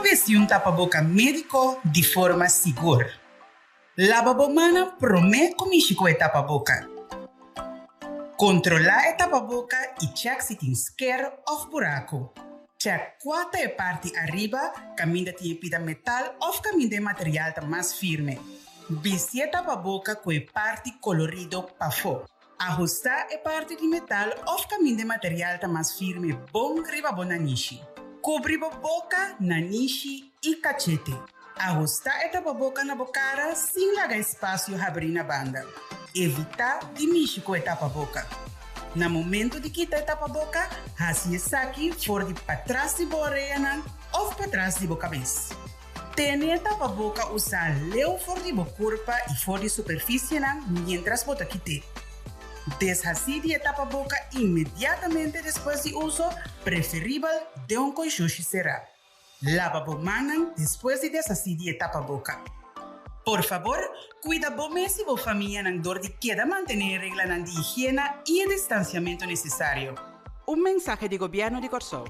pa bisti un tapaboka médiko di forma sigur. Laba bo mannan promé ku mishi ku e tapaboka. Kontrolá e tapaboka i chèk si tin sker òf buraku. Chèk kua ta e parti ariba kaminda tin e pida metal òf kaminda e material ta mas firme. Bisti e tapaboka ku e parti kolorido pafó. Ahustá e parti di metal òf kaminda e material ta mas firme bon riba bo nanishi. Kubri bo boka, nanishi i kachete. Ahustá e tapaboka na bo kara sin laga espasio habrí na banda. Evitá di mishi ku e tapaboka. Na momentu di kita e tapaboka, hasi esaki for di patras di bo oreanan òf patras di bo kabes. Tene e tapaboka usá leu for di bo kurpa i for di superfisienan miéntras bo ta kit'é. Deshasí di e tapaboka inmediatamente despues di uso, preferibel den un konshushi será. Laba bo mannan despues di deshasí di e tapaboka. Por fabor, kuida bo mes i bo famianan dor di keda mantené e reglanan di higiena i e distansiamentu nesesario. Un mensahe di Gobièrnu di Kòrsou.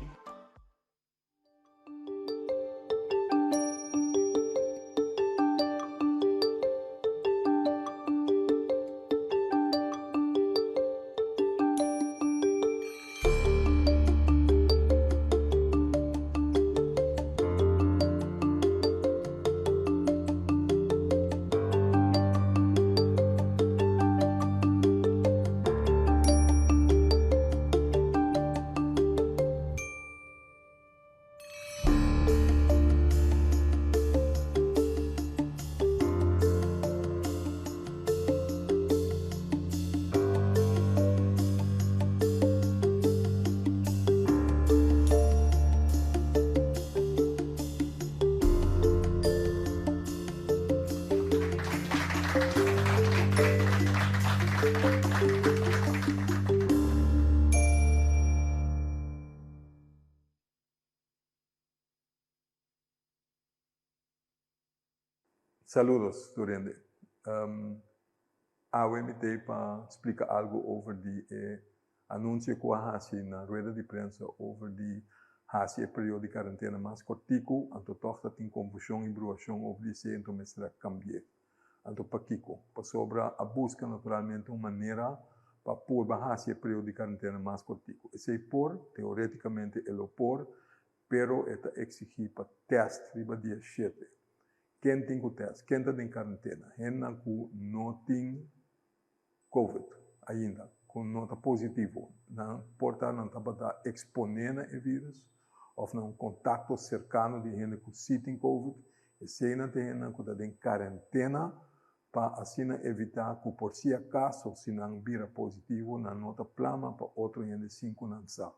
Saludos tur hende. Awe mi t'ei pa splika algu over di e anuncio ku a hasi na rueda di prensa over di hasi e periodo di karentena mas kortiku, anto tòg ta tin konfushon i bruashon over di esei anto mester a kambi'é. Anto pakiko? Pasobra a buska naturalmente un manera pa purba hasi e periodo di karentena mas kortiku. Esei por, teoretikamente e lo por, pero e ta eksigí pa tèst riba dia shete. Ken tin ku tèst? Ken ta den karentena? Hendenan ku no tin Covid ainda, ku no ta positivo. Nan por ta nan tabata eksponé na e vírus òf na un kontakto serkano di hende ku sí tin Covid. Eseinan ta hendenan ku ta den karentena pa asina evitá ku por si akaso si nan bira positivo nan no ta plama pa otro hende sin ku nan sa.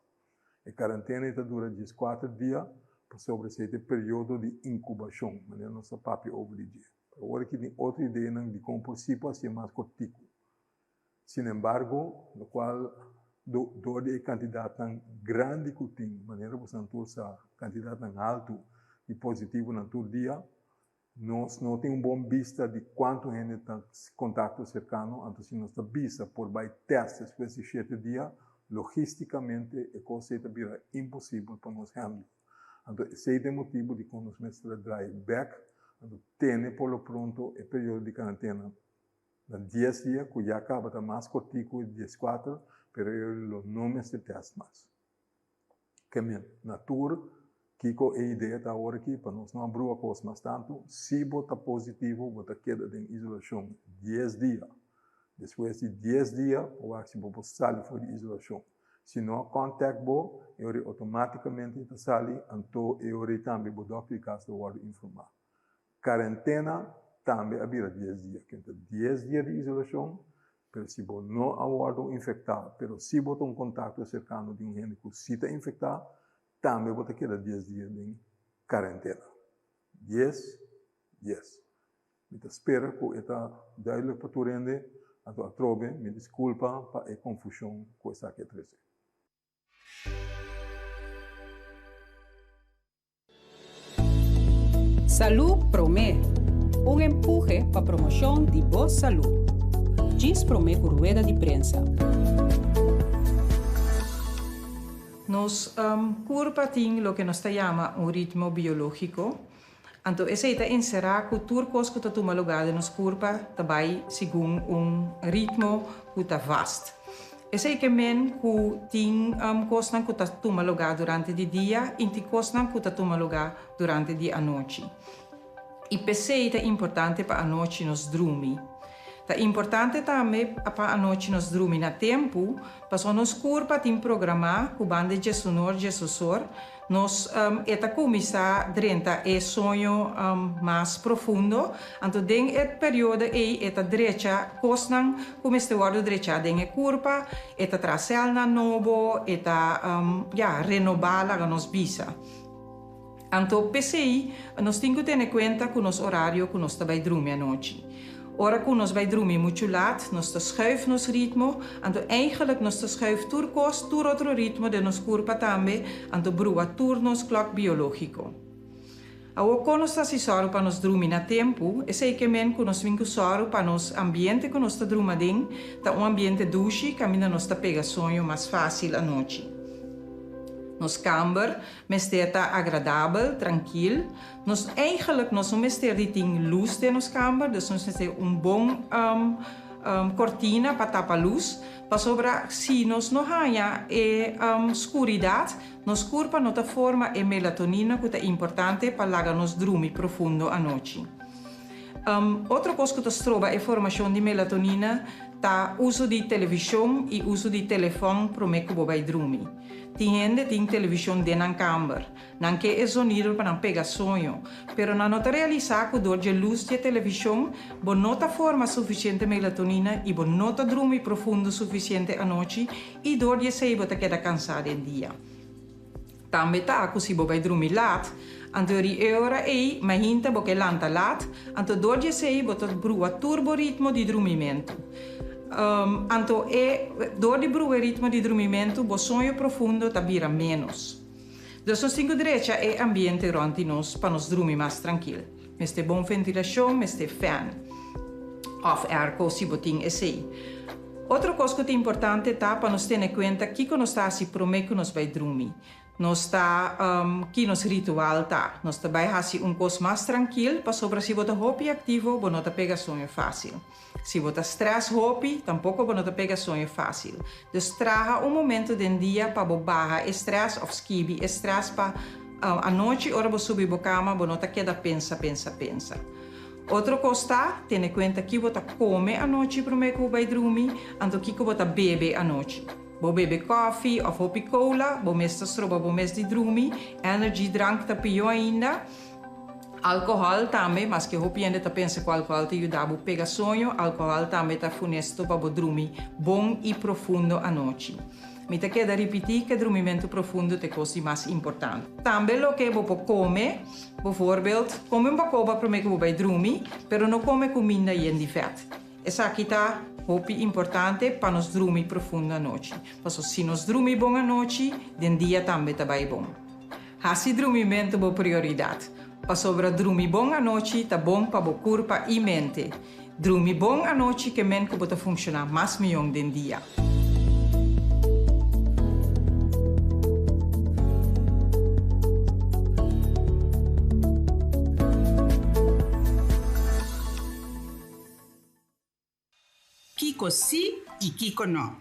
E karentena ei ta dura dieskuater dia pasobra esei ta e periodo di inkubashon, manera nos ta papia over di dje. Pero ora ki tin otro ideanan di kon por si por hasié mas kortiku. Sinembargo, lokual do dor di e kantidatnan grandi ku tin, manera bosonan tur sa, kantidatnan haltu di positivonan tur dia, nos no tin un bon bista di kuantu hende ta kontakto serkano, anto si nos ta bisa por bai tèst despues di shete dia, logistikamente e kos ei ta bira imposibel pa nos hèndel. Anto esei ta e motibu dikon nos mester a draai bèk, anto tene por lo pronto e periodo di karantena na dies dia, ku ya kaba ta mas kortiku di dieskuater, pero e lo no mester tèst mas. Ke men, na tur, kiko e idea ta awor aki, pa nos no a brua kos mas tantu, si bo ta positivo bo ta keda den isolashon dies dia, despues di dies dia bo wak si bo por sali for di isolashon. Si no a contact bo, e ora automaticamente e ta sali, anto e ora ei tambe bo dokter di cas ta wordo informa. Cuarentena tambe a bira dies dia, ken ta dies dia di isolacion, pero si bo no a wordo infecta, pero si bo ta un contacto cercano di un hende cu si ta infecta, tambe bo ta keda dies dia den cuarentena. Dies, dies. Mi ta spera ku e ta duidelijk pa tur hende, anto atrobe mi diskulpa pa e konfushon ku esaki a trese. Salú Promé, un empuhe pa promoshon di bo salú. Djis promé ku rueda di prensa. Nos kurpa tin loke nos ta yama un ritmo biológiko. Anto esei ta enserá ku tur kos ku ta tuma lugá den nos kurpa ta bai segun un ritmo ku ta vast. Esei ke men ku tin kosnan ku ta tuma lugá durante di dia i tin kosnan ku ta tuma lugá durante di anochi. I p'esei ta importante pa anochi nos drumi. Ta importante tambe pa anochi nos drumi na tempu, pasobra nos kurpa tin programá ku banda djesunor djesosor nos e ta kuminsá drenta e soño mas profundo. Anto den e periodo ei e ta drecha kosnan ku mester wòrdu drechá den e kurpa, e ta traha sèlnan nobo, e ta ya renobá laga nos bisa. Anto p'esei nos tin ku tene kuenta ku nos orario ku nos ta bai drumi anochi. Ora ku nos bai drumi muchu lat, nos ta schuif nos ritmo, anto eigenlijk nos ta schuif tur kos, tur otro ritmo den nos kurpa tambe, anto brua tur nos klòk biológiko. Awor kon nos ta hasi sòru pa nos drumi na tempu? Esei ke men ku nos bin ku sòru pa nos ambiente ku nos ta druma den ta un ambiente dushi kaminda nos ta pega soño mas fásil anochi. Nos kamber Mester ta agradabel, trankil. Nos eigenlijk nos no mester di tin lus den nos kamber, dus nos mester un bon kortina pa tapa lus, pasobra si nos no haña e skuridat, nos kurpa no ta forma e melatonina ku ta importante pa laga nos drumi profundo anochi. Otro kos ku ta stroba e formashon di melatonina ta uso di televishon i uso di telefòn promé ku bo bai drumi. Tin hende tin televishon den nan kamber. Nan ke e zonido pa nan pega soño. Pero nan no ta realisá ku dor dje lus dje televishon bo no ta forma sufisiente melatonina i bo no ta drumi profundo sufisiente anochi i dor di esei bo ta keda kansá den dia. Tambe ta ku si bo bai drumi lat, anto ri e ora ei mainta bo ke lanta lat, anto dor di esei bo ta brua tur bo ritmo di drumimentu. Anto e dor di brua e ritmo di drumimentu bo soño profundo ta bira ménos. Dus nos tin ku drecha e ambiente rònt di nos pa nos drumi mas trankil. Mester bon ventilashon, mester fèn òf airco si bo tin esei. Otro kos ku ta importante ta pa nos tene kuenta kiko nos ta hasi promé ku nos bai drumi. Nos ta ki nos ritual ta. Nos ta bai hasi un kos mas trankil pasobra si bo ta hopi aktivo bo no ta pega soño fásil. Si bo ta strès hopi tampoko bo no ta pega soño fásil. Dus traha un momento den dia pa bo baha e strès òf skibi e strès pa anochi ora bo subi bo kama bo no ta keda pensa pensa pensa. Otro kos ta, tene kuenta ki bo ta kome anochi promé ku bo bai drumi, anto kiko bo ta bebe anochi. Bo bebe kòfi òf hopi kola, bo mes ta stroba bo mes di drumi, energy drank ta pió ainda. Alkohòl tambe, maske hopi hende ta pensa ku alkohòl ta yuda bo pega soño, alkohòl tambe ta funesto pa bo drumi bon i profundo anochi. Mi ta keda ripití ku e drumimentu profundo ta e kos di mas importante. Tambe loke bo por kome, Bijvoorbeeld, kome un bakoba promé ku bo bai drumi, pero no kome kuminda yen di vèt. Esaki ta hopi importante pa nos drumi profundo anochi. Pasobra si nos drumi bon anochi, den dia tambe ta bai bon. Hasi drumimentu bo prioridat, pasobra drumi bon anochi ta bon pa bo kurpa i mente. Drumi bon anochi ke men ku bo ta funshoná mas mion den dia. Kiko sí i kiko nò?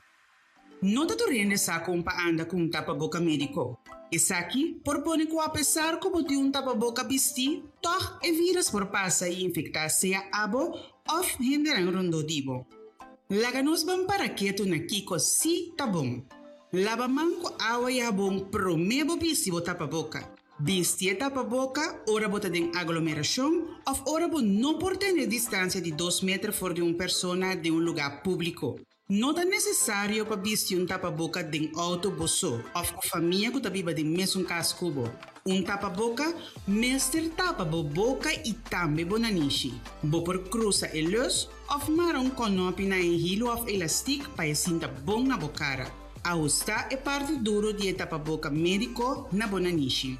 No ta tur hende sa kon pa anda ku un tapaboka médiko. Esaki por pone ku apesar ku bo tin un tapaboka bistí, tòg e vírus por pasa i infektá sea abo òf hendenan rondó di bo. Laga nos ban para ketu na kiko sí ta bon. Laba man ku awa i habon promé bo bisti bo tapaboka. Bisti e tapaboka ora bo ta den aglomerashon òf ora bo no por tene distansia di dos meter for di un persona den un lugá públiko. No ta nesesario pa bisti un tapaboka den outo bo so òf ku famia ku ta biba den mesun kas ku bo. Un tapaboka mester tapa bo boka i tambe bo nanishi. Bo por krusa e lus òf mara un kònòpi na e hilu òf elastik pa e sinta bon na bo kara. Ahustá e parti duru di e tapaboka médiko na bo nanishi.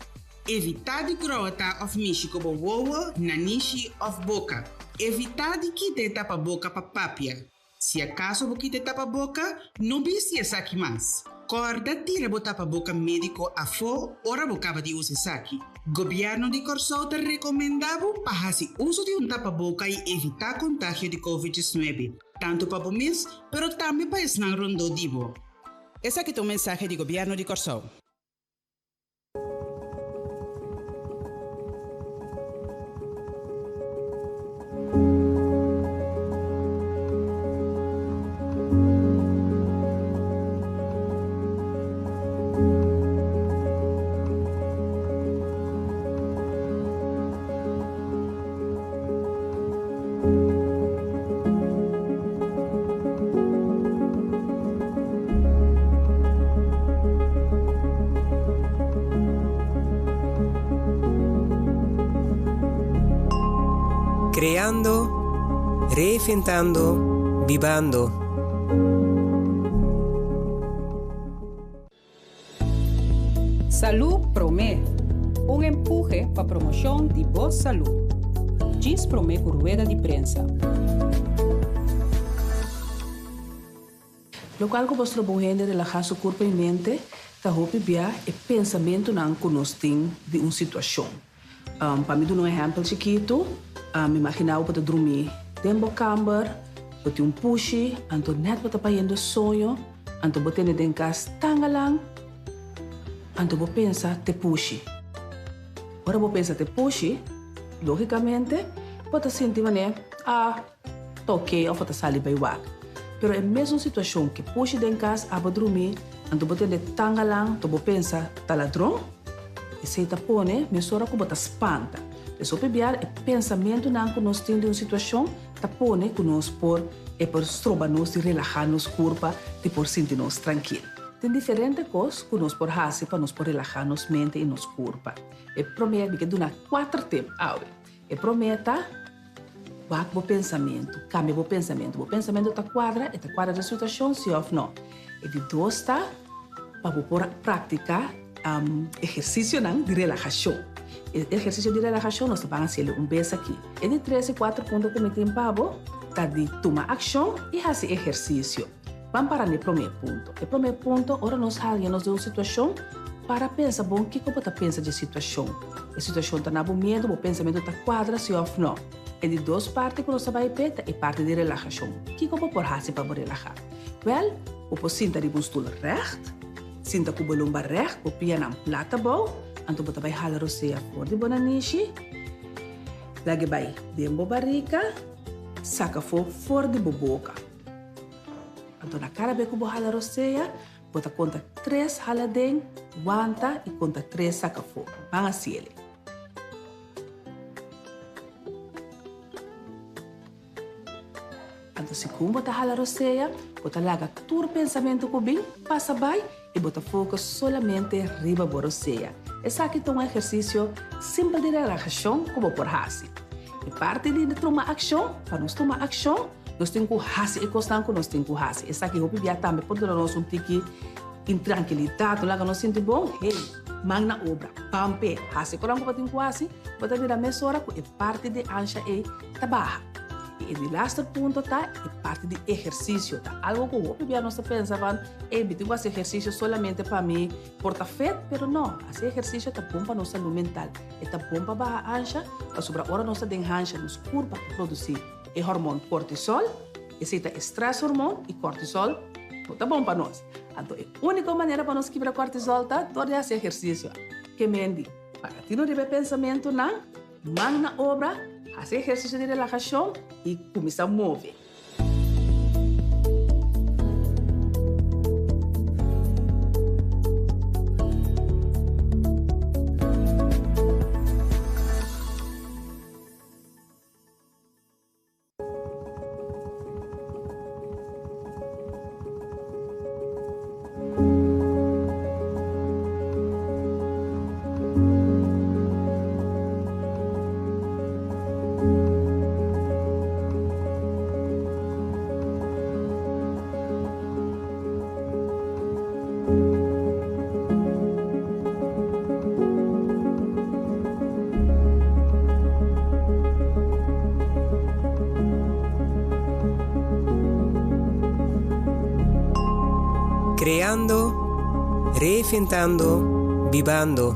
Evitá di grota òf mishi ku bo wowo, nanishi òf boka. Evitá di kita e tapaboka pa papia. Si akaso bo kita e tapaboka, no bisti esaki mas. Kòrda tira bo tapaboka médiko afó ora bo kaba di usa esaki. Gobièrnu di Kòrsou ta rekomendá bo pa hasi uso di un tapaboka i evitá kontagio di Covid 19, tantu pa bo mes, pero tambe pa esnan rondó di bo. Esaki ta un mensahe di Gobièrnu di Kòrsou. Creando, reinventando, bibando. Salú Promé, un empuhe pa promoshon di bo salú. Djis promé ku rueda di prensa. Lokual ku por stroba un hende relahá su kurpa i mente ta hopi bia e pensamentunan ku nos tin di un situashon. Pa mi duna un ehèmpel chikitu, mi imaginá bo bo ta drumí den bo kamber, bo tin un pushi, anto nèt bo ta payendo soño, Anto bo tene den kas tangalang, anto bo pensa te pushi. Ora bo pensa te pushi, logicamente bo ta sinti manera, ah, ta oké of bo ta sali bai wak. Pero e mesun situacion ke pushi den kas abo drumi, anto bo tende tangalang, anto bo pensa ta ladron, esei ta pone mesora ku bo ta spanta. Des hopi biaha e pensamentunan ku nos tin di un situacion ta pone ku nos por e por stroba nos di relahá nos kurpa di por sinti nos trankil. Tin diferente kos ku nos por hasi pa nos por relahá nos mente i nos kurpa. E promé, mi ke duna kuater tip awe. E promé ta, wak bo pensamentu, kambia bo pensamentu. Bo pensamentu ta kuadra, e ta kuadra den situashon, si òf no. E di dos ta, pa bo por praktiká ehersisionan di relahashon. E ehersisio di relahashon nos ta ban hasiel un bes aki. E di tres i kuater punto ku mi tin pa bo ta di tuma akshon i hasi ehersisio. Ban para na e promé punto. E promé punto, ora nos haña nos den un situashon, para pensa bon kiko bo ta pensa dje situashon. E situashon ta na bo miedu, bo pensamentu ta kuadra si òf nò. E di dos parti ku nos ta bai p'e ta e parti di relahashon. Kiko bo por hasi pa bo relahá? Wèl, bo por sinta riba un stul règt, sinta ku bo lomba règt, bo pianan plat abou, anto bo ta bai hala rosea for di bo nanishi, lag'e bai den bo barika, saka afó for di bo boka. Anto na kada bes ku bo hala rosea, bo ta konta tres hala den, wanta i konta tres saka afó. Ban hasiel. Anto segun bo ta hala rosea, bo ta laga tur pensamentu ku bin pasa bai i bo ta focus solamente riba bo rosea. Esaki ta un ehersisio simpel di relahashon ku bo por hasi. E parti di tuma akshon, pa nos tuma akshon, nos tin ku hasi e kosnan ku nos tin ku hasi. Esaki hopi bia tambe por duna nos un tiki intrankilidat, no laga nos sinti bon. Hey, man na obra, ban p'e, hasi e kosnan ku bo tin ku hasi, bo ta mira mesora ku e parti di ansha ei ta baha. I e di laster punto ta e parti di ehersisio. Ta algo ku hopi bia nos ta pensa van, ey, mi tin ku hasi ehersisio solamente pa mi por ta fit, pero no, hasi ehersisio ta bon pa nos salú mental. E ta bon pa baha ansha, pasobra ora nos ta den hansha nos kurpa ta produsí e hormon kortisol, esei ta e stress hormon i kortisol no ta bon pa nos. Anto e úniko manera pa nos kibra kortisol ta dor di hasi ehersisio. Ke mendi, paga tino riba e pensamentunan. Man na obra, hasi ehersisio di relahashon i kuminsá move. Creando, Reinventando, bibando.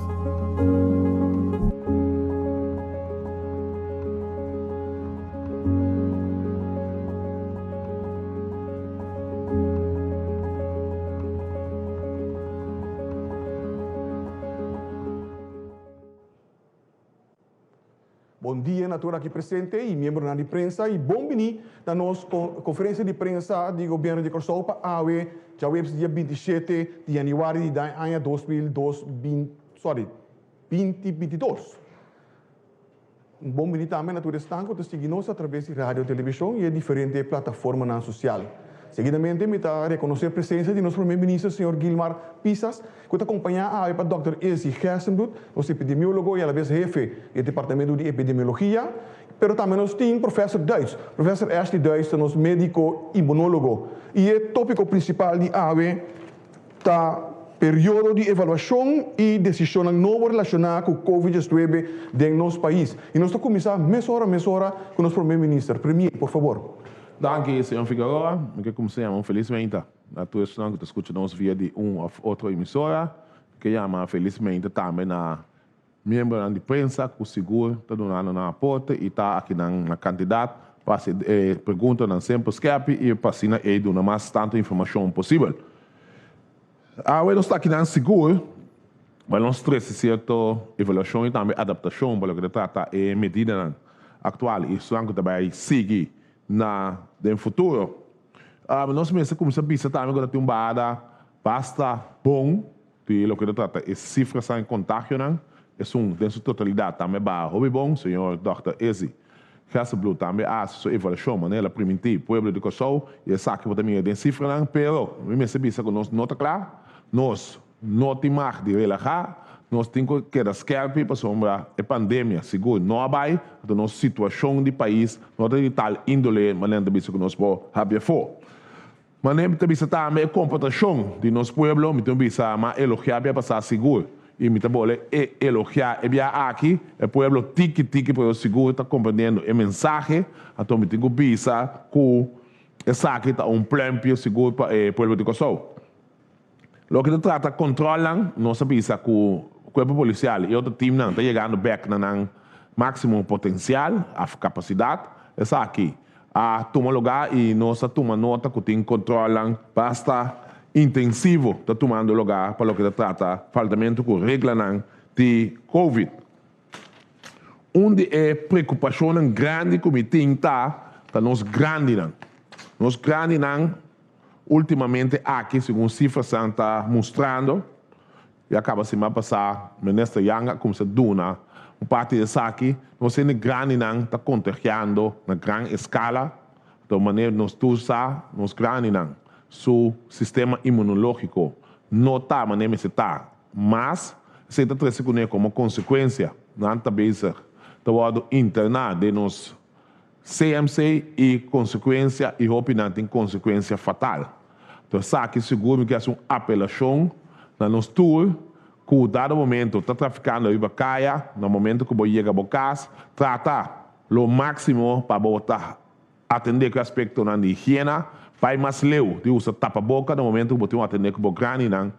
Bon dia na tur aki presente y miembronan di prensa y bon bini na nos conferencia di prensa di Gobierno di Corsou pa awe djaweps dia 27 di januari di aña 2002 sorry 2022. Un bon bini tambe na tur esnan ku ta sigui nos atraves di radio, televishon i e diferente plataformanan sosial. Seguidamente mi ta rekonosé presensia di nos Prome Minister señor Gilmar Pisas ku ta kompañá awe pa dòkter Izzy Gerstenbluth, nos epidemiólogo i alabes hefe di e departamento di epidemiologia, pero tambe nos tin Professor Duits. Professor Ashley Duits ta nos médiko imunólogo i e tópiko prinsipal di awe Ta periodo di evaluashon i desishonnan nobo relashoná ku Covid 19 den nos pais. I nos ta kuminsá mesora mesora ku nos Prome Minister. Premier, por fabor. Danki, señor Figueroa. Mi ke kumsa yama un felis meinta na tur esnan ku ta skucha nos via di un òf otro emisora. Mi ke yama felis meinta tambe na miembronan di prensa ku sigur ta dunando nan aporte i ta akinan na kantidat pa hasi e preguntanan semper skerpi i pa asina ei duna mas tantu informashon posibel. Awe nos ta akinan sigur pa nos trese sierto evaluashon i tambe adaptashon pa loke ta trata e medidanan aktual i esnan ku ta bai sigui na den futuro. Nos mester kuminsá bisa tambe ku ta tin un bahada basta bon Di loke ta trata e sifrasan e kontagionan, esun den su totalidat tambe baha hopi bon, señor dòkter Izzy Gerstenbluth tambe a hasi su evaluashon manera el a primintí pueblo di Kòrsou i esaki bo ta mira den sifranan, pero mi mester bisa ku nos no ta kla, nos no tin mag di relahá, nos tin ku keda skèrpi pasobra e pandemia sigur no a bai, anto nos situashon di pais no ta di tal índole manera nan ta bisa ku nos por hapia afó. Manera mi ta bisa tambe e komportashon di nos pueblo mi tin bisa m'a elogiá bia pasá sigur i mi ta bole e elogiá e bia aki e pueblo tiki tiki pero sigur ta komprendiendo e mensahe anto mi tin ku bisa ku esaki ta un plèmpio sigur pa e pueblo di Kòrsou. Loke ta trata kòntròlnan nos a bisa ku kuerpo polisial i otro timnan ta yegando bèk na nan máksimo potensial òf kapasidat. Esaki a tuma lugá i nos a tuma nota ku tin kòntròlnan basta intensivo ta tumando lugá pa loke ta trata faltamentu ku reglanan di covid. Un di e preokupashonnan grandi ku mi tin ta ta nos grandinan. Nos grandinan Ultimamente aki segun sifrasan ta mustrando, ya kaba siman pasá Minister Yang a kumsa duna un parti di esaki, nos hende grandinan ta kontagiando na gran eskala, anto manera nos tur sa nos grandinan su sistema inmunológiko no ta manera mester ta, mas esei ta trese kuné komo konsekuensia nan ta bezig ta wòrdu interná den nos CMC i konsekuensia i hopi nan tin konsekuensia fatal. Enton esaki sigur mi ke hasi un apelashon na nos tur ku dado momento ta trafikando riba kaya, na momento ku bo yega bo kas, trata lo máksimo pa bo ta atendé ku e aspektonan di higiena, bai mas leu di usa tapaboka na momento ku bo tin un atendé ku bo grandinan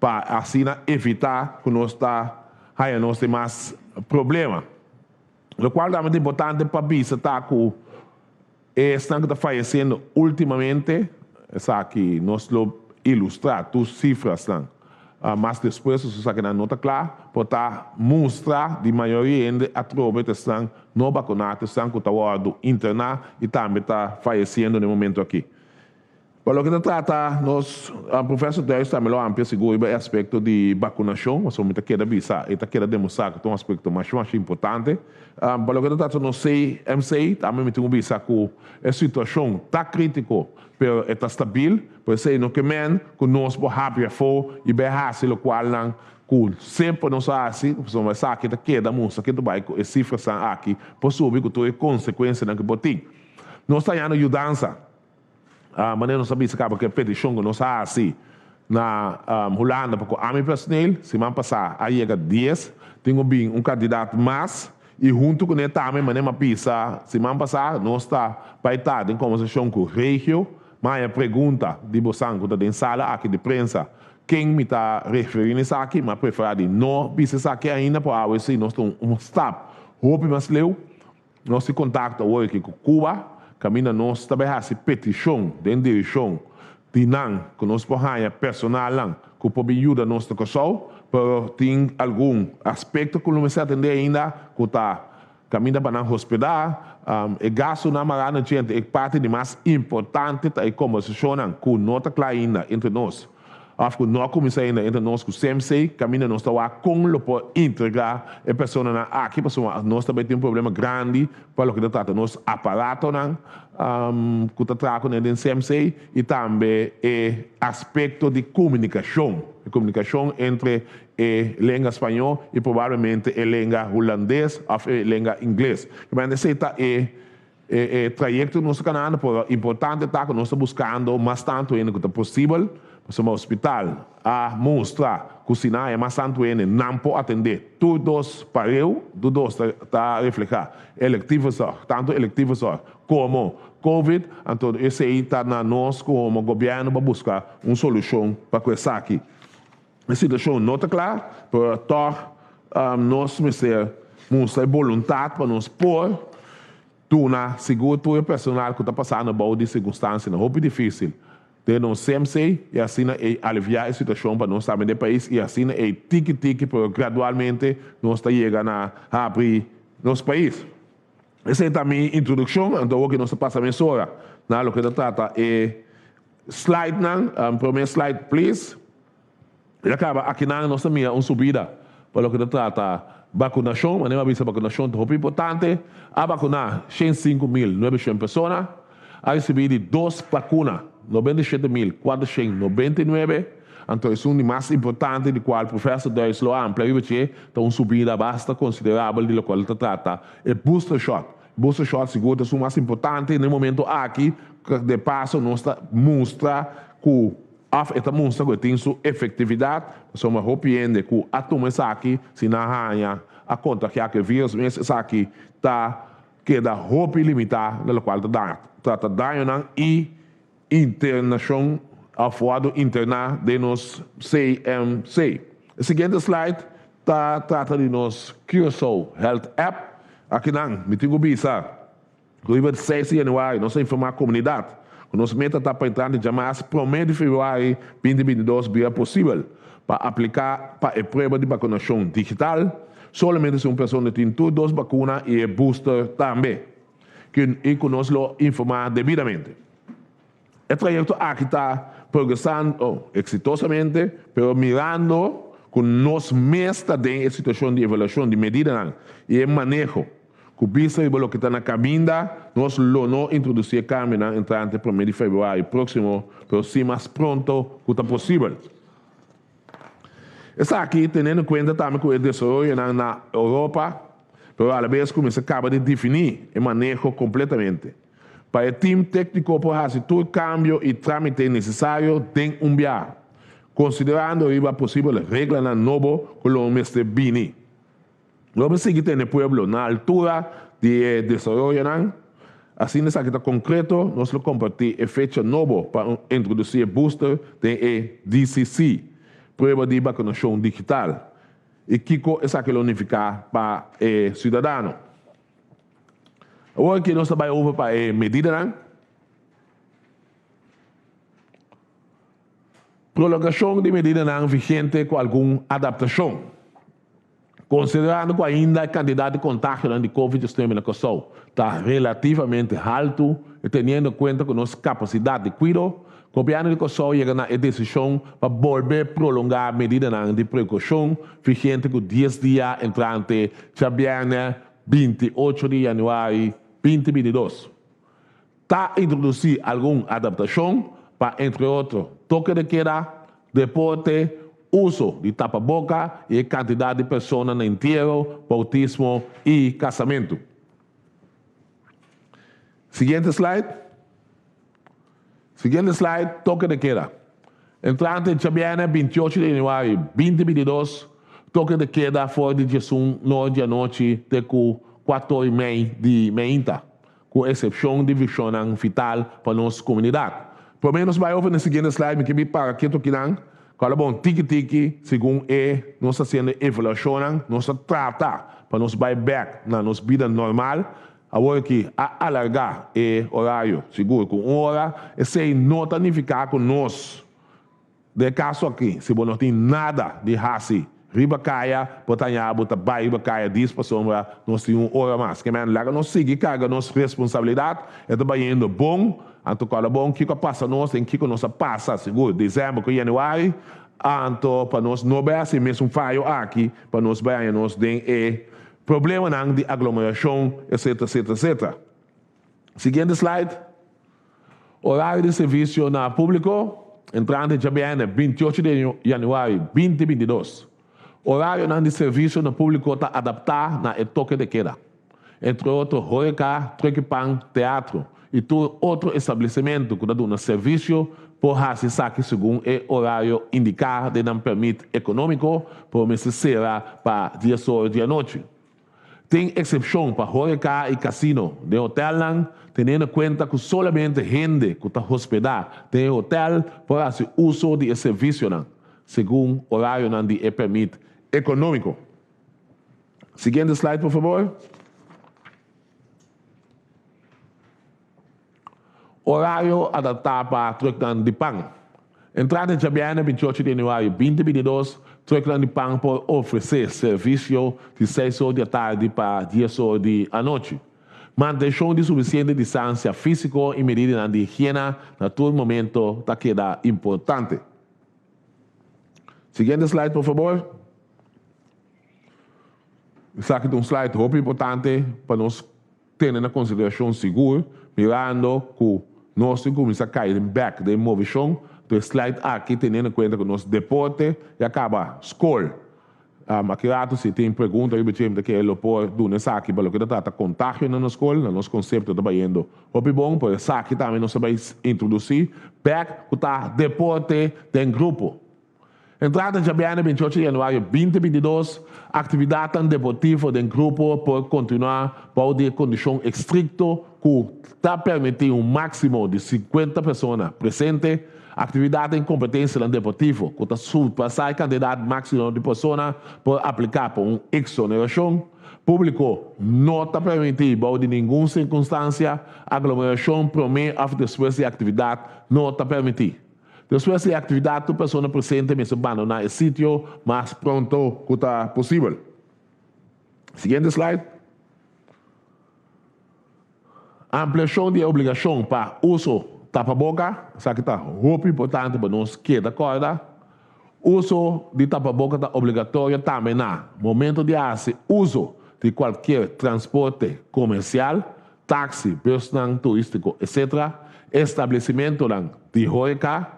pa asina evitá ku nos ta haña nos den mas problema. Locual tambe ta importante pa bisa ta cu esnan cu ta fayeciendo ultimamente, esaki nos lo ilustra tur cifrasnan mas despues, pasobra esakinan no ta cla, por ta mustra di mayoria hende atrobe ta esnan no vacuna, ta esnan cu ta wordo interna y tambe ta fayeciendo na e momento aki. Pa loke ta trata nos, Professor Duijs tambe lo amplia sigur riba e aspekto di bakunashon, pasobra mi ta keda bisa i ta keda demostrá ku ta un aspekto masha masha importante. Pa loke ta trata nos CMC, tambe mi tin ku bisa ku e situashon ta kritiko, pero e ta stabil, por esei no ke men ku nos por habri afó i bai hasi lokualnan ku semper nos a hasi, pasobra esaki ta keda mustra ke ta bai ku e sifrasan aki por subi ku tur e konsekuensianan ku por tin. Nos ta hañando yudansa. Manera nos a bisa kaba ku e petishon ku nos a hasi na Hulanda pa ku ami personeel, siman pasá a yega dies, tin ku bin un kandidat mas i huntu kuné tambe manera mi a bisa siman pasá nos ta bai ta den kombersashon ku regio, mi a haña pregunta di bosan ku ta den sala aki di prensa. ken mi ta referí na esaki, mi a preferá di no bisa esaki ainda, pero awe si nos ta un stap hopi mas leu. Nos tin kontakto awor aki ku Cuba, kaminda nos ta bai hasi petishon den direkshon di nan ku nos por haña personalnan ku por bin yuda nos na Kòrsou, pero tin algun aspekto ku lo mester atendé ainda ku ta kaminda pa nan hospedá, e gastunan mará na djente. E parti di mas importante ta e kombersashonnan ku no ta kla ainda entre nos. Òf ku no a kuminsá ainda entre nos ku CMC, kaminda nos ta wak kon lo por integrá e personanan aki, pasobra nos ta bai tin un problema grandi pa loke ta trata nos aparatonan ku ta traha kuné den CMC i tambe e aspekto di komunikashon, e komunikashon entre e lenga spañó i probablemente e lenga hulandes òf e lenga ingles. Esei ta e E trayecto nos ta canando por importante ta cu nos ta buscando mas tanto hende cu ta posibel, pasobra hospital a mustra cu si nan haya mas tanto hende nan por atende tur dos pareu, tur dos ta refleha electieve zorg, tanto electieve zorg como covid, anto esey ta na nos como gobierno pa busca un solucion pa cu esaki. E situacion no ta cla, pero toch nos mester mustra e boluntad pa nos por duna sigur tur e personal cu ta pasando bou di circunstancianan hopi dificil den nos CMC y asina ey alivia e situacion pa nos tambe den pais y asina ey tiki tiki pero gradualmente nos ta yega na habri nos pais. Esey ta mi introduccion, anto awor ki nos ta pasa mesora na loke ta trata e slidenan. Prome slide please. Ya kaba akinan nos ta mira un subida pa loke ta trata bakunashon. Manera mi a bisa bakunashon ta hopi importante. A bakuná 105,900 persona. A risibí di dos bakuna 97,499. Anto esun di mas importante di kual Professor Duits lo a amplia riba dje ta un subida basta konsiderabel di lokual ta trata e booster shot. Booster shot sigur ta esun mas importante na e momento aki. De paso nos ta mustra ku Of e ta mustra ku e tin su efektividat, pasobra hopi hende ku a tuma esaki si nan haña a kontagiá ku e vírus mes, esaki ta keda hopi limitá na lokual ta daña trata dañonan i internashon òf wòrdu interná den nos CMC. E siguiente slide ta trata di nos Curaçao Health App. Akinan mi tin ku bisa. Riba di seis di yanüari nos a informá komunidat ku nos meta ta pa entrante djamas promé di febrüari 2022 bira posibel pa apliká pa e prueba di bakunashon digital solamente si un persona tin tur dos bakuna i e booster tambe i ku nos lo informá debidamente. E trayekto aki ta progresando eksitosamente, pero mirando ku nos mes ta den e situashon di evaluashon di medidanan i e maneho ku bista riba loke ta na kaminda, nos lo no introdusí e kambionan entrante promé di febrüari próksimo, pero sí mas pronto ku ta posibel. Esaki teniendo kuenta tambe ku e desaroyonan na Europa, pero alabes ku mester kaba di definí e maneho kompletamente. Pa e tim tékniko por hasi tur kambio i trámite nesesario den un biaha, konsiderando riba posibel reglanan nobo ku lo mester bini. Lo mi sigui tene pueblo na altura di e desaroyonan. Asina esaki ta konkreto, nos lo kompartí e fecha nobo pa introdusí e booster den e DCC, prueba di bakunashon digital, i kiko esaki lo nifiká pa e siudadano. Awor aki nos ta bai over pa e medidanan. Prolongashon di medidanan vigente ku algun adaptashon. Konsiderando ku ainda e kantidat di kontagionan di Covid 19 na Kòrsou ta relativamente haltu i teniendo kuenta ku nos kapasidat di kuido, Gobièrnu di Kòrsou yega na e desishon pa bolbe prolongá medidanan di prekoushon vigente ku dies dia entrante djabièrnè 28 di yanüari 2022. Ta introdusí algun adaptashon pa entre otro toke de keda, deporte, uso di tapaboka i e kantidat di persona na entiero, boutismo i kasamentu. Siguiente slide. Siguiente slide, Toke de keda. Entrante djabièrnè 28 di yanüari 2022, toke de keda for di diesun nor di anochi te ku kuator i mei di meinta, ku eksepshon di vishonnan vital pa nos komunidat. Promé nos bai over na e siguiente slide mi ke bi para ketu kinan. Kòrda bon, tiki tiki, segun e nos ta hasiendo e evaluashonnan, nos ta trata pa nos bai bèk na nos bida normal. Awor aki a alargá e orario sigur ku un ora, esei no ta nifiká ku nos, den e kaso aki, si bo no tin nada di hasi riba kaya, bo ta haña bo ta bai riba kaya dis pasobra nos tin un ora mas. Ke men laga nos sigui karga nos responsabilidat, e ta bayendo bon, anto kòrda bon kiko a pasa nos den kiko nos a pasa sigur desèmber ku yanüari, anto pa nos no bai hasi e mesun fayo aki pa nos bai haña nos den e Problemanan di aglomerashon etc etc etc. Siguiente slide. Orario di servisio na públiko entrante djabièrnè 28 di yanüari 2022. Orarionan di servisio na públiko ta adaptá na e toke de keda. Entre otro horeca, truck pan, teatro i tur otro establesimentu ku ta duna servisio por hasi esaki segun e orario indiká den nan pèrmit ekonómiko, pero mester sera pa dies ora di anochi. Tin eksepshon pa horeca i kasino den hotèlnan, teniendo kuenta ku solamente hende ku ta hospedá den e hotèl por hasi uso di e servisionan, segun orarionan di e pèrmit ekonómiko. Siguiente slide por fabor. Orario adaptá pa trùknan di pan. Entrante djabièrnè 28 di yanüari 2022, trùknan di pan por ofresé servisio di seis or di atardi pa dies or di anochi. Mantenshon di sufisiente distansia físiko i medidanan di higiena na tur momento ta keda importante. Siguiente slide por fabor. Esaki ta un slide hopi importante pa nos tene na konsiderashon sigur mirando ku nos tin kuminsá kai den bèk den movishon. Anto e slide aki teniendo en kuenta ku nos deporte ya kaba skol. Aki rato si tin pregunta riba dje mi ta kere lo por duna esaki pa loke ta trata kontagio na nos skol. Na nos konsepto ta bayendo hopi bon pero esaki tambe nos ta bai introdusí bèk ku ta deporte den grupo. Entrada djabièrnè 28 di yanüario 2022, Aktividatnan deportivo den grupo por kontinuá bou di e kondishon estrikto ku ta permití un máksimo di 50 persona presente. Aktividat den kompetensianan deportivo ku ta surpasá e kantidat máksimo di persona por apliká pa un eksonerashon. Públiko no ta permití bou di ningun sirkunstansia. Aglomerashon promé òf despues di aktividat no ta permití. Despues di e aktividat tur persona presente mester bandoná e sitio mas pronto ku ta posibel. Siguiente slide. Ampliashon di e obligashon pa uso tapaboka, esaki ta hopi importante pa nos keda kòrda. Uso di tapaboka ta obligatorio tambe na momento di hasi uso di kualkier transporte komersial, taxi, busnan turístiko, etc. Establesimentonan di horeca,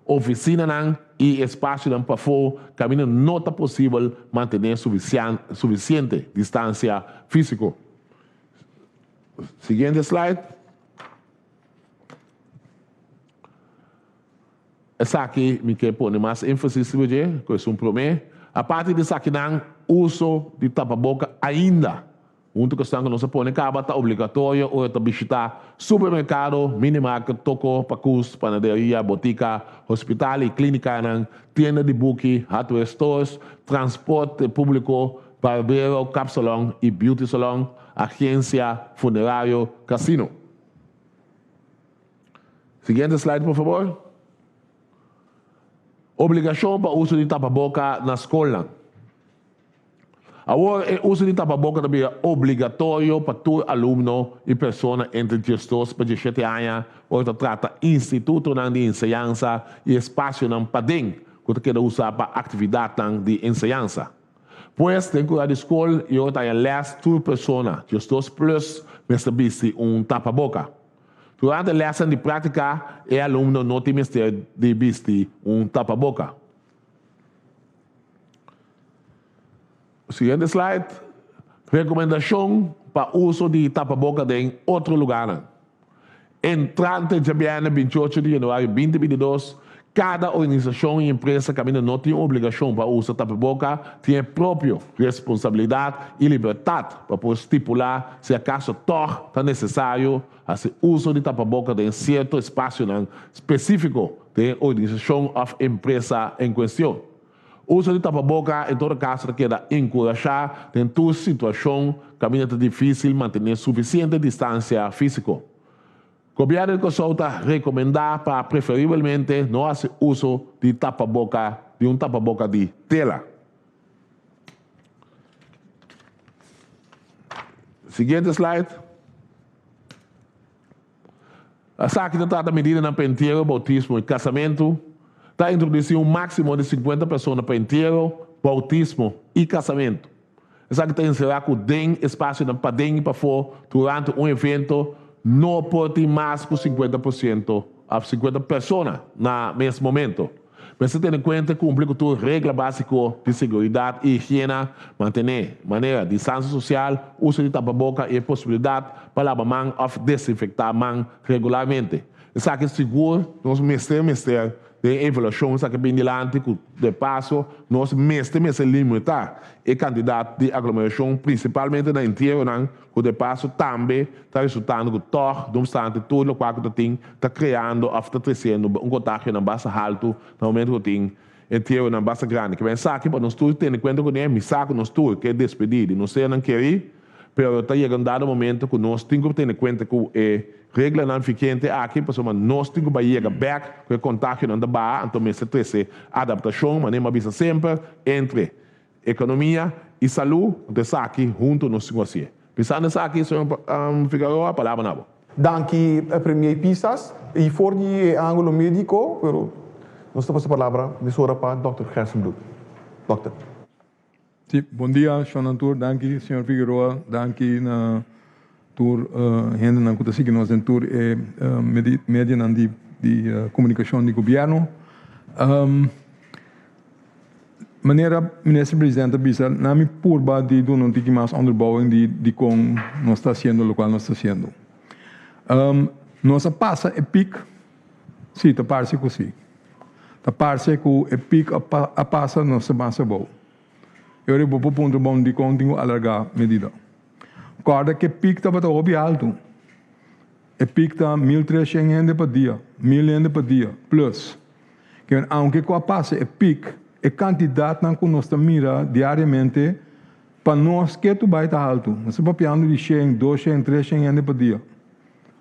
oficinanan i espasionan pafó kaminda no ta posibel mantené sufisiente distansia físiko. Siguiente slide. Esaki mi ke pone mas énfasis riba dje ku esun promé. Aparte di esakinan, uso di tapaboka ainda huntu ku esnan ku nos a pone kaba ta obligatorio ora ta bishitá supermerkado, minimarket, toko, pakus, panaderia, botika, hospital i klínikanan, tienda di buki, hardware stores, transporte públiko, barbero, kapsalòn i beauty salòn, agensia funerario, kasino. Siguiente slide por fabor. Obligashon pa uso di tapaboka na skolnan. Awor e uso di tapaboka ta bira obligatorio pa tur alumno i persona entre 12 pa 17 aña ora ta trata institutonan di enseñansa i espasionan paden ku ta keda usá pa aktividatnan di enseñansa. Pues den kura di skol i ora ta haña lès tur persona 12 plus mester bisti un tapaboka. Durante lèsnan di práktika e alumno no tin mester di bisti un tapaboka. Siguiente slide. Rekomendashon pa uso di tapaboka den otro lugánan. Entrante djabièrnè 28 di yanüari 2022, kada organisashon i empresa kaminda no tin obligashon pa usa tapaboka tin e propio responsabilidat i libertat pa por stipulá si akaso tòg ta nesesario hasi uso di tapaboka den sierto espasionan spesífiko. Den e organisashon òf empresa en kuestion. Uso di tapaboka en todo kaso ta keda enkurashá den tur situashon kaminda ta difísil mantené sufisiente distansia físiko. Gobièrnu di Kòrsou ta rekomendá pa preferibelmente no hasi uso di tapaboka di un tapaboka di tela. Siguiente slide. Esaki ta trata medidanan pa entiero, boutismo i kasamentu. Ta introdusí un máksimo di sinkuenta persona pa entiero, boutismo i kasamentu. Esaki ta enserá ku den espasionan paden i pafó durante un evento no por tin mas ku sinkuenta por siento òf sinkuenta persona na mes momento. Mester tene kuenta i kumpli ku tur regla básiko di seguridat i higiena, mantené manera distansia sosial, uso di tapaboka i e posibilidat pa laba man òf desinfektá man regularmente. Esaki sigur nos mester mester den e evaluashon esaki bin dilanti ku de paso nos mester mester limitá e kantidat di aglomerashon prinsipalmente na entieronan ku de paso tambe ta resultando ku tòg, no opstante tur lokual ku ta tin, ta kreando òf ta tresiendo un kontagionan basta haltu na momentu ku tin entieronan basta grandi. Ke esaki pa nos tur tene kuenta kuné, mi sa ku nos tur ke despedí di nos sernan kerí, pero ta yega un dado momento ku nos tin ku tene kuenta ku e reglanan vigente aki pasobra nos tin ku bai yega bèk ku e kontagionan ta baha, anto mester trese adaptashon, manera mi a bisa semper, entre Ekonomia i salú, anto esaki huntu nos tin ku hasié. Pensando esaki, señor Figueroa, palabra na bo. Danki Premier Pisas. I for di e ángulo médiko, pero nos ta pasa palabra mesora pa Dòkter Gerstenbluth. Dòkter. Sí, bon dia shon tur, danki señor Figueroa, danki na tur hendenan ku ta sigui nos den tur e medianan di komunikashon di gobièrnu. Manera Minister President a bisa, nan mi purba di duna un tiki mas onderbouwing di dikon nos ta hasiendo lokual nos ta hasiendo. Nos a pasa e pik? Si, ta parse ku si. Ta parse ku e pik a pasa, nos ta mas abou. E ora bo por puntra, bon, dikon tin ku alargá medida? Kòrda ku e pik tabata hopi altu. E pik ta 1300 hende pa dia, 1000 hende pa dia, plus. Kimen aunke ku a pasa e pik, e kantidatnan ku nos ta mira diariamente pa nos ketu bai ta haltu. Nos ta papiando di shen, doshen, treshen hende pa dia.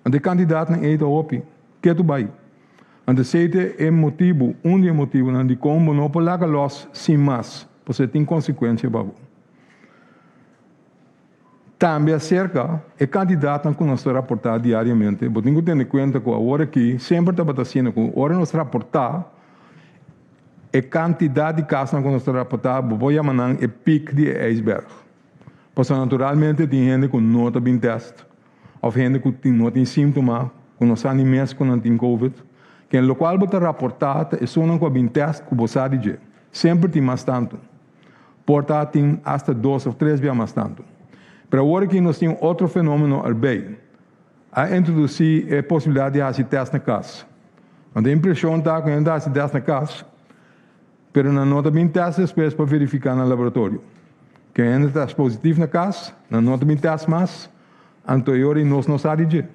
Anto e kantidatnan ei ta hopi, ketu bai. Anto esei ta e motibu, un di e motibunan dikon bo no por laga lòs sin mas, pasobra e tin konsekuensia pa bo. Tambe aserka e kantidatnan ku nos ta raportá diariamente, bo tin ku tene kuenta ku awor aki semper tabata asina ku ora nos raportá e kantidat di kasnan ku nos ta raportá bo por yama nan e pik di e ijsberg. Pasobra naturalmente tin hende ku no ta bin tèst òf hende ku no tin síntoma ku no sa ni mes ku nan tin covid. Ken lokual bo ta raportá ta esunnan ku a bin tèst ku bo sa di dje. Semper tin mas tantu. Por ta tin asta dos of tres bia mas tantu. Pero awor aki nos tin un otro fenomeno erbij. A introduci e posibilidad di haci test na cas. Want e impresion ta cu hende ta haci test na cas, pero nan no ta bin test despues pa verifica na laboratorio. Ke hende test positief na cas, nan no ta bin test mas, anto e ora ei nos no sa di dje.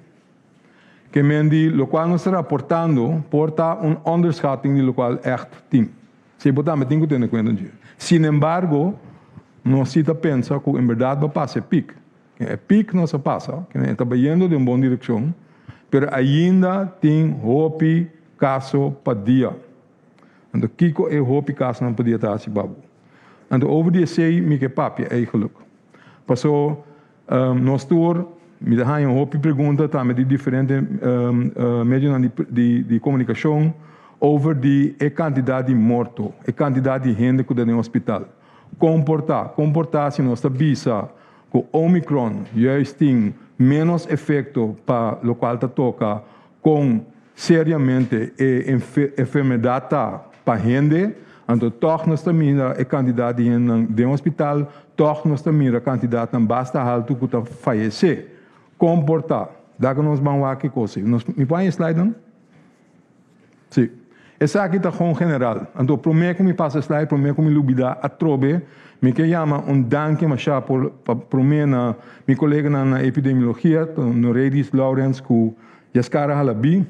Ke men di locual nos ta raportando por ta un onderschatting di locual echt tin. Si bo tambe tin ku tene kuenta dje. Sinembargo, nos si ta pensa ku en bèrdat bo a pasa e pik. E pik nos a pasa, e ta bayendo den bon direkshon, pero ainda tin hopi kaso pa dia. Anto kiko e hopi kasonan pa dia ta hasi pa bo? Anto over di esei mi ke papia eigenlik. Paso nos tur, mi ta haña hopi pregunta tambe di diferente medionan di komunikashon over di e kantidat di morto, e kantidat di hende ku ta den hospital. Kon por ta? Kon por ta si nos ta bisa ku Omicron juist tin ménos efekto pa lokual ta toka Kon seriamente e enfermedat ta pa hende, anto tòg nos ta mira e kantidat di hendenan den hospital, tòg nos ta mira kantidatnan basta haltu ku ta fayesé. Kon por ta? Daka nos ban wak e kos ei. Nos, mi por haña e slide-nan? Sí. Esaki ta gon general. Anto promé ku mi pasa e slide, promé ku mi lubidá atrobe, mi ke yama un danki mashá por pa promé na mi koleganan na epidemiologia, Noreidis Lourens ku Yaskara Halabi.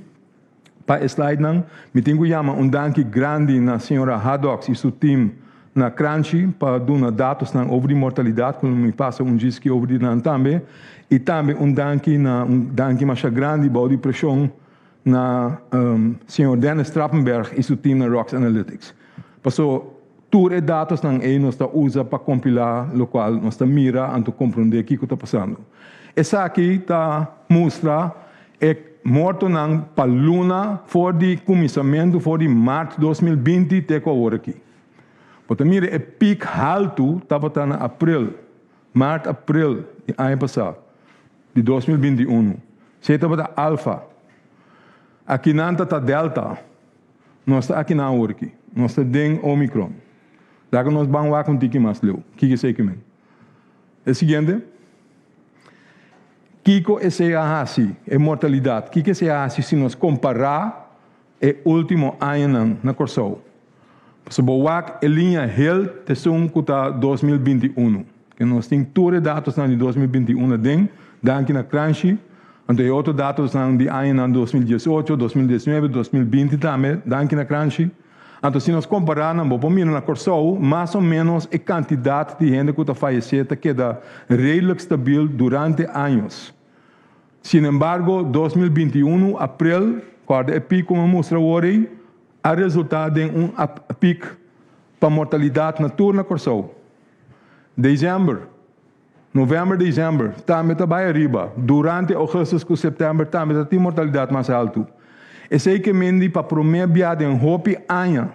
Pa e slidenan, mi tin ku yama un danki grandi na señora Haddox i su team na Kranshi pa duna datosnan over di mortalidat ku mi pasa un djiski over di nan tambe i tambe un danki na un danki masha grandi bou di preshon na señor Dennis Trappenberg i su team na Rocks Analytics. Paso tur e datosnan ei nos ta usa pa kompilá lokual nos ta mira anto komprondé kiko ta pasando. Esaki ta mustra E mortonan pa luna for di kuminsamentu for di mart 2020 te ku awor aki. Bo ta mira e pik haltu tabata na april, mart april di aña pasá di 2021. Esei tabata alfa. Akinan ta ta delta. Nos ta akinan awor aki. Nos ta den omicron. Laga nos ban wak un tiki mas leu. Kiko esei ke men? E siguiente. Kiko esei a hasi e mortalidat? Kiko esei a hasi si nos kompará e último añanan na Kòrsou? Pasobra bo wak e liña hel ta esun ku ta 2021. Ke nos tin tur e datosnan di 2021 aden, danki na Kranshi. Anto e otro datosnan di añanan 2018, 2019, 2020 tambe, danki na Kranshi. Anto si nos kompará nan, bo por mira na Kòrsou mas o ménos e kantidat di hende ku ta fayesé ta keda redelijk stabil durante años. Sinembargo, 2021, aprel, kòrda e pik ku mi a mustra awor ei, a resultá den un pik pa mortalidat na tur na Kòrsou. Desèmber, novèmber, desèmber tambe ta bai ariba. Durante ougùstùs ku sèptèmber tambe ta tin mortalidat mas haltu. Esei ke mendi pa promé bia den hopi aña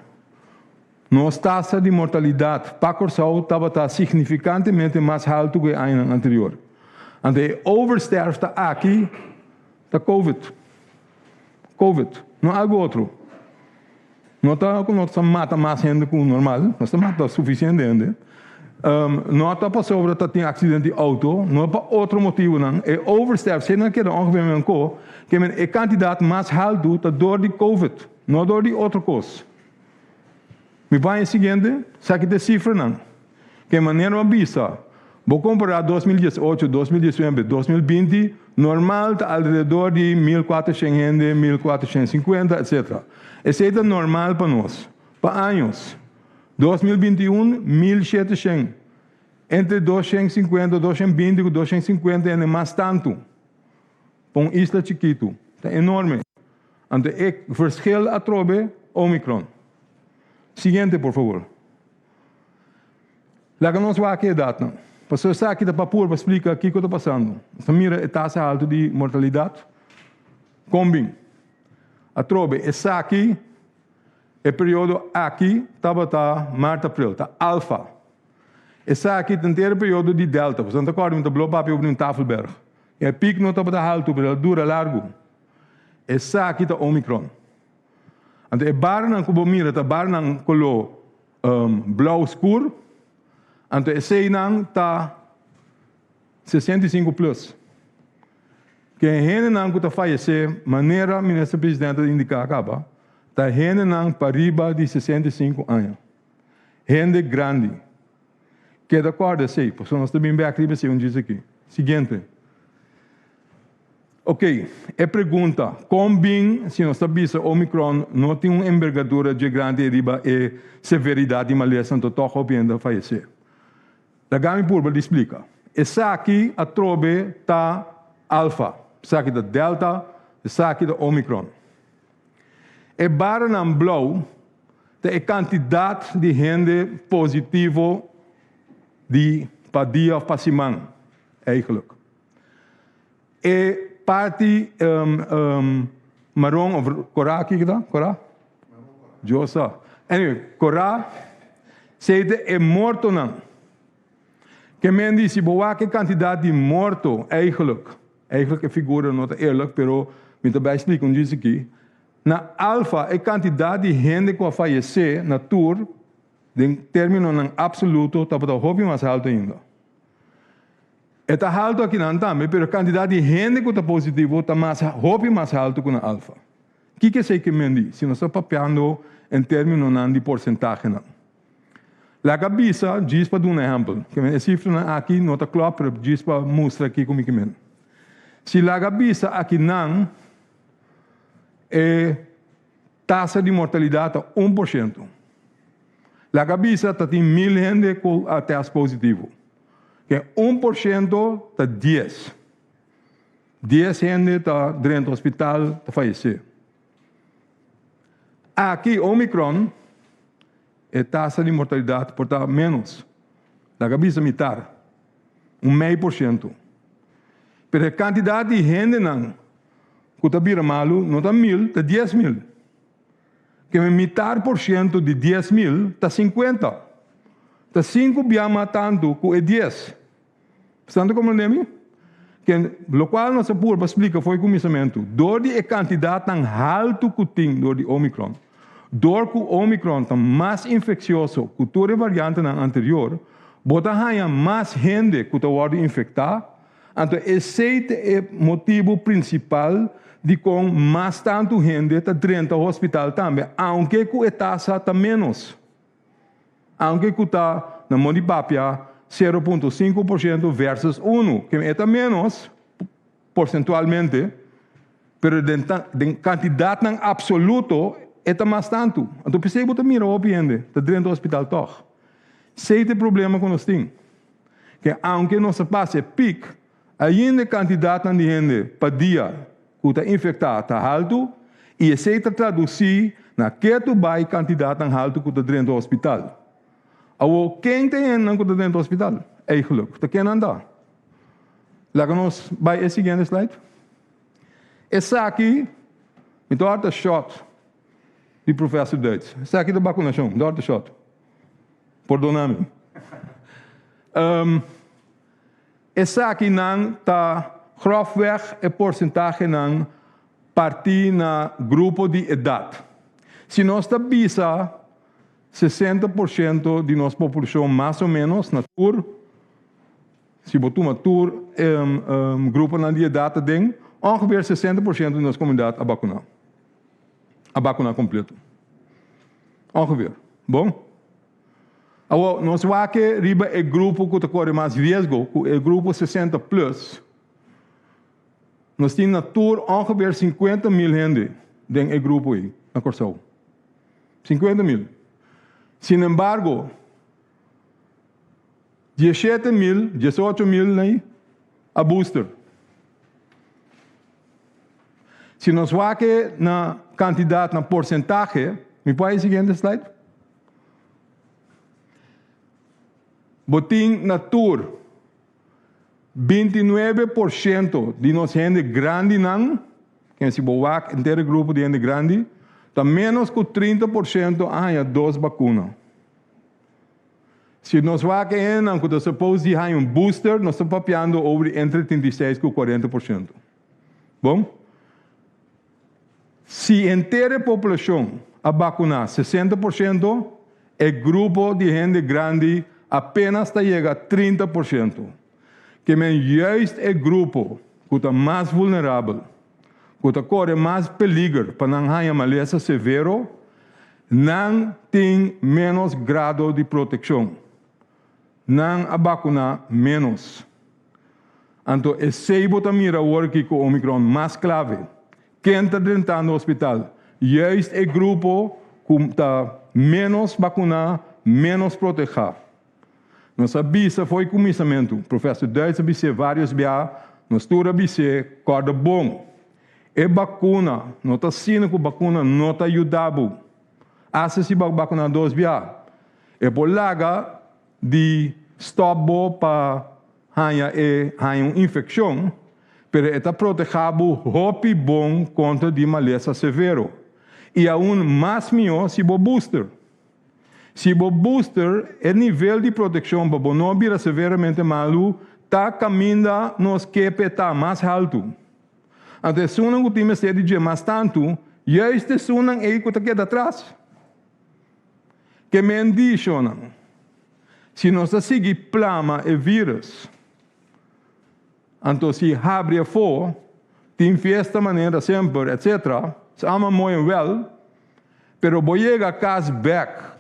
nos tasa di mortalidat pa Kòrsou tabata signifikantemente mas haltu ku e añanan anterior. Anto e oversterfte aki ta covid. Covid, no algu otro. No ta ku nos ta mata mas hende ku normal, nos ta mata sufisiente hende. No ta pasobra ta tin aksidente di outo, no pa otro motibunan. E oversterfte, si nan keda ongeveer menko, ke men e kantidat mas haltu ta dor di covid, no dor di otro kos. Mi bai e siguiente, esaki ta e sifranan. Ke manera bo a bisa, bo kompará 2018, 2019, 2020, normal ta alrededor di 1400 hende, 1450, etcetera. Esei ta normal pa nos, pa años. 2021, 1700, entre 250, 220 ku 250 hende mas tantu. Pa un isla chikitu, ta enorme. Anto e verschil atrobe Omicron. Siguiente, por favor. Laga nos wak e edatnan. Pasobra esaki ta pa purba splika kiko ta pasando. Nos ta mira e tasa haltu di mortalidat. Kon bin? Atrobe, esaki, e periodo aki tabata mart-april, ta alfa. Esaki ta henter e periodo di delta. Pasobra nan ta kòrda mi ta blo papia over di un tafelberg. E pik no tabata haltu, pero el a dura largu. Esaki ta omicron. Anto e barnan ku bo mira ta barnan koló blou skur, anto eseinan ta 65 plus. Ke hendenan ku ta fayesé, manera Minister Presidente a indiká kaba, ta hendenan pariba di 65 aña. Hende grandi. Keda kòrda esei, pasobra nos ta bin bèk riba esei un djis aki. Siguiente. Ok, e pregunta, kon bin si nos ta bisa Omicron no tin un embergadura dje grandi riba e severidat di malesa anto tòg hopi hende a fayesé? Laga mi purba di splika. Esaki atrobe ta Alfa, esaki ta Delta, esaki ta Omicron. E baranan blou ta e kantidat di hende positivo di pa dia òf pa siman, eigenlijk. E parti maron of korá kiko ta? Korá? Dios sa. Anyway, korá sei ta e mortonan. Ke men di si bo wak e kantidat di morto eigenlijk, eigenlijk e figura no ta eerlijk, pero mi ta bai splika un djis aki. Na alfa e kantidat di hende ku a fayesé na tur den términonan absoluto tabata hopi mas haltu ainda. E ta haltu akinan tambe, pero e kantidat di hende ku ta positivo ta mas hopi mas haltu ku na alfa. Kiko esei ke men di, si nos ta papiando en términonan di porsentahenan? Laga bisa djis pa duna ehèmpel. Ke men e sifranan aki no ta klòp, pero djis pa mustra kiko mi ke men. Si laga bisa akinan e. Tasa di mortalidat ta 1%. Laga bisa ta tin 1000 hende ku a tèst positivo. Ke 1% ta 10. 10 hende ta drenta hospital ta fayesé. Aki Omicron e tasa di mortalidat por ta ménos. Laga bisa mitar, un mei por shento. Pero e kantidat di hendenan ku ta bira malu no ta mil, ta 10.000. Keme mitar por shento di 10.000 ta 50. Ta sinku bia mas tantu ku e 10. Esnan ta komprendé mi? Ken, lokual nos a purba splika for e kuminsamentu, dor di e kantidatnan haltu ku tin dor di Omicron, dor ku Omicron ta mas infeksioso ku tur e variantenan anterior, bo ta haña mas hende ku ta wòrdu infektá, anto esei ta e motibu prinsipal dikon mas tantu hende ta drenta hospital tambe, aunke ku e tasa ta ménos. Aunke ku ta na mon di papia 0.5% versus 1, ke e ta ménos porsentualmente, pero den den kantidatnan apsoluto e ta mas tantu. Anto p'esei bo ta mira hopi hende ta drenta hospital tòg. Esei ta e problema ku nos tin. Ke aunke nos a pasa e pik, ainda e kantidatnan di hende pa dia ku ta infektá ta haltu i esei ta tradusí na ketu bai kantidatnan haltu ku ta drenta hospital. Awor, ken ta e hendenan ku ta drenta hospital? Eigenlijk, ta ken nan ta? Laga nos bai e siguiente slide. Esaki, mi ta hòrta shòt di Professor Duits. Esaki ta bakunashon, mi ta hòrta shòt. Pordona mi. Esakinan ta grofweg e porsentahenan partí na grupo di edat. Si nos ta bisa 60% di nos populashon mas o ménos na tur, si bo tuma tur gruponan di edat aden, ongeveer 60% di nos komunidat a bakuná. A bakuná kompleto. Ongeveer. Bon? Awor, nos wak riba e grupo ku ta kore mas riesgo, ku e grupo 60 plus. Nos tin na tur ongeveer 50.000 hende den e grupo ei na Kòrsou. 50.000. Sinembargo, 17.000, 18.000 nei a booster. Si nos wak na kantidat, na porsentahe, mi por haña e siguiente slide? Bo tin na tur 29% di nos hende grandinan, ken si bo wak henter e grupo di hende grandi, ta ménos ku 30% a haña dos bakuna. Si nos wak e hendenan ku ta suppose di haña un booster, nos ta papiando over di entre 36 ku 40%. Bon? Si henter e populashon a bakuná 60%, e grupo di hende grandi apenas ta yega 30%. Ke men juist e grupo ku ta mas vulnerabel, ku ta kore mas peliger pa nan haña malesa severo, nan tin ménos grado di protekshon. Nan a bakuná ménos. Anto esei bo ta mira awor aki ku Omicron mas klave. Ken ta drentando hospital? Juist e grupo ku ta ménos bakuná, ménos protehá. Nos a bisa for e kuminsamentu, Professor Duits a bis'é vários bia, nos tur a bis'é, kòrda bon, e bakuna no ta asina ku bakuna no ta yuda bo. Asta si bo a bakuná dos bia, e por laga di stòp bo pa haña e haña un infekshon, pero e ta protehá bo hopi bon kontra di malesa severo. I aun mas mihó si bo booster. Si bo booster, e nivel di protekshon pa bo no bira severamente malu ta kaminda nos ke p'e ta mas haltu. Anto esunnan ku tin mester di dje mas tantu, juist esunnan ei ku ta keda atras. Ke men di, shonnan? Si nos ta sigui plama e virus, anto si habri afó, tin fiesta manera semper, etc. Sa ama mooi en wel, pero bo yega kas bek,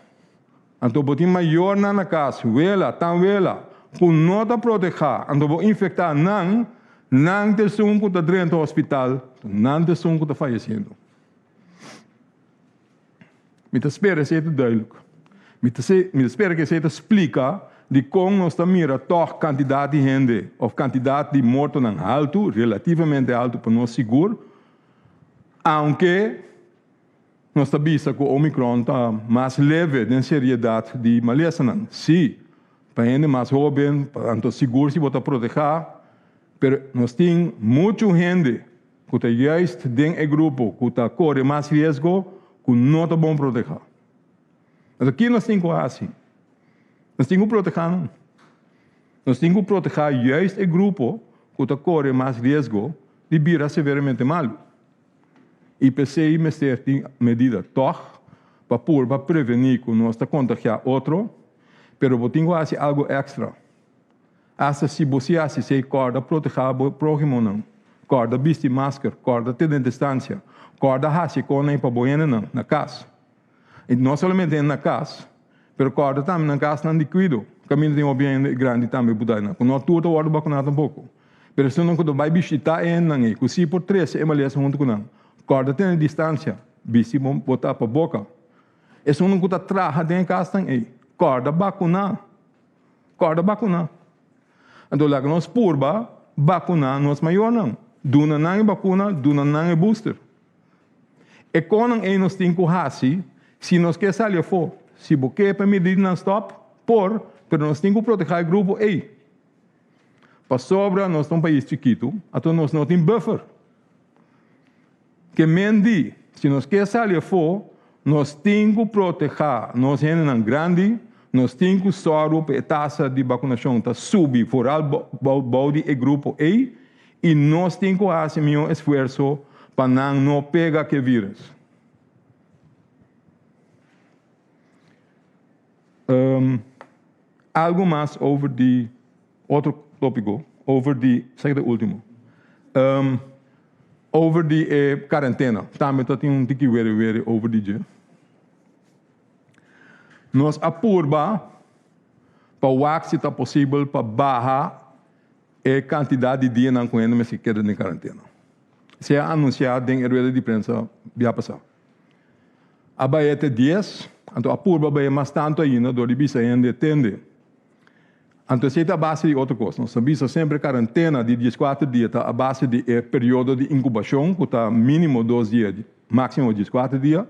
anto bo tin mayornan na kas, wela, tanwela, ku no ta protehá, anto bo infektá nan, nan ta esun ku ta drenta hospital, nan ta esun ku ta fayesiendo. Mi ta spera esei ta duidelijk. Mi ta mi ta spera ku esei ta splika dikon nos ta mira tòg kantidat di hende òf kantidat di mortonan haltu, relativamente haltu pa nos sigur, aunke nos ta bisa ku Omicron ta mas leve den seriedat di malesanan. Sí, pa hende mas hóben, anto sigur si bo ta protehá, pero nos tin muchu hende ku ta juist den e grupo ku ta kore mas riesgo ku no ta bon protehá. Anto ki nos tin ku hasi? Nos tin ku protehá nan. Nos tin ku protehá juist e grupo ku ta kore mas riesgo di bira severamente malu. I p'esei mester tin medida tòg pa purba prevení ku nos ta kontagiá otro, pero bo tin ku hasi algu èkstra. Asta si bo si hasi esei, kòrda protehá bo próhimonan, kòrda bisti masker, kòrda tene distansia, kòrda hasi kònei pa bo hendenan na kas. I no solamente hende na kas, pero kòrda tambe nan kasnan di kuido, kaminda tin hopi hende grandi tambe por dai nan, ku no tur ta wòrdu bakuná tampoko. Pero esunnan ku ta bai bishitá e hendenan ei, ku si por trese e malesa huntu ku nan, kòrda tene distansia, bisti bo tapa boka. Esunnan ku ta traha den e kasnan ei, kòrda bakuná. Kòrda bakuná. Anto laga nos purba bakuná nos mayornan. Duna nan e bakuna, duna nan e booster. E konan ei nos tin ku hasi si nos ke sali afó. Si bo ke pa e medidanan stòp, por, pero nos tin ku protehá e grupo ei. Pasobra nos ta un pais chikitu, anto nos no tin buffer. Ke men di, si nos ke sali afó, nos tin ku protehá nos hendenan grandi, nos tin ku sòru pa e tasa di bakunashon ta subi foral bou di e grupo ei i nos tin ku hasi mihó esfuerso pa nan no pega ku e vírùs. Algu mas over di otro tópiko, over di, esaki ta e último. Over di e karentena, tambe ta tin un tiki were were over di dje. Nos a purba pa wak si ta posibel pa baha e kantidat di dianan ku hende mester keda den karentena. Esei a anunsiá den e rueda di prensa bia pasá. A bai te dies, anto a purba bai mas tantu ainda dor di bisa hende tende. Anto esei ta a base di otro kos. Nos ta bisa semper karentena di dieskuater dia ta a base di e periodo di inkubashon ku ta mínimo dos dia, máksimo dieskuater dia.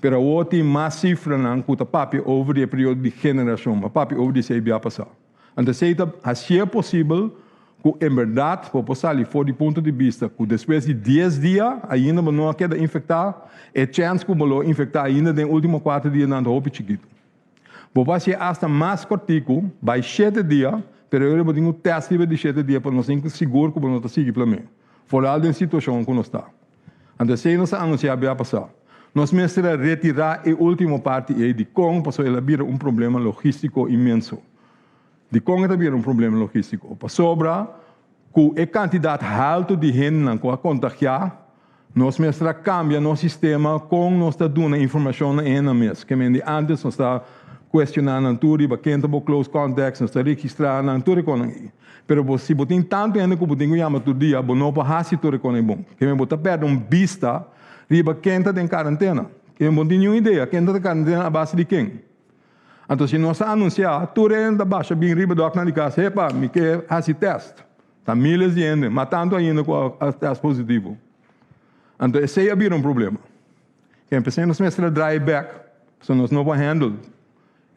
Pero awor tin mas sifranan ku ta papia over di e periodo di generashon. Mi a papia over di esei bia pasá. Anto esei ta hasié posibel ku en bèrdat bo por sali for di punto di bista ku despues di dies dia ainda bo no a keda infektá, e chèns ku bo lo infektá ainda den último kuater dianan ta hopi chikitu. Bo por hasié asta mas kòrtiku, bai shete dia, pero e ora bo tin ku tèst riba di shete dia pa nos tin sigur ku bo no ta sigui plamé, foral den situashon ku nos ta. Anto esei nos a anunsiá bia pasá. Nos mester a retirá e último parti ei dikon pasobra el a bira un problema logístiko inmenso. Dikon e ta bira un problema logístiko? Pasobra ku e kantidat haltu di hendenan ku a kontagiá, nos mester a kambia nos sistema kon nos ta duna informashon na e hendenan mes. Ke men di ántes nos ta kuestioná nan tur riba ken ta bo close contacts, nos ta registrá nan, tur e konan ei. Pero bo si bo tin tantu hende ku bo tin ku yama tur dia, bo no por hasi tur e konan ei bon. Ke men bo ta pèrdè un bista riba ken ta den karentena. Ke men bo no tin niun idea ken ta den karentena a base di ken. Anto si nos a anunsiá, tur hende ta basha bin riba dòknan di kas, Hepa, mi ke hasi tèst. Ta míles di hende, mas tantu ainda ku a tèst positivo. Anto esei a bira un problema. Ken p'esei nos mester a draai bèk, pasobra nos no por handle.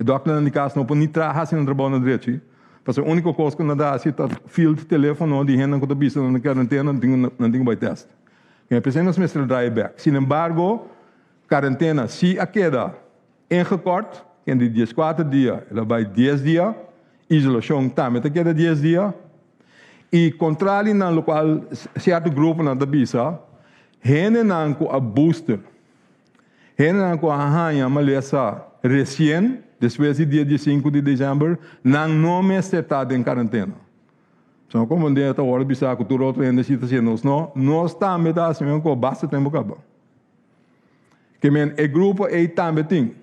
E dòkternan di kas no por ni traha hasi nan trabou na drechi, pasobra e úniko kos ku nan ta hasi ta field teléfono di hendenan ku ta bisa nan ta karentena, nan tin ku bai tèst. Ken p'esei nos mester a draai bèk. Sinembargo, karentena si a keda. Ingekort, ken di dieskuater dia el a bai dies dia, isolashon tambe ta keda dies dia. I kontrali na lokual sierto gruponan ta bisa, hendenan ku a booster, hendenan ku a haña malesa resien, despues di dia diesinku di desèmber, nan no mester ta den karentena. So no komprendé ta wòrdu bisa ku tur otro hende si ta hasié, nos no, nos tambe ta hasi mesmo kos basta tempu kaba. Ke men e grupo ei tambe tin.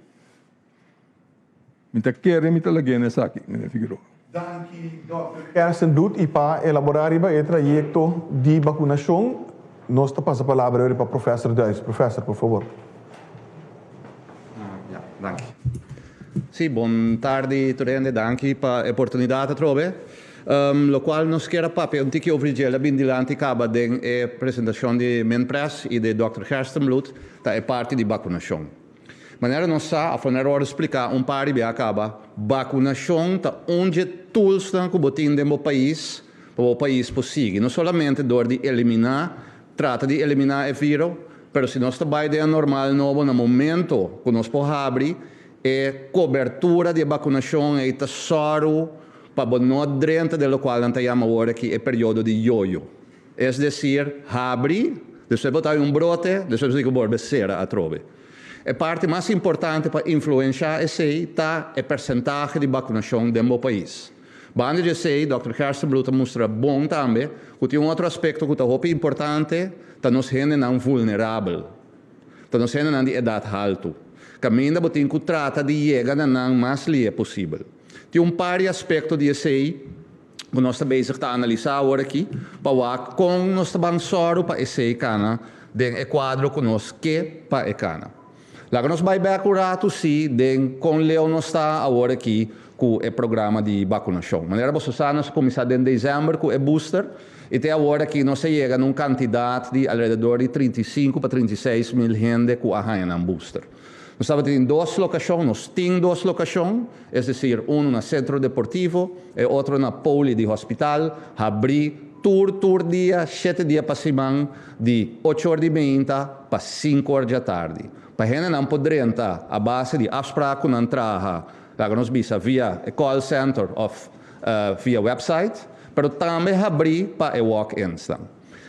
Mi ta kere mi ta lag'é na esaki, meneer Figueroa. Danki Dòkter Gerstenbluth i pa elaborá riba e trayekto di bakunashon nos ta pasa palabra riba Professor Duits. Professor, por fabor. Danki. Sí, bon tardi tur hende, danki pa e oportunidat atrobe. Lokual nos kier a papia un tiki over dje el a bin dilanti kaba den e presentashon di Minpres i di Dòkter Gerstenbluth ta e parti di bakunashon. Manera nos sa, òf manera wòrdu spliká un par di bia kaba, bakunashon ta un dje toolsnan ku bo tin den bo pais pa bo pais por sigui, no solamente dor di eliminá, trata di eliminá e viro, pero si nos ta bai den e normal nobo na momento ku nos por habri, e kobertura di e bakunashon ei ta sòru pa bo no drenta den lokual nan ta yama awor aki e periodo di yoyo. Es desir, habri, despues bo ta hay un brote, despues bo tin ku bolbe sera atrobe. E parti mas importante pa influenshá esei ta e persentahe di bakunashon den bo pais. Banda di esei, Dòkter Gerstenbluth ta mustra bon tambe ku tin un otro aspekto ku ta hopi importante, ta nos hendenan vulnerabel. Ta nos hendenan di edat haltu. Kaminda bo tin ku trata di yega na nan mas lihe posibel. Tin un par di aspekto di esei ku nos ta bezig ta analisá awor aki pa wak kon nos ta ban sòru pa esei kana den e kuadro ku nos ke pa e kana. Laga nos bai bèk un ratu sí den kon leu nos ta awor aki ku e programa di bakunashon. Manera boso sa nos a kuminsá den desèmber ku e booster i te awor aki nos a yega na un kantidat di alrededor di 35 pa 36 mil hende ku a haña nan booster. Nos tabatin dos lokashon, nos tin dos lokashon, es desir unu na Sentro Deportivo, e otro na Poli di Hospital, habrí tur tur dia, shete dia pa siman, di ocho or di meinta pa sinku or djatardi. Pa hendenan por drenta a base di afsprak ku nan traha, laga nos bisa via e call center òf via website, pero tambe habrí pa e walk-insnan.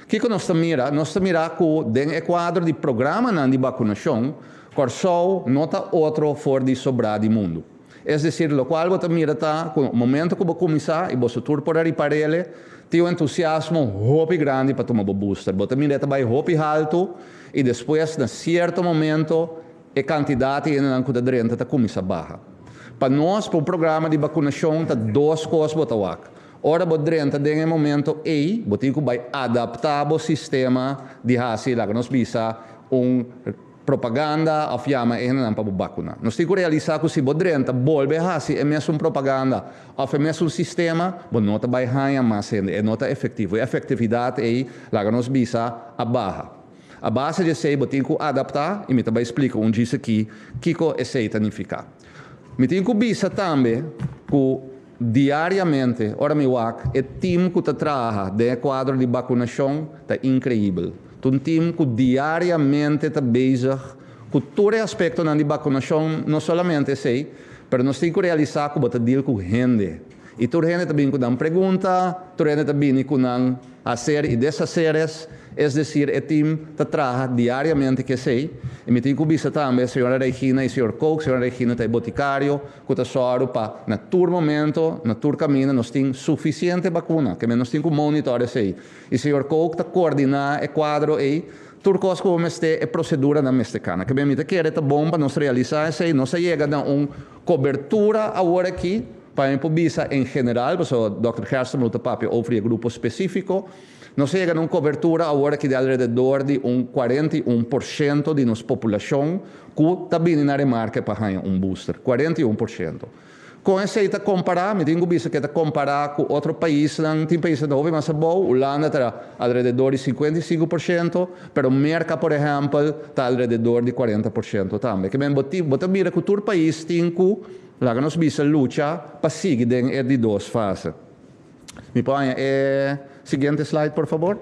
Kiko nos ta mira? Nos ta mira ku den e kuadro di programanan di bakunashon, Kòrsou no ta otro for di sobrá di mundu. Es desir, lokual bo ta mira ta ku momento ku bo kuminsá i boso tur por a ripar'ele, tin un entusiasmo hopi grandi pa tuma bo booster. Bo ta mira e ta bai hopi haltu i despues na sierto momento e kantidat di hendenan ku ta drenta ta kuminsá baha. Pa nos, pa un programa di bakunashon ta dos kos bo ta wak. Ora bo drenta den e momento ei, bo tin ku bai adaptá bo sistema di hasi, laga nos bisa, un propaganda òf yama e hendenan pa bo bakuná. Nos tin ku realisá ku si bo drenta bolbe hasi e mesun propaganda òf e mesun sistema, bo no ta bai haña mas hende, e no ta efektivo. E efektividat ei, laga nos bisa, a baha. A base di esei bo tin ku adaptá i mi ta bai splika un djis aki kiko esei ta nifiká. Mi tin ku bisa tambe ku Diariamente, ora mi wak e team ku ta traha den e kuadro di bakunashon ta inkreibel. Ta un team ku diariamente ta bezig ku tur e aspektonan di bakunashon, no solamente esei, pero nos tin ku realisá ku bo ta deal ku hende. I tur hende ta bini ku nan pregunta, tur hende ta bini ku nan hacer i deshaceres. Es desir, e team ta traha diariamente ku esei. I mi tin ku bisa tambe señora Regina i señor Kook, señora Regina ta e botikario, ku ta sòru pa na tur momento, na tur kaminda nos tin sufisiente bakuna, ke men nos tin ku monitor esei. I señor Kook ta koordiná e kuadro ei, tur kos ku bo mester, e proseduranan mester kana. Ke men mi ta kere ta bon pa nos realisá esei, nos a yega na un kobertura awor aki, pa mi por bisa en general, pasobra dòkter Gerstenbluth ta papia over di e grupo spesífiko, Nos a yega na un kobertura awor aki di alrededor di un 41% di nos populashon ku ta bini na remarke pa haña un booster. 41%. Kon esei ta kompará? Mi tin ku bisa ku e ta kompará ku otro paisnan. Tin paisnan ta hopi mas abou. Hulanda ta alrededor di 55%, pero Merka por ehèmpel ta alrededor di 40% tambe. Ke men bo tin bo ta mira ku tur pais tin ku, laga nos bisa, lucha pa sigui den e di dos fase. Mi por haña e siguiente slide por fabor?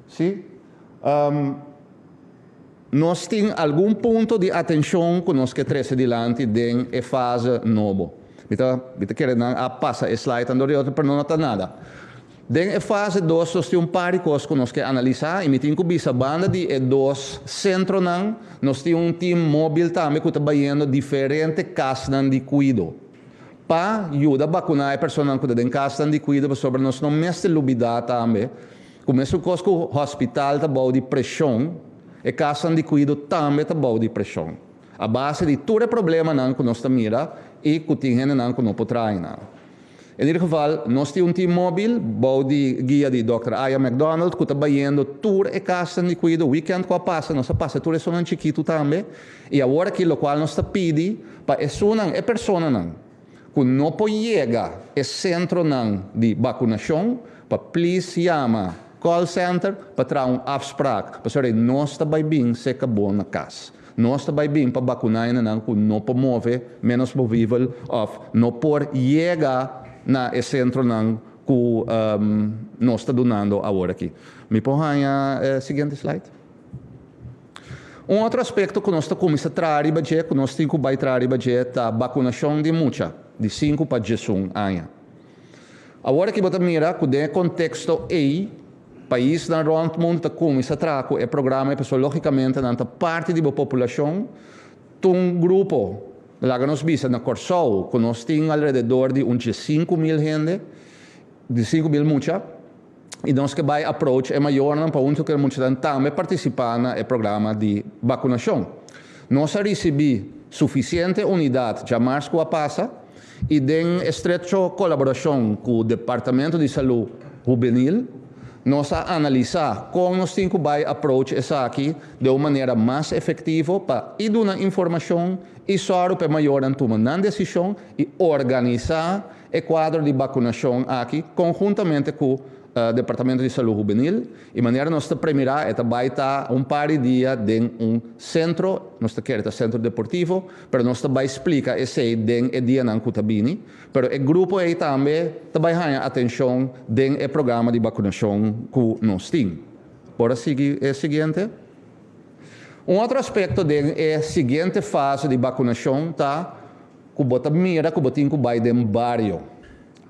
Sí. Nos tin algun punto di atenshon ku nos ke trese dilanti den e fase nobo. Mi ta mi ta kere nan a pasa e slide andor di otro pero no ta nada. Den e fase dos nos tin un par di kos ku nos ke analisá i mi tin ku bisa banda di e dos sentronan nos tin un team mobil tambe ku ta bayendo diferente kasnan di kuido. Pa yuda bakuná e personanan ku ta den kasnan di kuido pasobra nos no mester lubidá tambe ku mesun kos ku hospital ta bou di preshon, e kasnan di kuido tambe ta bou di preshon. A base di tur e problemanan ku nos ta mira i ku tin hendenan ku no por traha einan. In ieder geval, nos tin un team mobil, bou di guia di Dòkter Aya McDonald, ku ta bayendo tur e kasnan di kuido. Weekend ku a pasa, nos a pasa tur esunnan chikitu tambe. I awor aki lokual nos ta pidi pa esunnan, e personanan, ku no por yega e sentronan di bakunashon, pa please yama call center pa traha un afspraak, pasobra nos ta bai bin seka bo na kas. Nos ta bai bin pa bakuná hendenan ku no por move, ménos movivel, òf no por yega na e sentronan ku nos ta dunando awor aki. Mi por haña e siguiente slide? Un otro aspekto ku nos ta kuminsá traha riba dje, ku nos tin ku bai traha riba dje, ta bakunashon di mucha di sinku pa diesun aña. Awor aki bo ta mira ku den e konteksto ei, paisnan rònt mundu ta kuminsá traha ku e programa ei pasobra lógikamente nan ta parti di bo populashon. Tun grupo, laga nos bisa na Kòrsou ku nos tin alrededor di un 15.000 hende, di 5000 mucha, i nos ke bai approach e mayornan pa huntu ku e muchanan tambe partisipá na e programa di bakunashon. Nos a risibí sufisiente unidat djamars ku a pasa i den estrecho kolaborashon ku Departamento di Salú Hubenil nos a analisá kon nos tin ku bai approach esaki den un manera mas efektivo pa i duna informashon i sòru pa e mayornan tuma nan desishon i organisá e kuadro di bakunashon aki konhuntamente ku Departamento di Salú Hubenil i manera nos ta premirá e ta bai ta un par di dia den un sentro, nos ta kere ta sentro deportivo, pero nos ta bai splika esei den e dianan ku ta bini. Pero e grupo ei tambe ta bai haña atenshon den e programa di bakunashon ku nos tin. Por a sigui e siguiente. Un otro aspekto den e siguiente fase di bakunashon ta ku bo ta mira ku bo tin ku bai den bario.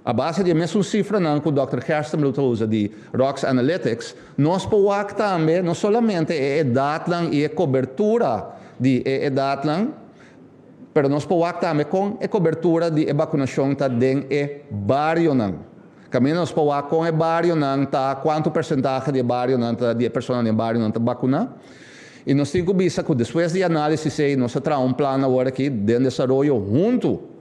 A base di e mesun sifranan ku Dòkter Gerstenbluth ta usa di Rox Analytics, nos por wak tambe no solamente e edatnan i e kobertura di e edatnan, pero nos por wak tambe kon e kobertura di e bakunashon ta den e barionan. Kaminda nos por wak kon e barionan ta, kuantu persentahe di e barionan ta, di e personanan den e barionan ta bakuná. I nos tin ku bisa ku despues di análisis ei nos a traha un plan awor aki den desaroyo huntu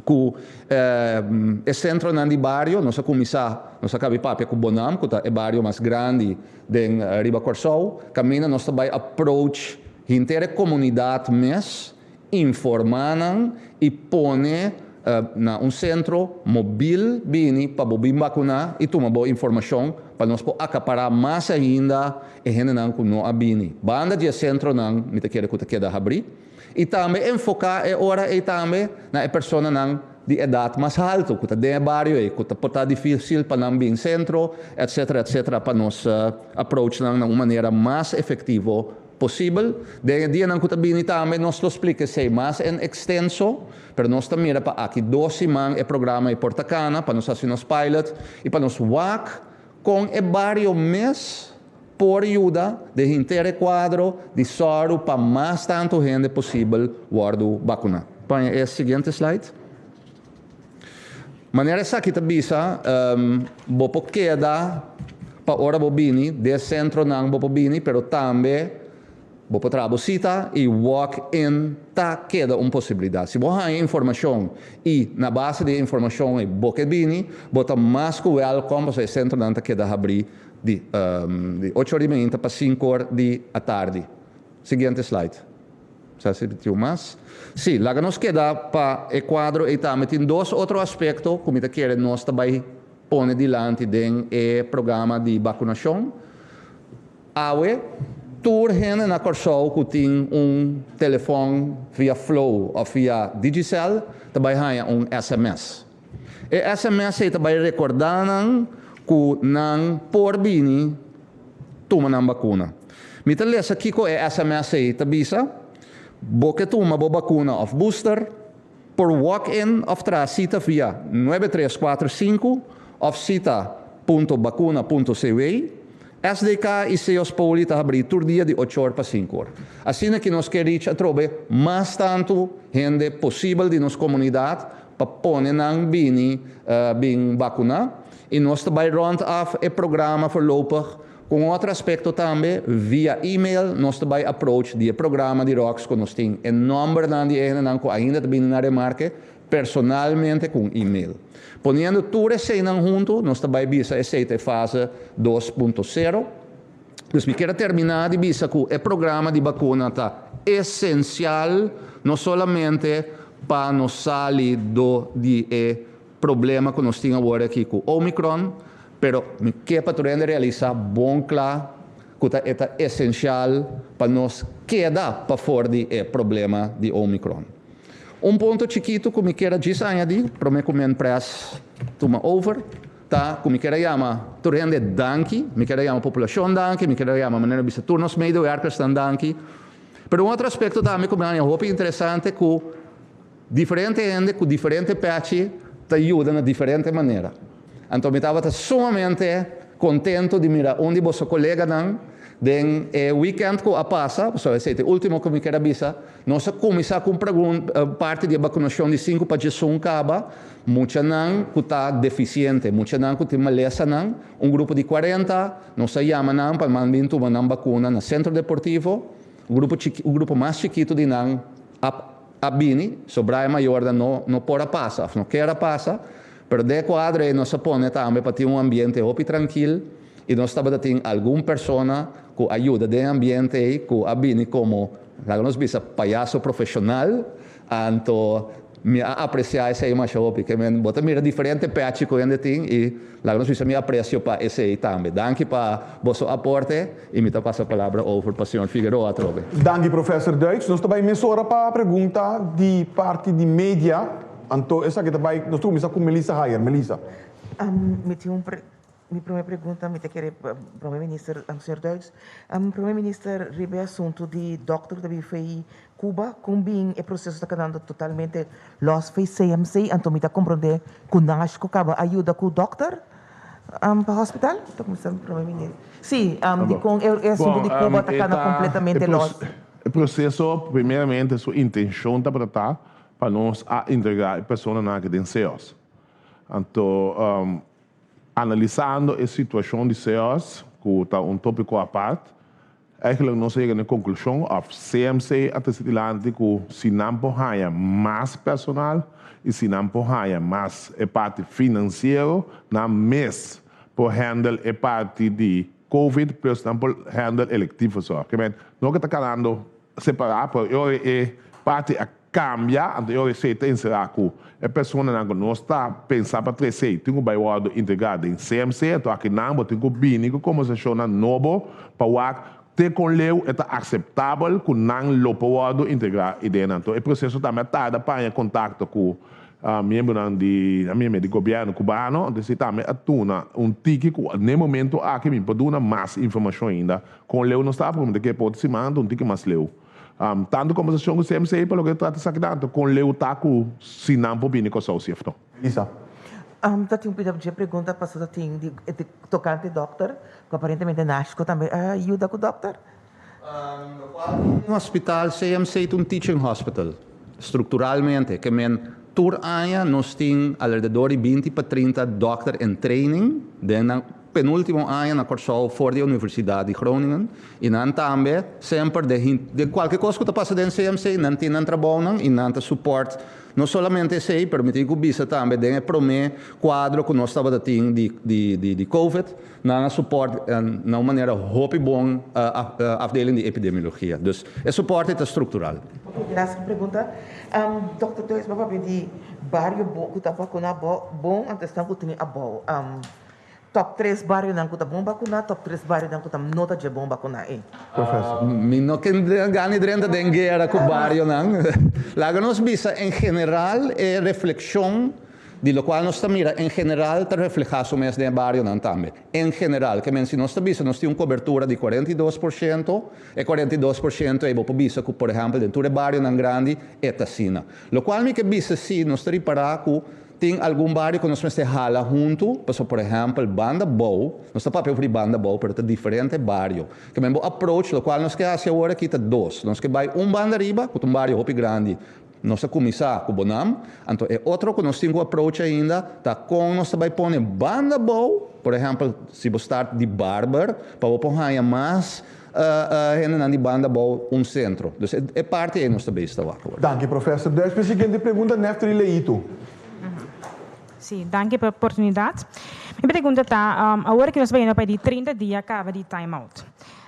ku e sentronan di bario. Nos a kuminsá, nos a kabi papia ku Bonam ku ta e bario mas grandi den riba Kòrsou. Kaminda nos ta bai approach henter e komunidat mes, informá nan i pone na un sentro mobil bini pa bo bin bakuná i tuma bo informashon pa nos por akapará mas ainda e hendenan ku no a bini. Banda di e sentronan mi ta kere ku ta keda habrí. I tambe enfoká e ora ei tambe na e personanan di edat mas haltu ku ta den e bario ei, ku ta por ta difísil pa nan bin sentro, etcetera, etcetera, pa nos approach nan na un manera mas efektivo posibel. Den e dianan ku ta bini tambe nos lo splika esei mas en ekstenso, pero nos ta mira pa aki dos siman e programa ei por ta kana pa nos hasi nos pilot i pa nos wak kon e bario mes por yuda den henter e kuadro di sòru pa mas tantu hende posibel wòrdu bakuná. Paña e siguiente slide. Manera esaki ta bisa, bo por keda pa ora bo bini den sentronan bo por bini, pero tambe bo por traha bo sita i walk in ta keda un posibilidat. Si bo haña informashon i na base di e informashon ei bo ke bini, bo ta mas ku wèlkòm pasobra e sentronan ta keda habrí di ocho or di mainta pa sinku or di atardi. Siguiente slide. Sa si tin mas? Sí, laga nos keda pa e kuadro ei tambe. Tin dos otro aspekto ku mi ta kere nos ta bai pone dilanti den e programa di bakunashon. Awe, tur hende na Kòrsou ku tin un telefòn via Flow òf via Digicel ta bai haña un sms. E sms ei ta bai rekordá nan ku nan por bini tuma nan bakuna. Mi ta lesa kiko e sms ei ta bisa, Bo ke tuma bo bakuna òf booster? Por walk in òf traha sita via nuebe tres kuater sinku òf sita punto bakuna punto cw. SDK i Seos Poli ta habrí tur dia di ocho or pa sinku or. Asina ki nos ke reach atrobe mas tantu hende posibel di nos komunidat pa pone nan bini bin bakuná i nos ta bai rònt af e programa voorlopig ku un otro aspekto tambe via email nos ta bai approach di e programa di Rox ku nos tin e nòmbernan di e hendenan ku ainda ta bini na remarke. personalmente ku un email. Poniendo tur eseinan huntu, nos ta bai bisa esei ta e fase 2.0. Dus mi kier a terminá di bisa ku e programa di bakuna ta esensial no solamente pa nos sali do di e problema ku nos tin awor aki ku Omicron, pero mi ke pa tur hende realisá bon kla ku ta e ta esensial pa nos keda pafor di e problema di Omicron. Un punto chikitu ku mi kier a djis añadí promé ku Menpres tuma over ta ku mi kier a yama tur hende danki, mi kier a yama populashon danki, mi kier a yama manera bisa tur nos medewerkersnan danki. Pero un otro aspekto tambe ku mi haña hopi interesante ku diferente hende ku diferente pèchi ta yuda na diferente manera. Anto mi tabata sumamente kontentu di mira un di boso koleganan den e wikènt ku a pasa, pasobra esei ta e último ku mi kier a bisa, Nos a kuminsá ku un parti di e bakunashon di sinku pa djesun kaba, muchanan ku ta defisiente, muchanan ku tin malesanan, un grupo di 40, nos a yama nan pa nan bin tuma nan bakuna na Sentro Deportivo, un grupo chiki, un grupo mas chikitu di nan a a bini, sobrá e mayornan no no por a pasa òf no kier a pasa, pero den e kuadro ei nos a pone tambe pa tin un ambiente hopi trankil i nos tabata tin algun persona ku a yuda den e ambiente ei ku a bini komo Laga nos bisa payaso profesional, anto mi a aprecia esey masha hopi. Ke men bo ta mira diferente pechi ku hende tin i laga nos bisa mi aprecio pa esey tambe. Danki pa boso aporte i mi ta pasa palabra over pa señor Figueroa atrobe. Danki Professor Duits. Nos ta bai mesora pa pregunta di parti di media. Anto esaki ta bai, nos ta kuminsa ku Melissa Hayer. Melissa. Mi tin un Mi prome pregunta mi ta kere Prome Minister señor Duits. Prome Minister riba e asunto di dokter ku ta bin fei Cuba kon bin e proseso ta kanando totalmente los fei CMC anto mi ta kompronde ku Nashko kaba a yuda ku dokter pa hospital? Ta kuminsa Prome Minister. Si, dikon e asunto di Cuba ta kana kompletamente los? E proseso primeramente su intenshon tabata ta pa nos a integra e personanan aki den CEOS. Anto Analisando e situashon di CEOS, ku ta un tópiko apart, eigenlijk nos a yega na e konklushon òf CMC a trese dilanti ku si nan por haña mas personal i si nan por haña mas e parti finansiero, nan mes por handle e parti di Covid plus nan por handle electieve zorg. Ke men, no ke ta kanando separá, pero e ora e parti a kambia, anto e ora esei ta enserá ku e personanan ku nos ta pensa pa trese tin ku bai wòrdu integrá den CMC, anto akinan bo tin ku bini ku kombersashonnan nobo pa wak te kon leu e ta akseptabel ku nan lo por wòrdu integrá i den nan. Anto e proseso tambe a tarda pa haña kontakto ku miembronan di di gobièrnu kubano, anto esei tambe a tuna un tiki ku n'e momento aki mi por duna mas informashon ainda kon leu nos ta, pasobra mi ta kere por otro siman anto un tiki mas leu. Tantu kombersashon ku CMC pa loke ta trata esaki tantu kon leu ta ku si nan por bini Kòrsou si òf no. Lisa. Ta tin un pida dje pregunta paso ta tin di tokante dòkter ku aparentemente Nashko tambe a yuda ku dòkter. Un hospital CMC ta un teaching hospital strukturalmente ke men tur aña nos tin alrededor di 20 pa 30 dòkter en training den nan penultimo aña na Kòrsou for di e Universidat di Groningen i nan tambe semper den kualke kos ku ta pasa den CMC nan tin nan trabounan i nan ta support no solamente esei pero mi tin ku bisa tambe den e promé kuadro ku nos tabata tin di di covid nan a support na un manera hopi bon afdeling di epidemiologia dus e support ta struktural. Ok, gracias pa pregunta. Dòkter Toyes bo a papia di bario bon ku ta vakuná bon anto esnan ku tene abou. Top tres barionan ku ta bon bakuná, top tres barionan ku ta no ta dje bon bakuná ei. Professor. Mi no ke gana drenta den guera ku barionan. Laga nos bisa en general e reflekshon di lokual nos ta mira en general ta reflehá su mes den e barionan tambe. En general. Ke men si nos ta bisa nos tin un kobertura di 42%, e 42% ei bo por bisa ku por ehèmpel den tur e barionan grandi e ta asina. Lokual mi ke bisa si nos ta ripará ku Tin algun bario ku nos mester hala huntu, pasobra por ehèmpel Banda Bou, nos ta papia over di Banda Bou pero ta diferente bario. Ke men bo approach lokual nos ke hasi awor aki ta dos. Nos ke bai un banda riba ku ta un bario hopi grandi, nos a kuminsá ku Bonam, anto e otro ku nos tin ku approach ainda ta kon nos ta bai pone Banda Bou, por ehèmpel si bo start di Barber pa bo por haña mas. Hendenan di banda bou un sentro. Dus e parti ei nos ta bezig ta wak awor. Danki Professor Duijs. Mi siguiente pregunta Neftali Leito. Sí, danki pa e oportunidat. Mi pregunta ta, awor ki nos bayendo pa e di 30 dia kaba di time out.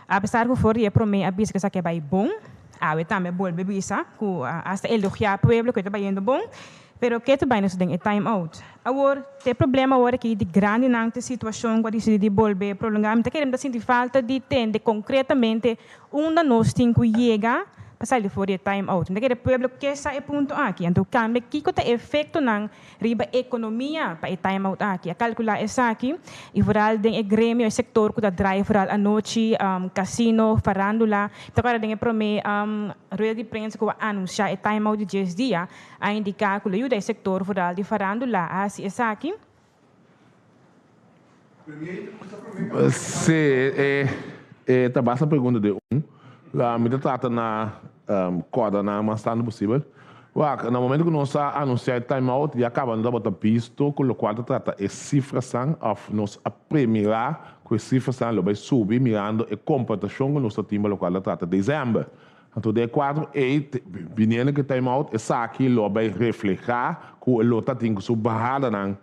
Apesar ku for di e promé a bisa ku esaki a bai bon, awe tambe a bolbe bisa ku asta elogiá pueblo ku e ta bayendo bon, Pero ke ta bai nos den e time out? Awor, ta e problema awor aki di grandinan ta e situacion cu a dicidi di bolbe prolonga. Mi ta kere mi ta sinti falta di tende concretamente unda nos tin cu yega pa sali for di e time out. Mi ta kere pueblo ke sa e punto aki. Anto cambia kico ta e efectonan riba economia pa e time out aki. A calcula esaki y vooral den e gremio, e sector cu ta draai vooral anochi, casino, farandula. Mi ta acorda den e prome rueda di prensa cu a anuncia e time out di dies dia. A indiká ku lo yuda e sektor vooral di farándula a hasi esaki. Sí, e ta basta pregunta den un. La mi ta trata na kòrda nan mas tantu posibel. Wak, na momento ku nos a anunsiá e time out ya kaba no tabata bisto ku lokual ta trata e sifrasan òf nos a premirá ku e sifrasan lo bai subi mirando e komportashon ku nos ta tin pa lokual ta trata desèmber. Anto den e kuadro ei, biniendo ku e time out, esaki lo a bai reflehá ku e lo ta tin ku su bahadanan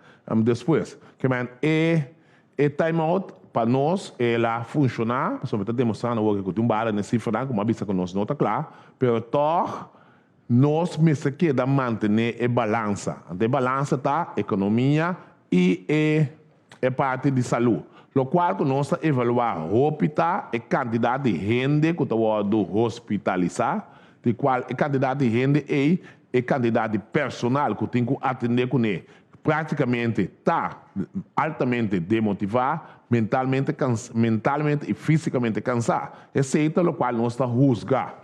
despues. Ke men, e e time out pa nos el a funshoná, pasobra mi ta demostrando awor ku tin un bahada den e sifranan ku mi a bisa ku nos no ta kla, pero tòg nos mester keda mantené e balansa. Anto e balansa ta ekonomia i e E parti di salú. Lokual ku nos ta evaluá hopi ta e kantidat di hende ku ta wòrdu hospitalisá, di kual e kantidat di hende ei, e kantidat di personal ku tin ku atendé kuné práktikamente ta altamente demotivá, mentalmente mentalmente i físikamente kansá. Esei ta lokual nos ta husga.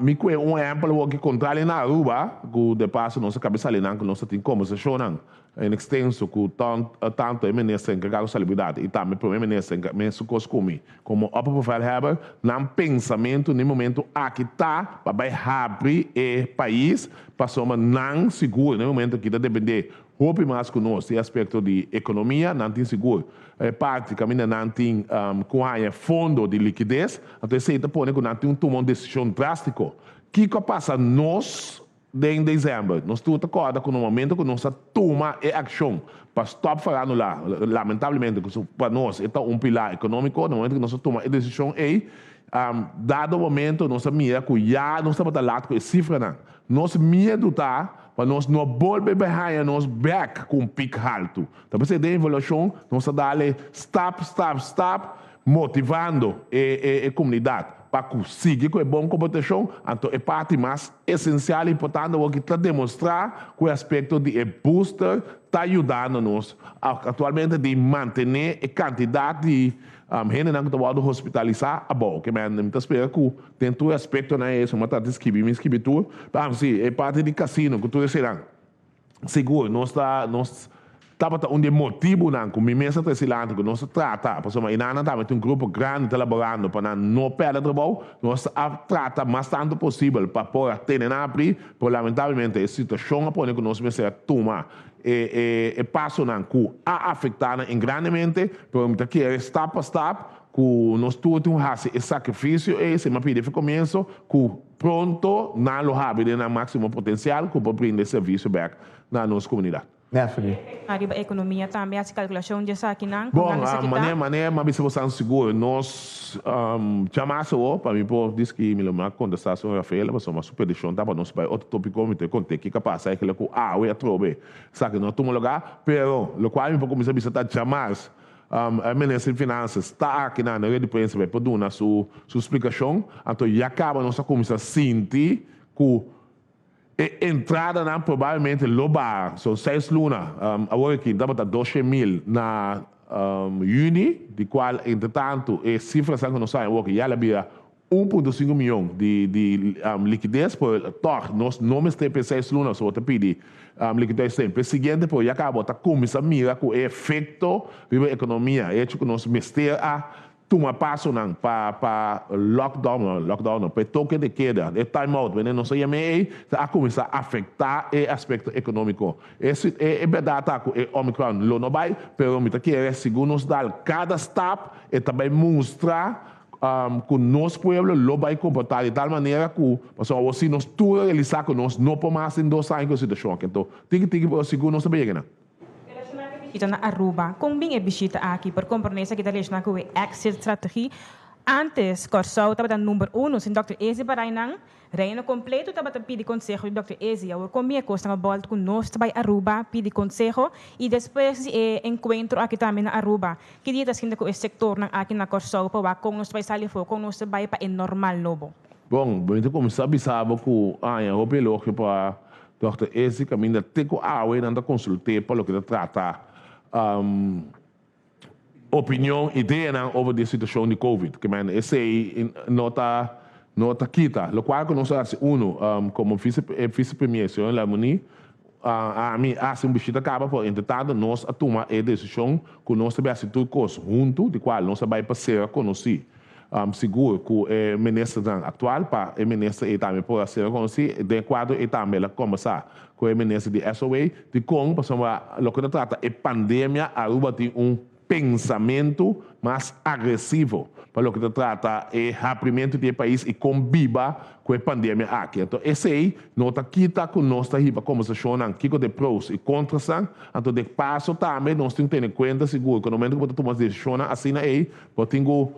Mi kue un ehèmpel awor ki kontrali na Aruba, ku de paso nos a kaba sali nan ku nos ta tin kombersashonnan En extenso cu tanto e minister encarga cu salubridad y tambe prome minister encarga mesun cos cu mi como opperbevelhebber, nan pensamento n'e momento aki ta pa bay habri e pais pasobra nan sigur n'e momento aki ta depende hopi mas cu nos di aspecto di economia, nan tin sigur e parti caminda nan tin cu haya fondo di liquidez, anto esey ta pone cu nan tin un tuma un decision drastico. Kico a pasa nos? Den december, nos tur ta corda cu na momento cu nos a tuma e accion pa stop faranula, lamentablemente cu pa nos e ta un pilar economico, na momento cu nos a tuma e decision ey, dado momento nos a mira cu ya nos tabata laat cu e cifranan. Nos miedu ta pa nos no bolbe bay haya nos bek cu un piek halto. Ta pesey den evaluacion nos a dale stap, stap, stap, motivando e comunidad pa cu sigui cu e bon comportacion, anto e parti mas esencial y importante awor ki ta demostra cu e aspecto di e booster ta yudando nos actualmente di mantene e cantidad di hendenan cu ta wordo hospitalisa abou. Ke men mi ta spera cu den tur e aspectonan ey, esaki mi a trata di skibi, mi skibi tur, pero si e parti di casino cu tur eseynan. Sigur, nos ta, nos tabata un di e motibunan ku mi mes a trese dilanti ku nos a trata, pasobra enanan tambe tin un grupo grandi ta laborando pa nan no pèrdè trabou, nos a trata mas tantu posibel pa por a tene nan abrí, pero lamentablemente e situashon a pone ku nos mester a tuma e e e pasonan ku a afektá nan engrandemente, pero mi ta kere stap pa stap ku nos tur tin ku hasi e sakrifisio ei, esei mi a pidi for komienso, ku. Pronto nan lo habri den nan maximo potencial cu por brinda e servicio bek na nos comunidad. Nefri. Ariba economia tambe haci calculacion di esakinan con Bon, nan esaki ta. mane mane m'a bisa bosan sigur nos chama awo pa mi por diski mi lo a contesta señor Rafaela pasobra su peticion ta pa nos bay otro topico mi ta conte kico a pasa eigenlijk cu awe atrobe esaki no a tuma lugar pero locual mi por cuminsa bisa ta djamars E minister di Finanzas ta aki na red di prensa pa e por duna su su splikashon. Anto ya kaba nos a kuminsá sinti ku e entradanan probablemente lo baha. So seis luna awor aki tabata doshe mil na yüni, di kual entretantu e sifranan ku nos haña awor aki ya la bira 1.5 mion di di likides por tòg nos no mester p'e seis luna so bo ta pidi likides ten p'e siguiente pero ya kaba bo ta kuminsá mira ku e efekto riba ekonomia e hecho ku nos mester a tuma pasonan pa pa lockdown no lockdown no p'e toke de keda e time out wende nos a yam'é ei ta a kuminsá afektá e aspekto ekonómiko e si e bèrdat ta ku e omicron lo no bai pero mi ta kere segun nos dal kada stap e ta bai mustra. Ku nos pueblo lo bai komportá di tal manera ku, pasobra awor si nos tur a realisá ku nos no por mas den dos aña ku e situashon aki. Anto, tiki tiki pero sigur nos ta bai yega nan. Relashoná ku e bishita na Aruba, kon bin e bishita aki? Por komprondé esaki ta relashoná ku e exit strategie. Antes Kòrsou tabata number uno sin dòkter Ezi barai nan. Reino kompleto tabata pidi konseho di dòkter Ezi. Awor kon bin e kosnan a bòlt ku nos ta bai Aruba pidi konseho i despues di e enkuentro aki tambe na Aruba? Ki dia ta sinta ku e sektornan aki na Kòrsou pa wak kon nos ta bai sali afó, kon nos ta bai pa e normal nobo? Bon, bo ta kuminsá bisa bo ku aña hopi elogio pa dòkter Ezi kaminda te ku awe nan ta konsult'é pa loke ta trata opinion, ideanan over di e situashon di Covid. Ke men esei no ta no ta kita. Lokual ku nos a hasi unu komo vise e vise premier señor Larmonie ami a hasi un bishita kaba pero entretanto nos a tuma e desishon ku nos ta bai hasi tur kos huntu di kual nos a bai pa sera konosí sigur ku e ministernan aktual pa e minister ei tambe por a sera konosí den kuadro ei tambe el a kombersá ku e minister di SOA dikon pasobra loke ta trata e pandemia Aruba tin un pensamentu mas agresivo pa loke ta trata e haprimentu di e pais i kon biba ku e pandemia aki. Anto esei no ta kita ku nos ta hiba kombersashonnan kiko ta e pros i kontrasnan. Anto de paso tambe nos tin ku tene kuenta sigur ku na momento ku bo ta tuma desishonnan asina ei bo tin ku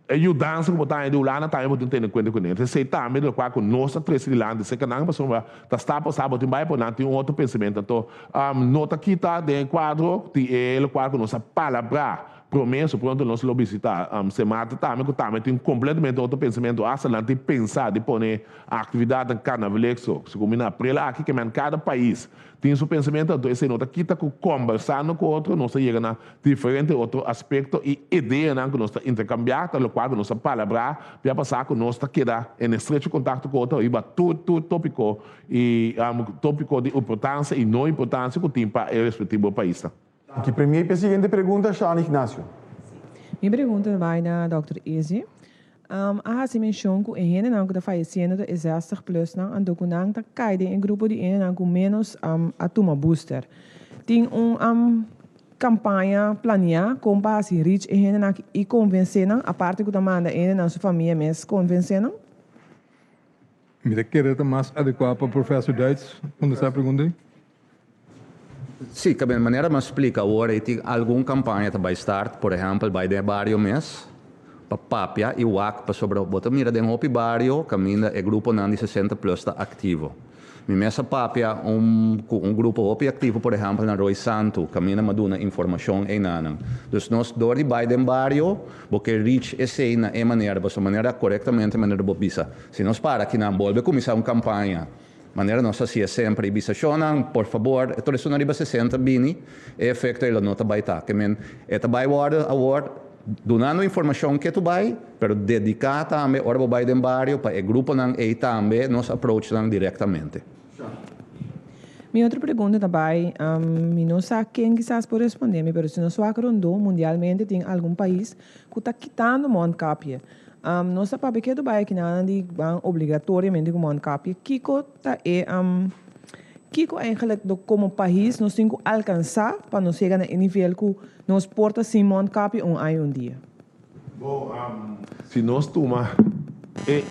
E yudansa ku bo ta haña di Hulanda tambe bo tin tene kuenta kuné. Esei tambe di lokual ku nos ta trese dilanti serka nan pasobra ta sta pasá bo tin bai por nan tin un otro pensamentu. Anto no ta kita den e kuadro di e lokual ku nos a palabrá promé so pronto nos lo bisitá Sint Maarten tambe ku tambe tin kompletamente otro pensamentu asta nan tin pensá di pone aktividatnan karnavalekso segun mi na aprel aki ke men kada pais Tin su pensamentu, anto esei no ta kita ku kombersando ku otro nos ta yega na diferente otro aspekto i ideanan ku nos ta interkambiá, ta lokual ku nos ta palabrá bia pasá ku nos ta keda en estrecho kontakto ku otro riba tur tur topiko i topiko di importansia i no importansia ku tin pa e respektivo paisnan. Danki Premier. P'e siguiente pregunta, Shana Ignacio. Mi pregunta ta bai na Dòkter Izzy. A hasi menshon ku e hendenan ku ta fayesiendo ta e zestig plusnan, anto ku nan ta kai den e grupo di hendenan ku ménos a tuma booster. Tin un kampaña planiá kon pa hasi reach e hendenan aki i konvensé nan, aparte ku ta manda e hendenan su famia mes konvensé nan? Mi ta kere ta mas adekuá pa Professor Duits kontestá e pregunta ei. Sí, kabe manera mi a splika awor ei tin algun kampaña ta bai start, por ehèmpel bai den e bario mes pa papia i wak pasobra bo ta mira den hopi bario kaminda e gruponan di sesenta plus ta aktivo. Mi mes a papia un ku un grupo hopi aktivo por ehèmpel na Rooi Santu kaminda mi a duna informashon einanan. Dus nos dor di bai den bario bo ke reach esei na e manera pasobra manera korektamente manera bo bisa si nos para akinan bolbe kuminsá un kampaña Manera nos hacié semper y bisa shonnan, por fabor, e tur esunnan riba 60 bini, e efecto ei lo no ta bay ta. Ke men, e ta bay worde awor dunando informacion ke tu bay, pero dedica tambe ora bo bay den bario pa e gruponan ei tambe nos approach nan directamente. Mi otro pregunta ta bay, mi no sa ken kisas por responde mi, pero si nos wak rondó mundialmente tin algun pais cu ta kitando mondkapje. Nos ta papia ketu bai kinanan di ban obligatoriamente ku mondkapje. Kiko ta e kiko eigenlijk do komo pais nos tin ku alkansá pa nos yega na e nivel ku nos por ta sin mondkapje un aña un dia? Bo, si nos tuma e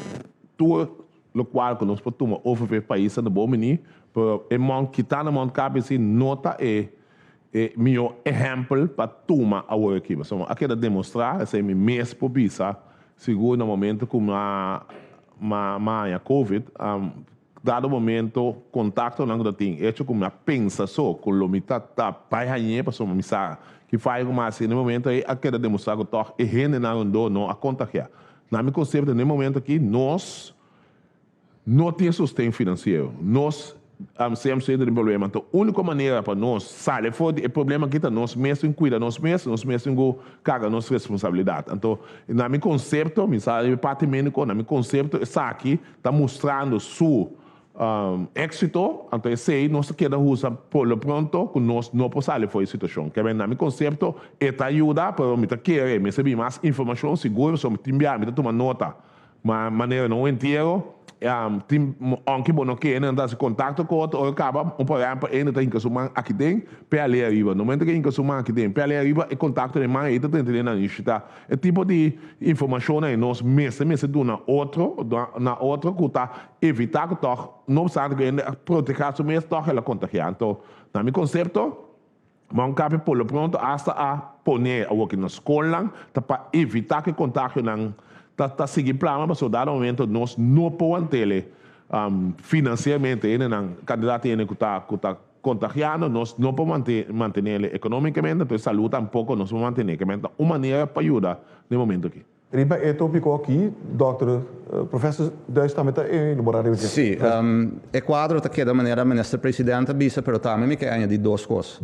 tur lokual ku nos por tuma over pa e paisnan ta bon bini, pero e mond kita na mondkapje si no ta e E mihó ehèmpel pa tuma awor aki, pasobra a keda demostrá, esei mi mes por bisa, sigur na momento ku mi a haña covid, dado momento kontaktonan ku ta tin, echo ku mi a pensa so ku lo mi ta bai hañ'é pasobra mi sa ki fayo ku mi a hasi, na e momento ei a keda demostrá ku tòg e hendenan rondó no a kontagiá. Na mi konsepto, na e momento aki nos No tin sosten finansiero. Nos CMC ta den problema. Anto úniko manera pa nos sali for di e problema aki ta nos mes tin kuida nos mes, nos mes tin ku karga nos responsabilidat. Anto na mi konsepto, mi sa riba e parti médiko, na mi konsepto esaki ta mustrando su éksito, anto esei nos ta keda usa por lo pronto ku nos no por sali for di e situashon. Kèmen na mi konsepto e ta yuda, pero mi ta kere mester bin mas informashon sigur, pasobra mi tin biaha mi ta tuma nota. Ma manera na un entiero, tin aunke bo no kere nan ta hasi kontakto ku otro, ora kaba un por ehèmpel ene ta hinka su man aki den p'e al'e ariba. No momento ku e hinka su man aki den p'e al'e ariba e kontakto den man ei ta drenta den narishi. Ta e tipo di informashonnan ei nos mester mester duna otro na otro ku ta evitá ku tòg no opstante ku hende a protehá su mes tòg el a kontagiá. Anto na mi konsepto. Ma un kape por lo pronto asta a pone awoki na skolnan ta pa evita ku e kontagionan ta ta sigui plama pasobra dado momento nos no por wantele finansieramente hendenan kantidat di hende ku ta ku ta kontagiando nos no por mante mantenele ekonomikamente entonces salud tampoko nos por mantene ke ta un manera pa yuda den momento aki. Riba e tópiko aki, dòkter Professor Duits tambe ta elaborá riba dje. Sí, e kuadro ta keda manera Minister President a bisa, pero tambe mi ke añadí dos kos.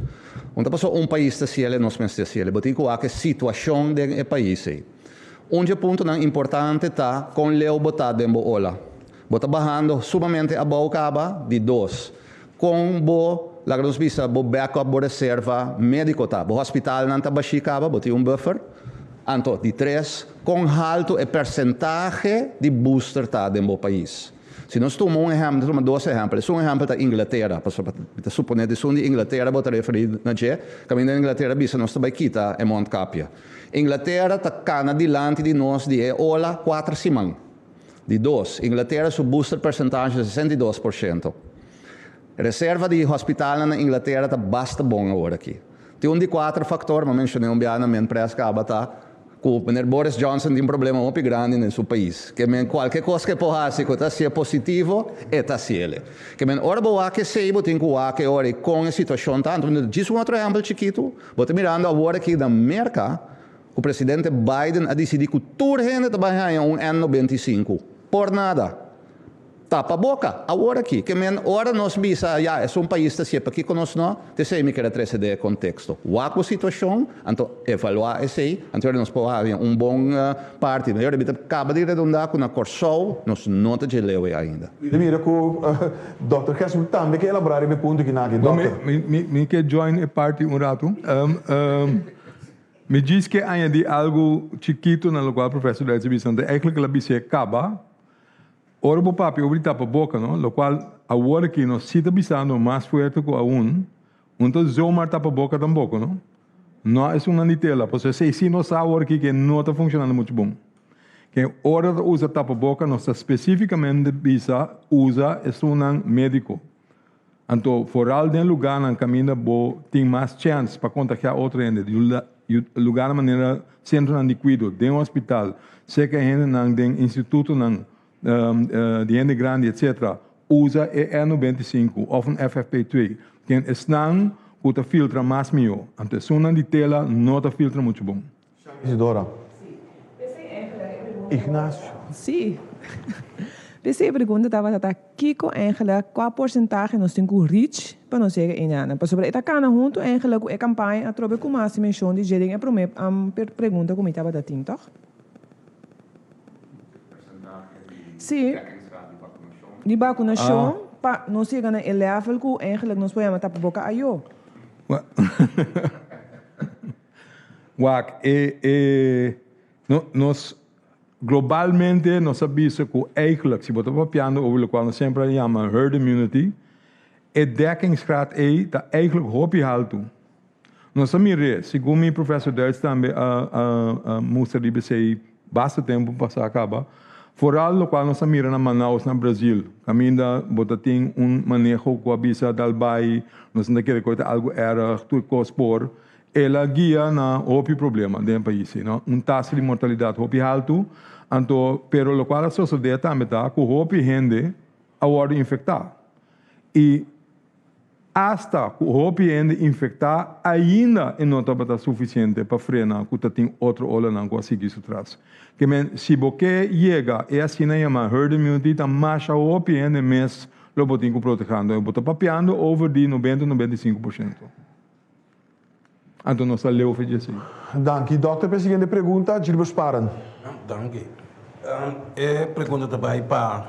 Un ta pasobra un pais ta siel e nos mester siel. Bo tin ku wak e situashon den e pais ei. Un dje puntonan importante ta kon leu bo ta den bo ola. Bo ta bahando sumamente abou kaba? Di dos, kon bo, laga nos bisa, bo backup, bo reserva médiko ta? Bo hospitalnan ta bashí kaba? Bo tin un buffer? Anto, di tres, kon haltu e persentahe di booster ta den bo pais? Si nos tuma un ehèmpel, nos tuma dos ehèmpel. Esun ehèmpel ta Inglatera, pasobra mi ta suponé di esun di Inglatera bo ta referí na dje, kaminda Inglatera bisa nos ta bai kita e mondkapje. Inglatera ta kana dilanti di nos di e ola kuater siman. Di dos, Inglatera su booster percentage ta 62%. Reserva di hospitalnan na Inglatera ta basta bon awor aki. Tin un di kuater factor, mi a mencion'é un biaha na Menpres caba, ta cu meneer Boris Johnson tin problema hopi grandi den su pais. Ke men cualke cos ke por haci cu ta hacié positivo, e ta haciele. Ke men ora bo wak esey, bo tin cu wak e ora y con e situacion ta. Anto, djis un otro ehempel chikitu, bo ta mirando awor aki na Merca, Ku presidente Biden a disidí ku tur hende ta bai haña un N95. Por nada. Tapa boka. Awor aki. Ke men ora nos bisa ya es un pais ta sié pakiko nos no? T'esei mi kere trese den e konteksto. Wak bo situashon, anto evaluá esei, anto ora nos por haña un bon parti. Mi ta kaba di redondá ku na Kòrsou nos no ta dje leu ei ainda. Mi ta mira ku Dòkter Gerson tambe ke elaborá riba e punto aki naki. Dòkter. Mi ke join e party un ratu. Mi djis ke añadí algu chikitu na lokual Professor Duits a bisa. Anto eigenlijk el a bis'é kaba. Ora bo papia over di tapa boka, no? Lokual awor aki nos si ta bisando mas fuerte ku aun, un ta zomaar tapa boka tampoko, no? No esunnan di tela, pasobra esei si nos sa awor aki ke no ta funshonando muchu bon. Ke ora ta usa tapa boka nos ta spesifikamente bisa usa esunnan médiko. Anto foral den lugánan kaminda bo tin mas chèns pa kontagiá otro hende, lugánan manera sentronan di kuido, den hospital, serka e hendenan den institutonan di hende grandi etcetera, usa e N95 òf un FFP2. Ken esnan ku ta filtra mas mihó. Anto esunnan di tela no ta filtra muchu bon. Isidora. Ignacio. Sí. P'esei e pregunta tabata ta kiko eigenlijk, kua porsentahe nos tin ku reach pa nos yega einan. Pasobra e ta kana huntu eigenlijk ku e kampaña atrobe ku mas menshon di dje den e promé pregunta ku mi tabata tin, tòg? Sí, di bakunashon pa nos yega na e level ku eigenlijk nos por yama tapaboka ayó. Wak, e, e, no, nos, globalmente nos a bisa ku eigenlijk, si bo ta papiando over lokual nos semper a yama herd immunity, e dekkingsgraad ei ta eigenlijk hopi haltu. Nos a mir'é, segun mi professor Duits tambe a, a, a mustra riba esei basta tempu pasá kaba, vooral lokual nos a mira na Manaus na Brazil, kaminda bo ta tin un maneho ku a bisa dal bai, nos no ta kere ku e ta algu erg, tur kos por, El a guia na hopi problema den e pais ei, no? Un tasa di mortalidat hopi haltu, anto pero lokual a sosodé tambe ta ku hopi hende a wòrdu infektá. I asta ku hopi hende infektá ainda e no tabata sufisiente pa frena ku ta tin otro olanan ku a sigui su tras. Ke men si bo ke yega e asina yamá herd immunity ta masha hopi hende mes lo bo tin ku protehá. Anto bo ta papiando over di nobenta, 95%. Anto nos ta leu fe dje. Danki. Dòkter p'e siguiente pregunta, Gilbert Sparen. Danki. E pregunta ta bai pa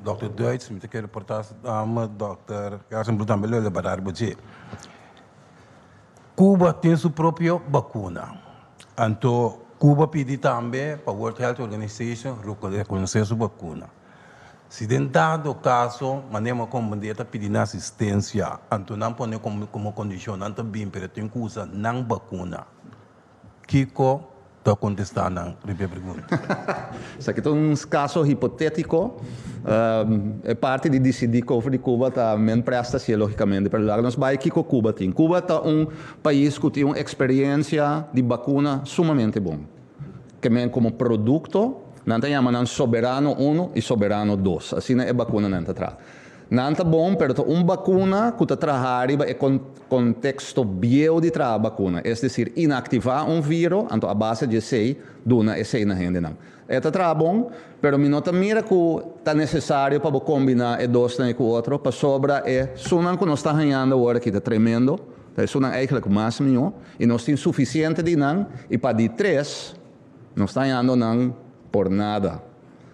dòkter Duits. Mi ta kere por ta dòkter Gersenbloed tambe lo elabora riba dje. Cuba tin su propio bakuna. Anto. Cuba a pidi tambe pa World Health Organization rekonosé su bakuna. Si den dado kaso manera mi a komprendé ta pidi nan asistensia, anto nan pone komo kondishon nan ta bin pero tin ku usa nan bakuna. Kiko ta kontestá nan riba e pregunta? Esaki ta un kaso hipotétiko. E parti di disidí kofer di Cuba ta men presta si lógikamente, pero laga nos bai kiko Cuba tin. Cuba ta un pais ku tin un eksperiensia di bakuna sumamente bon. Ke men komo produkto nan ta yama nan Soberano uno i Soberano dos. Asina e bakunanan ta traha. Nan ta bon, pero ta un bakuna ku ta traha riba e konteksto bieu di traha bakuna, es desir inaktivá un viro, anto a base di esei duna esei na hendenan. E ta traha bon, pero mi no ta mira ku ta nesesario pa bo kombiná e dosnan ei ku otro, pasobra e sunnan ku nos ta hañando awor aki ta tremendo, ta esunnan eigentlik mas mihó, i nos tin sufisiente di nan, i pa di tres, nos ta hañando nan por nada.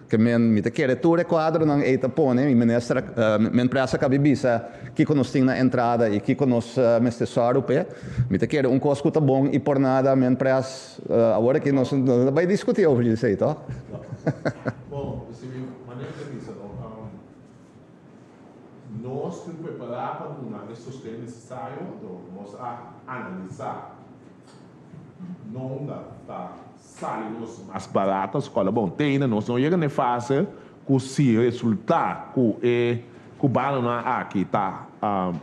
Ke men, mi ta kere tur e kuadronan ei ta pone, mi minister, mi empresa kabi bisa kiko nos tin na entrada i kiko nos mester sòru p'e. Mi ta kere un kos ku ta bon i por nada mi empres, awor aki nos no ta bai diskutí over di esei, tòg? Bon, si mi manera ta bisa no, nos tin prepará pa duna e sosten nesesario, anto nos a analisá no ta sali nos mas barata skola. Bon, te ainda nos no yega na e fase ku si resulta ku e kubanonan aki ta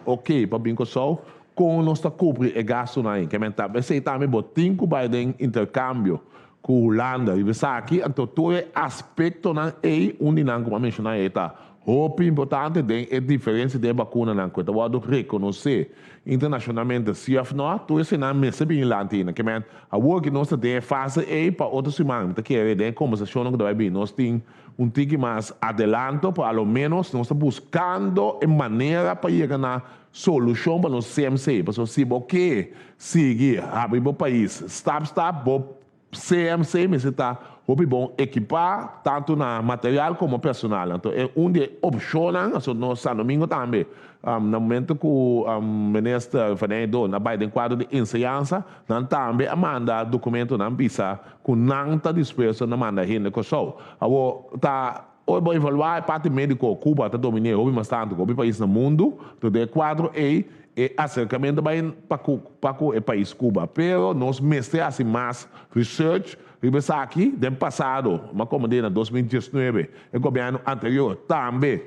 ok pa bin Kòrsou, kon nos ta kubri e gastunan ei. Ke men ta esei tambe bo tin ku bai den interkambio ku Hulanda riba esaki. Anto tur e aspektonan ei, un di nan ku bo a menshoná ei ta hopi importante den e diferensia den e bakunanan ku e ta wòrdu rekonosé internashonalmente si òf nò, tur eseinan mester bin lanti ainda. Ke men awor ku nos ta den e fase ei pa otro siman mi ta kere den e kombersashonnan ku ta bai bin nos tin un tiki mas adelanto, por a lo ménos nos ta buskando e manera pa yega na solushon pa nos CMC. Pasobra si bo ke sigui habri bo pais stap stap bo CMC mester ta hopi bon ekipá tantu na material komo personal. Anto e un di e opshonnan, aso nos San Domingo tambe, na momento ku Minister Van Eijdoorn a bai den kuadro di enseñansa, nan tambe a manda dokumentonan bisa ku nan ta dispuesto na manda hende Kòrsou. Awor ta ora bo evaluá e parti médiko, Cuba ta dominé hopi mas tantu ku hopi pais na mundu, anto den e kuadro ei E aserkamentu bai pa ku pa ku e pais Cuba, pero nos mester hasi mas research riba esaki. Den pasado, ma komo di na 2019, e gobièrnu anterior tambe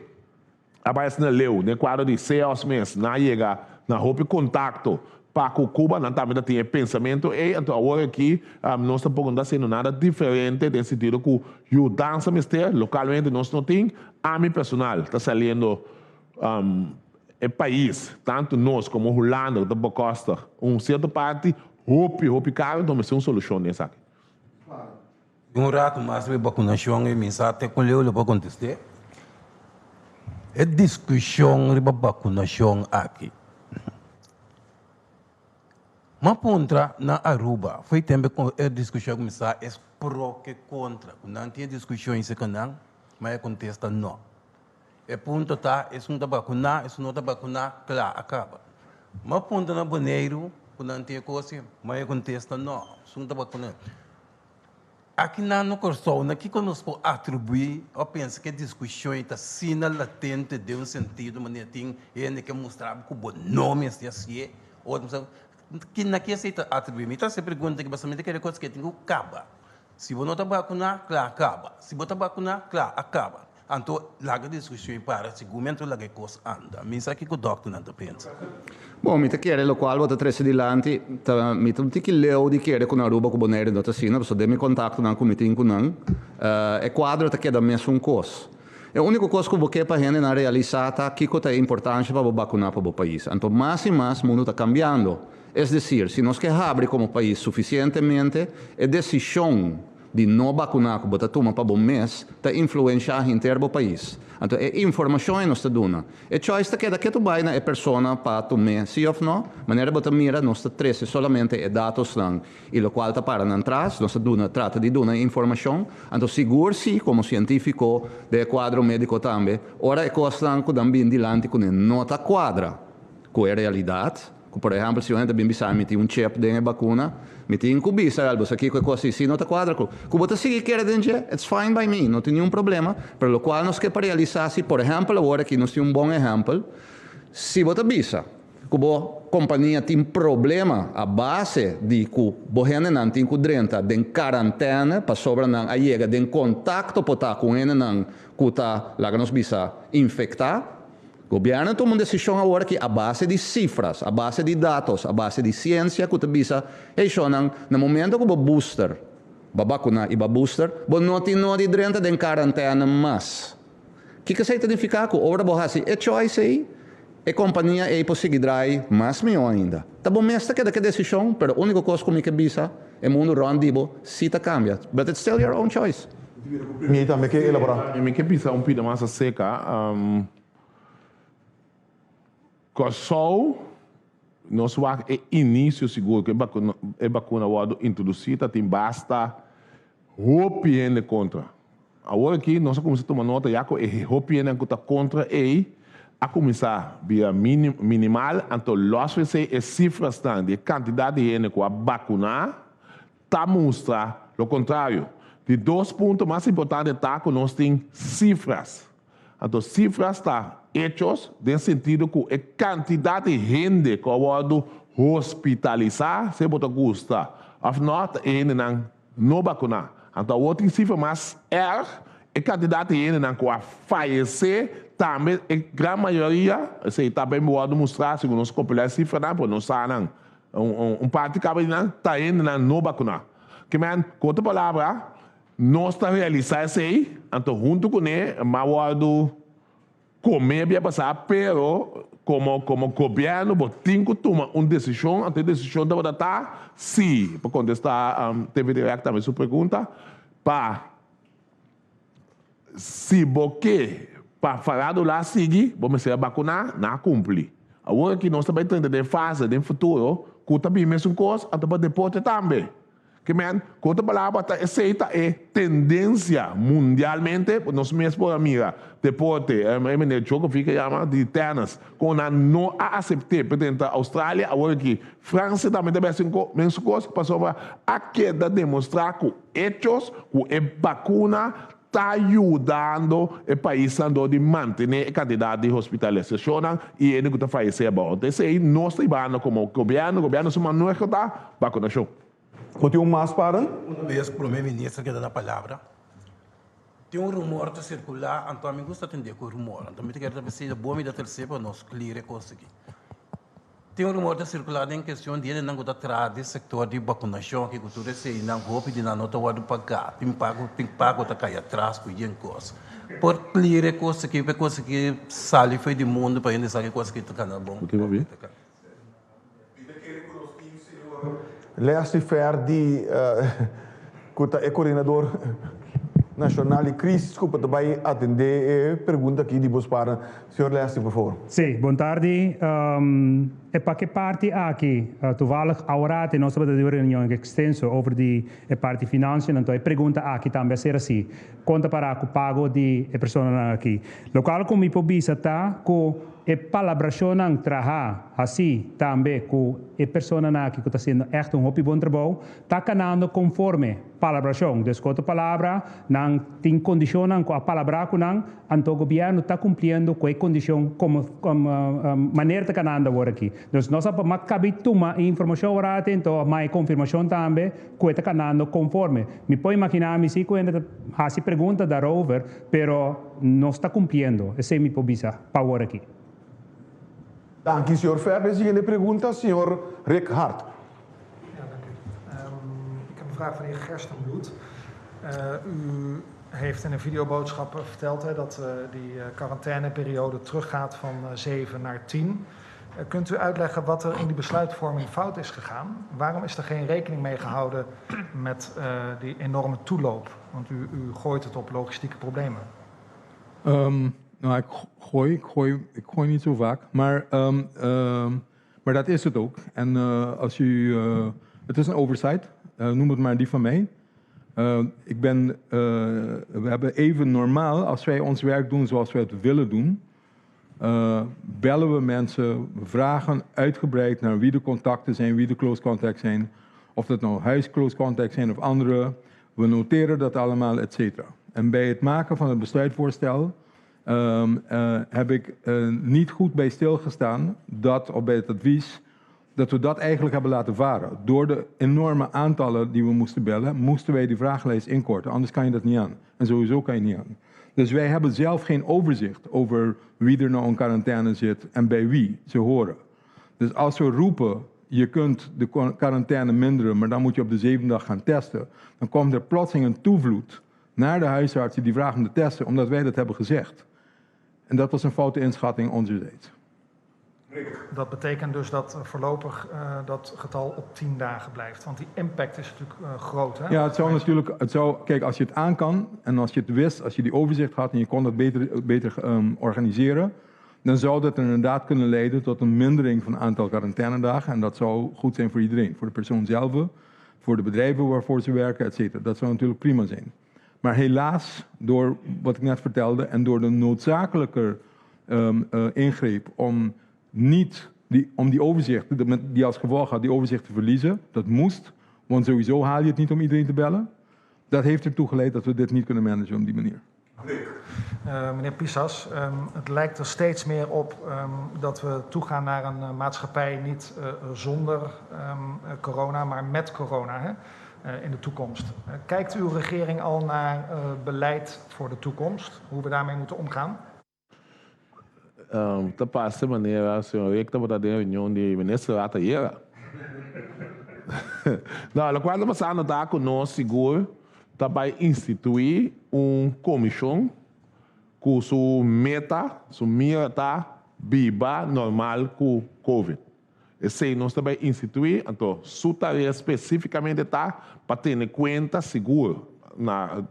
a bai asina leu den kuadro di CEOS mes, nan a yega na hopi kontakto pa ku Cuba, nan tambe ta tin e pensamentu ei. Anto awor aki nos tampoko no ta hasiendo nada diferente den sentido ku yudansa mester, lokalmente nos no tin, ami personal ta saliendo E pais, tantu nos komo Hulanda ku ta bekostig un sierto parti, hopi, hopi karu, enton mester un solushon den esaki. Un ratu mas riba bakunashon i mi sa te kon leu lo por kontest'é. E diskushon riba bakunashon aki. M'a puntra na Aruba, foi tempu ku e diskushon a kuminsá, es pro ke kontra, ku nan tin e diskushon esei nan, ma e kontesta no. E punto ta, esun ta bakuná, esun no ta bakuná, kla, a kaba. M'a punta na Boneiru ku nan tin e kos ei, ma e kontesta no, esun ta bakuná. Aki nan na Kòrsou, na kiko nos por atribuí òf pensa ku e diskushon ei ta asina latente den un sentido manera tin hende ke mustra bo ku bo no mester hasié, otro mester hasié, na ke esei ta atribuí? Mi ta hasi e pregunta aki pasobra mi ta kere kos ke tin ku kaba. Si bo no ta bakuná, kla, a kaba. Si bo ta bakuná, kla, a kaba. Anto laga diskushon para segun mi anto laga e kos anda. Mi sa kiko dòkternan ta pensa. Bon, mi ta kere lokual bo ta trese dilanti ta mi ta un tiki leu di kere ku na Aruba ku Bonaire no ta asina pasobra den mi kontaktonan ku mi tin ku nan e kuadro ta keda mesun kos. E úniko kos ku bo ke pa hendenan realisá ta kiko ta e importansha pa bo bakuná pa bo pais. Anto mas i mas mundu ta kambiando. Es desir, si nos ke habri komo pais sufisientemente e desishon di no bakuná ku bo ta tuma pa bo mes ta influenshá henter bo pais. Anto e informashon ei nos ta duna. E choice ta keda ketu bai na e persona pa tum'é si òf no. Manera bo ta mira nos ta trese solamente e datosnan i lokual ta para nan tras. Nos ta duna trata di duna e informashon. Anto sigur si komo sientífiko den e kuadro médiko tambe ora e kosnan ku nan bin dilanti kuné no ta kuadra ku e realidat. Ku por ehèmpel si un hende bin bisa mi tin un chip den e bakuna, mi tin ku bisa el boso kiko e kos si no ta kuadra ku ku bo ta sigui kere den dje, it's fine by me, no tin niun problema, pero lokual nos ke pa realisá si por ehèmpel awor aki nos tin un bon ehèmpel, si bo ta bisa ku bo kompania tin problema a base di ku bo hendenan tin ku drenta den karantène pasobra nan a yega den kontakto por ta ku hendenan ku ta laga nos bisa infektá, Gobierno a tuma un decision awor aki a base di cifras, a base di datos, a base di ciencia cu ta bisa, hey shownan, na momento cu bo booster, bo vacuna y bo booster, bo no tin nodi drenta den quarantena mas. Kico esey ta nifica? Cu ora bo haci e choice ey, e compania ey por sigui draai mas miho ainda. Ta bo mes ta keda cu e decision, pero unico cos cu mi ke bisa, e mundo rond di bo si ta cambia, but it's still your own choice. Mi tambe ke elabora. Mi ke bisa un pida mas acerca. Kòrsou, nos wak e inisio sigur ku e bakuna wòrdu introdusí ta tin basta hopi hende kontra. Awor aki nos a kuminsá tuma nota ya ku e hopi hendenan ku ta kontra ei a kuminsá bira minimal, anto lòs esei e sifrasnan di e kantidat di hende ku a bakuná ta mustra lo kontrario. Di dos punto mas importante ta ku nos tin sifras. Anto sifras ta hechos den sentido ku e kantidat di hende ku a wòrdu hospitalisá, sea bo ta gusta òf nò, ta e hendenan no bakuná. Anto awor tin sifra mas erg, e kantidat di hendenan ku a fayesé tambe e gran mayoria, esei ta ben wòrdu mustrá segun nos kompilá e sifranan, pero nos sa nan. Un parti kaba di nan ta hendenan no bakuná. Ke men, ku otro palabra, nos ta realisá esei, anto huntu kuné m'a wòrdu komé bia pasá, pero komo komo gobièrnu bo tin ku tuma un desishon, anto e desishon tabata ta si, pa kontestá TV Direct tambe su pregunta, pa Si bo ke pa faradula sigui, bo mester a bakuná, nan a kumpli. Awor aki nos ta bai trenta den fase den futuro ku ta bin mesun kos, anto pa deporte tambe. Ke men, ku otro palabra ta esei ta e tendensia mundialmente, nos mes por a mira deporte, e meneer Djokovic a yama di tennis, kon nan no a asept'é pa drenta Australia, awor aki Fransia tambe ta bai hasi mesun kos pasobra a keda demostrá ku Hechos ku e bakuna ta yudando e paisnan dor di mantené e kantidat di hospitalisashonnan i hende ku ta fayesé abou. Anto esei nos ta hibando komo gobièrnu, gobièrnu su maneho ta bakunashon. Bo tin un mas paren? Una bes Prome Minister keda na palabra, tin un rumor ta sirkulá, anto ami gusta tendé ku rumor, anto mi ta kere ta bisa bo mi ta terse pa nos clear e kos aki. Tin un rumor ta sirkulá den kestion di hendenan ku ta traha den sektor di bakunashon aki ku tur eseinan hopi di nan no ta wòrdu pagá. Tin pago tin pago ta kai atras ku yen kos. Por clear e kos aki pa e kos aki sali fo'i di mundu pa hende sa ke kos aki ta kana bon. Mi ta kere ku nos tin señor Leslie Ferdi ku ta e koordinador nashonal di krisis ku pa ta bai atendé e pregunta aki di bos para. Señor Leslie, por favor. Sí, bon tardi. E pa ke parti aki, toevallig aworate nos tabata den un reunion extenso over di e parti financiën, anto e pregunta aki tambe a ser asi, kon ta para ku pago di e personanan aki? Lokual ku mi por bisa ta ku e palabrashonnan traha hasi tambe ku e personanan aki ku ta hasiendo ègt un hopi bon trabou, ta kanando konforme palabrashon. Dus ku otro palabra, nan tin kondishonnan ku a palabrá ku nan, anto gobièrnu ta kumpliendo ku e kondishon komo manera ta kanando awor aki. Dus nos a kabi tuma e informashon awor ati, anto a mai e konfirmashon tambe ku e ta kanando konforme. Mi por imaginá mi si ku hende ta hasi pregunta daarover, pero nos ta kumpliendo, esei mi por bisa pa awor aki. Danki, señor Ferber. E siguiente pregunta, señor Rick Hart. Ja, dank u. Ik heb een vraag van de heer Gerstenbloed. U heeft in een videoboodschap verteld hè, dat die quarantaineperiode teruggaat van 7 naar 10. Kunt u uitleggen wat er in die besluitvorming fout is gegaan? Waarom is er geen rekening mee gehouden met die enorme toeloop? Want u, u gooit het op logistieke problemen. Nou, ik gooi, ik gooi, ik gooi niet zo vaak. Maar, maar dat is het ook. En als u, het is een oversight, noem het maar die van mij. Ik ben, we hebben even normaal, als wij ons werk doen zoals wij het willen doen, Bellen we mensen, we vragen uitgebreid naar wie de contacten zijn, wie de close contacts zijn. Of dat nou huis close contacts zijn of andere. We noteren dat allemaal, et cetera. En bij het maken van het besluitvoorstel heb ik niet goed bij stilgestaan dat, of bij het advies, dat we dat eigenlijk hebben laten varen. Door de enorme aantallen die we moesten bellen, moesten wij die vragenlijst inkorten. Anders kan je dat niet aan. En sowieso kan je niet aan. Dus wij hebben zelf geen overzicht over wie er nou in quarantaine zit en bij wie ze horen. Dus als we roepen, je kunt de quarantaine minderen, maar dan moet je op de 7e dag gaan testen. Dan komt er plotseling een toevloed naar de huisartsen die vragen om te testen, omdat wij dat hebben gezegd. En dat was een foute inschatting onzerzijds. Dat betekent dus dat voorlopig dat getal op 10 dagen blijft. Want die impact is natuurlijk groot. Hè? Ja, het zou natuurlijk, het zou, kijk, als je het aan kan en als je het wist, als je die overzicht had en je kon dat beter organiseren, dan zou dat inderdaad kunnen leiden tot een mindering van het aantal quarantainedagen. En dat zou goed zijn voor iedereen. Voor de persoon zelf, voor de bedrijven waarvoor ze werken, et cetera. Dat zou natuurlijk prima zijn. Maar helaas, door wat ik net vertelde en door de noodzakelijke ingreep om niet die, om die overzicht, die, met, die als gevolg had, die overzicht te verliezen, dat moest, want sowieso haal je het niet om iedereen te bellen. Dat heeft ertoe geleid dat we dit niet kunnen managen op die manier. Meneer Pisas, het lijkt er steeds meer op dat we toegaan naar een maatschappij niet zonder corona, maar met corona, hè, in de toekomst. Kijkt uw regering al naar beleid voor de toekomst, hoe we daarmee moeten omgaan? Ta pasa manera, señor Rector, por de reunión de minister ata yera. Nou, lo cual pasando ta cu nos sigur ta bay institui un comision cu su meta, su mira ta biba normal cu COVID. Esey nos ta bay institui, anto su tarea specificamente ta pa tene cuenta sigur na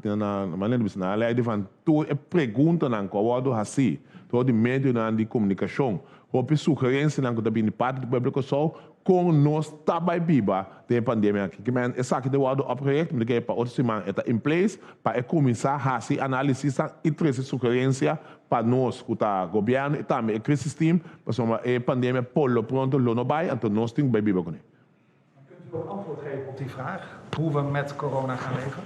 manera di bisa, na ley di van tur e preguntanan cu a wordo haci door di medionan di comunicacion, hopi sugerencianan cu ta bini parti di pueblo Kòrsou, con nos ta bay biba den e pandemia aki. Ke men esaki ta wordo opgericht, mi ta kere pa otro siman e ta in place, pa e cuminsa haci analisisnan y trece sugerencia pa nos cu ta gobierno y tambe e crisis team, pasobra e pandemia por lo pronto lo no bay, anto nos tin cu bay biba cune. Kunt u ook antwoord geven op die vraag, hoe we met corona gaan leven?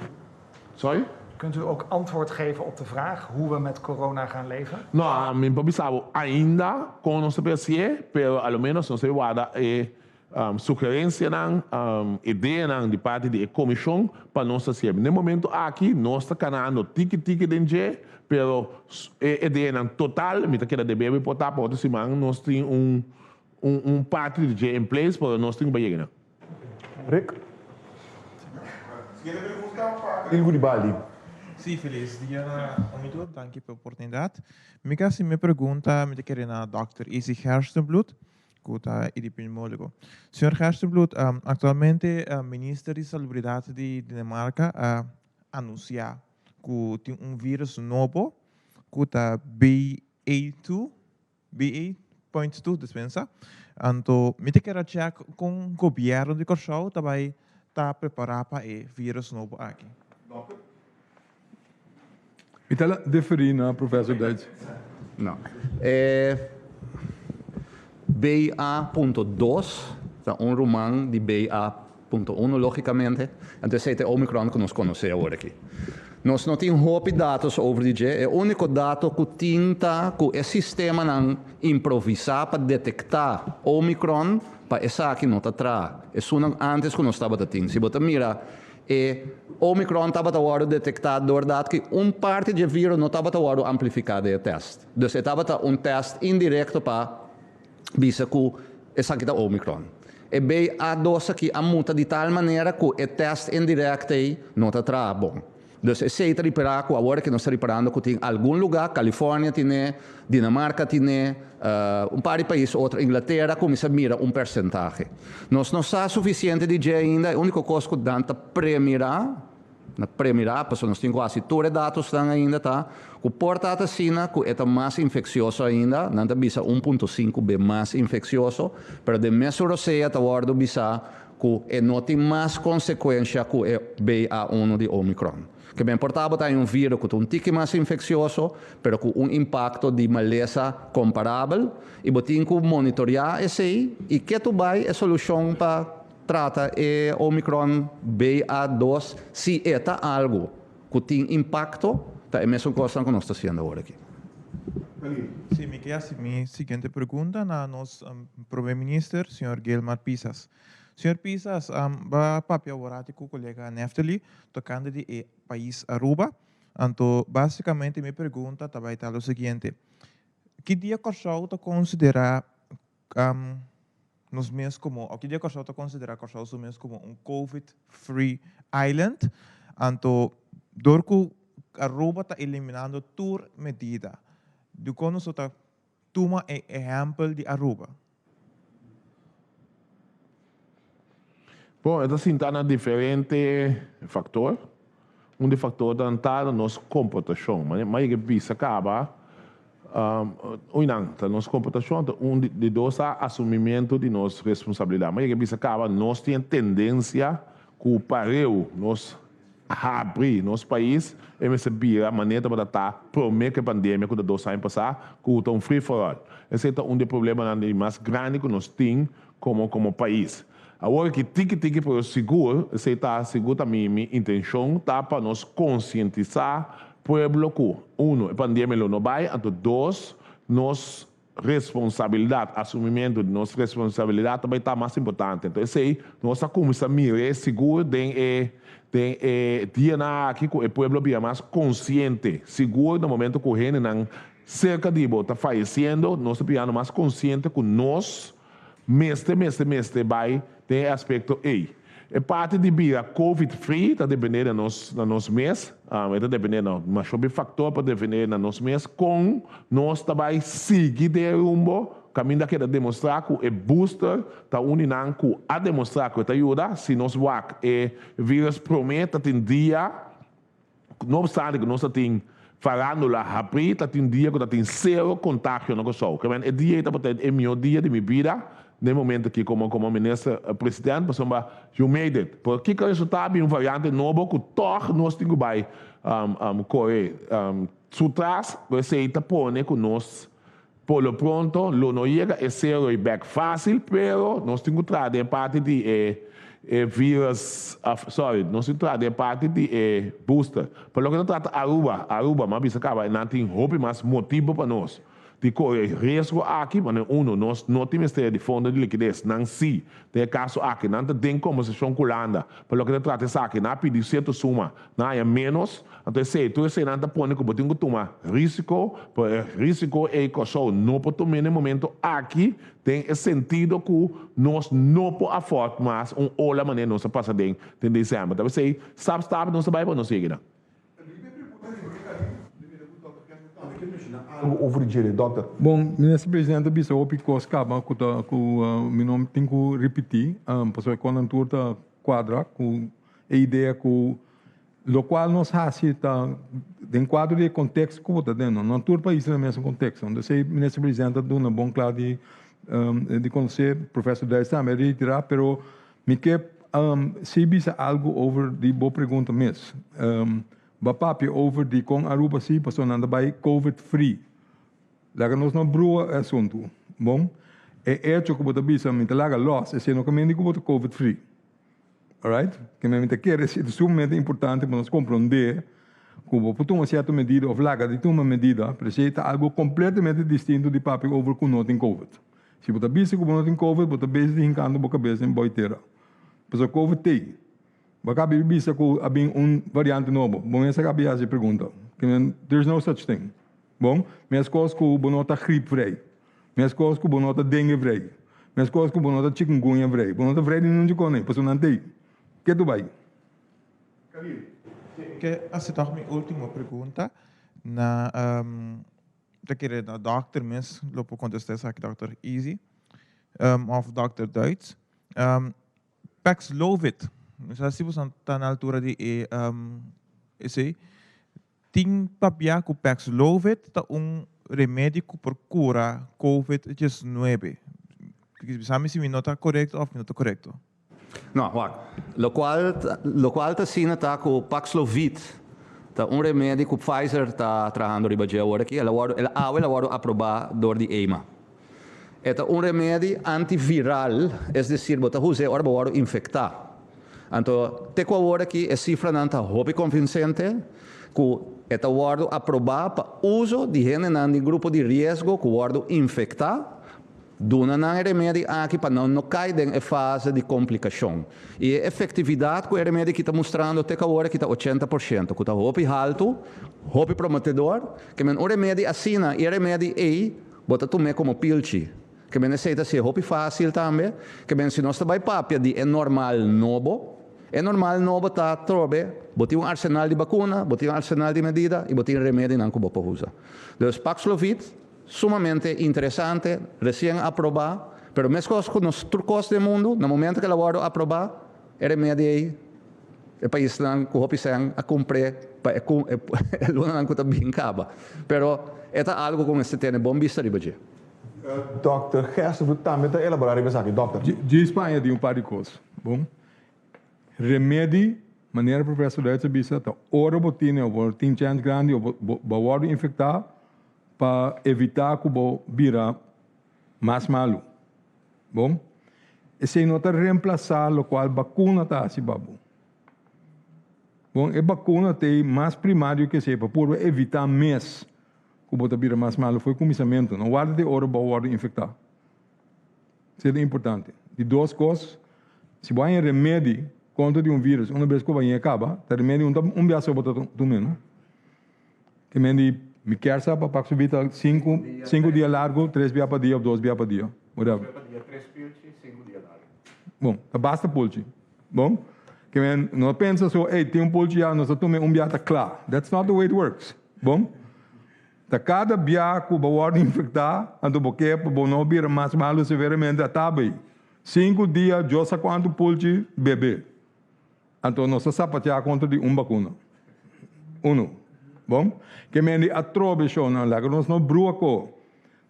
Sorry? Kunt u ook antwoord geven op de vraag hoe we met corona gaan leven? No, mi no por bisa bo ainda con nos ta percibe, pero a lo menos nos ta warda e sugerencianan, ideanan di parti di e comision pa nos ta hacié. Na e momento aki nos ta canando tiki tiki den dje, pero e ideanan total mi ta keda debe bo por ta pa otro siman nos tin un parti di dje in place, pero nos tin cu bay yega nan. Rick. Ilgo di Baldi. Sí, felis dia na un i tur. Danki pa e oportunidat. Mi ke hasi mi pregunta, mi ta kere na dòkter Izzy Gerstenbluth, ku ta epidemiólogo. Señor Gerstenbluth, aktualmente minister di Salubridat di Dinamarka a anunsiá ku tin un vírus nobo ku ta BA2, BA.2, dispensa. Anto mi ta kere check kon gobièrnu di Kòrsou ta bai ta prepará pa e vírus nobo aki. Mi ta deferí na professor Duits. No. E BA.2 ta un ruman di BA.1, lógikamente. Anto esei ta e Omicron ku nos konosé awor aki. Nos no tin hopi datos over di dje. E úniko dato ku tin ta ku e sistemanan improvisá pa detektá Omicron pa esaki no ta traha. Esunnan ántes ku nos tabata tin. Si bo ta mira e Omicron tabata wòrdu detektá doordat ku un parti dje vírus no tabata wòrdu amplifiká den e tèst. Dus e tabata un tèst indirekto pa bisa ku esaki ta Omicron. E BA2 aki a muta di tal manera ku e tèst indirèkt ei no ta traha bon. Dus esei ta ripará ku awor ku nos ta riparando ku tin algun lugá, California tine, Dinamarca tine, un par di pais otro, Inglatera kuminsá mira un persentahe. Nos no sa sufisiente di dje ainda, e úniko kos ku nan ta premirá, na premirá, pasobra nos tin ku hasi tur e datosnan ainda ta ku por ta asina ku e ta mas infeksioso ainda, nan ta bisa 1.5 be mas infeksioso, pero den mesun rosea ta wòrdu bisá. ku e no tin mas konsekuensha ku e BA1 di Omicron. Ke men por tabata un viro ku ta un tiki mas infeksioso, pero ku un impakto di malesa komparabel, i bo tin ku monitoriá esei i ketu bai e solushon pa trata e Omicron BA2 si e ta algu ku tin impakto, ta e mesun kosnan ku nos ta hasiendo awor aki. Sí, mi ke hasi mi siguiente pregunta na nos Prome Minister, señor Gilmar Pisas. Señor Pisas, ba papia aworati ku kolega Neftali tokante di e pais Aruba. Anto, basikamente mi pregunta ta bai ta lo siguiente, Ki dia Kòrsou ta konsiderá nos mes komo, òf ki dia Kòrsou ta konsiderá Kòrsou su mes komo un Covid free island? Anto, dor ku Aruba ta eliminando tur medida, dikon nos no ta tuma e ehèmpel di Aruba? Bon, e ta sinta na diferente faktor. Un di faktornan ta na nos komportashon. Manera mi a bisa kaba, oinan, ta nos komportashon ta un di dos ta asumimentu di nos responsabilidat. Manera mi a bisa kaba, nos tin e tendensia ku pareu nos habri nos pais, e mester bira manera tabata ta prome ku e pandemia ku ta dos aña pasá, ku ta un free for all. Esei ta un di e problemanan di mas grandi ku nos tin komo komo pais. Awor ki tiki tiki pero sigur, esei ta sigur ta mi mi intenshon ta pa nos konsientisá pueblo ku, uno, e pandemia lo no bai, anto dos, nos responsabilidat, asumimentu di nos responsabilidat ta bai ta mas importante. Anto esei nos a kuminsá mir'é sigur den e den e dianan aki ku e pueblo a bira mas konsiente. Sigur na momento ku hendenan serka di bo ta fayesiendo, nos ta birando mas konsiente ku nos mester mester mester bai den e aspekto ei. E parti di bira covid free ta depende na nos na nos mes, e ta depende na masho bi factor pa depende na nos mes con nos ta bay sigui den e rumbo caminda a keda demostra cu e booster ta un di nan cu a demostra cu e ta yuda si nos wak e virus prome ta tin dia no obstante cu nos ta tin farandula habri ta tin dia cu ta tin cero contagio na Corsou. Ke men e dia ei tabata e miho dia di mi bida den momento aki como como minister president pasobra you made it. Pero kico a resulta bin un variante nobo cu toch nos tin cu bay core su tras cu esey ta pone cu nos por lo pronto lo no yega e cero y bek facil, pero nos tin cu traha den e parti di e e virus, sorry, nos tin cu traha den e parti di e booster. Pa loke ta trata Aruba, Aruba, m'a bisa caba, nan tin hopi mas motibo pa nos di core e riesgo aki, pasobra uno, nos no tin mester di fondo di likides, nan si. Den e caso aki, nan ta den combersacion cu Hulanda pa loke ta trata esaki, nan a pidi cierto suma, nan haya menos, anto esey, tur eseynan ta pone cu bo tin cu tuma risico, pero e risico ey Kòrsou no por tum'é na e momento aki den e sentido cu nos no por afford mas un ola manera nos a pasa den den december. Ta p'esey stap stap nos ta bay pa nos yega nan. Algo over djere, dokter. Bon, Minister Presidente a bisa hopi kos kaba ku ta ku mi no tin ku ripití, pasobra e konan tur ta kuadra ku e idea ku lokual nos hasi ta den kuadro di e konteksto ku bo ta den. No tur pais ta den e mesun konteksto. Entonces esei Minister Presidente a duna bon kla di di konosé, Professor Duits tambe a reiterá, pero mi ke si bisa algu over di bo pregunta mes. Bo a papia over di kon Aruba si pasobra nan ta bai covid free. Laga nos no brua e asuntu. Bon, e echo ku bo ta bisa mi ta laga los, esei no ka mende ku bo ta covid free. Alright? Ke mi ta kere si ta sumamente importante pa nos komprondé ku bo por tuma sierto medida òf laga di tuma medida, pero esei ta algu kompletamente distinto di papia over ku no tin covid. Si bo ta bisa ku bo no tin covid, bo ta bezig di hinkando bo kabes den boi tera. Pasobra covid t'ei. Bo a kaba di bisa ku a bin un variante nobo. Bo mes a kaba di hasi e pregunta. There's no such thing. Bon, meskos ku bo no ta griep vrij. Meskos ku bo no ta dengue vrij. Meskos ku bo no ta chikungunya vrij. Bo no ta vrij di ningun djikon ei, pasobra nan t'ei. Ke tu bai? Ke hasi tòg mi último pregunta na ta kere na dòkter mes lo por kontestá esaki, dòkter Izzy òf dòkter Duits. Paxlovid, no sa si boso ta na altura di e esei. Tin papia ku Paxlovid ta un remedi ku por kura covid 19. Bisa mi si mi no ta korekto òf mi no ta korekto. No, wak. Lokual lokual ta asina ta ku Paxlovid ta un remedi ku Pfizer ta trahando riba dje awor aki. El a wòrdu el awe el a wòrdu aprobá dor di EMA. E ta un remedi antiviral, es desir bo ta us'é ora bo wòrdu infektá. Anto te ku awor aki e sifranan ta hopi konvinsente ku e ta wòrdu aprobá pa uso di hendenan di grupo di riesgo ku wòrdu infektá, duna nan e remedi aki pa nan no kai den e fase di komplikashon. I e efektividat ku e remedi aki ta mustrando te ku awor aki ta 80%, ku ta hopi haltu, hopi prometedor. Ke men un remedi asina i e remedi ei Bo ta tum'é komo pilchi. Ke men esei ta hasié hopi fásil tambe. Ke men si nos ta bai papia di e normal nobo, e normal nobo ta trobe bo tin un arsenal di bakuna, bo tin un arsenal di medida i bo tin remedinan ku bo por usa. Dus Paxlovid, sumamente interesante, resien aprobá, pero meskos ku nos tur kos den mundu, na momento ku el a wòrdu aprobá, E remedi ei, e paisnan ku hopi sèn a kumpr'é pa e e lunanan ku ta bin kaba. Pero e ta algu ku mester tene bon bista riba dje. Dòkter Gerstenbluth tambe ta elaborá riba esaki. Dòkter. Dje Spaña tin un par di kos. Bon. Remedi, manera profesor Duits a bisa, ta ora bo tene o bo tin chèns grandi o bo bo a wòrdu infektá pa evitá ku bo bira mas malu. Bon, esei no ta remplasá lokual bakuna ta hasi pa bo. Bon, e bakuna ta e mas primario ke esei pa purba evitá mes ku bo ta bira mas malu for e kuminsamentu. No warda te ora bo a wòrdu infektá. Esei ta importante. Di dos kos, si bo haña remedi kontra di un vírus, una bes ku bo hañ'é kaba, ta remedi un ta un biaha so bo ta tum'é, no? Te men di mi kier sa pa pak su bita sinku sinku dia largu tres bia pa dia of dos bia pa dia whatever. Bon ta basta pulchi bon ke men no pensa so ey tin un pulchi ya nos ta tuma un bia ta kla that's not the way it works bon ta kada bia ku bo wòrdu infektá anto bo ke pa bo no bira mas malu severamente a taba ey sinku dia djosa kuantu pulchi bebe. Anto nos ta sapateá kontra di un bakuna. Unu. Bon? Ke men di atrobe shownan, laga nos no brua ko.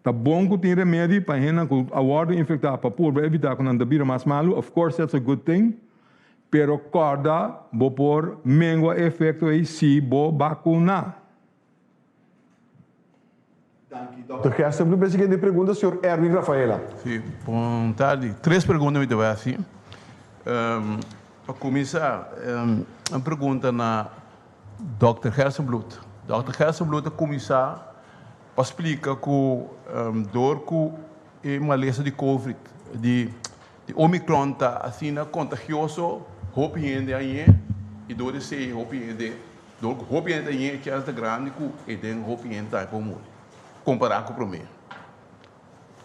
Ta bon ku tin remedi pa hendenan ku a wòrdu infektá pa purba evitá ku nan ta bira mas malu, of course that's a good thing, pero kòrda bo por mengua e efekto ei si bo bakuná. Danki Dòkter Gerstenbluth. P'e siguiente pregunta señor Erwin Rafaela. Sí, bon tardi. Tres pregunta mi ta bai hasi. Pa kuminsá, un pregunta na Dòkter Gerstenbluth. Dòkter Gerstenbluth a kuminsá pa splika ku dor ku e malesa di covid, di Omicron ta asina kontagioso, hopi hende a ñe i dor di esei hopi hende Dor ku hopi hende ta yen e chèns ta grandi ku e den hopi hende tambe por muri, kompará ku promé.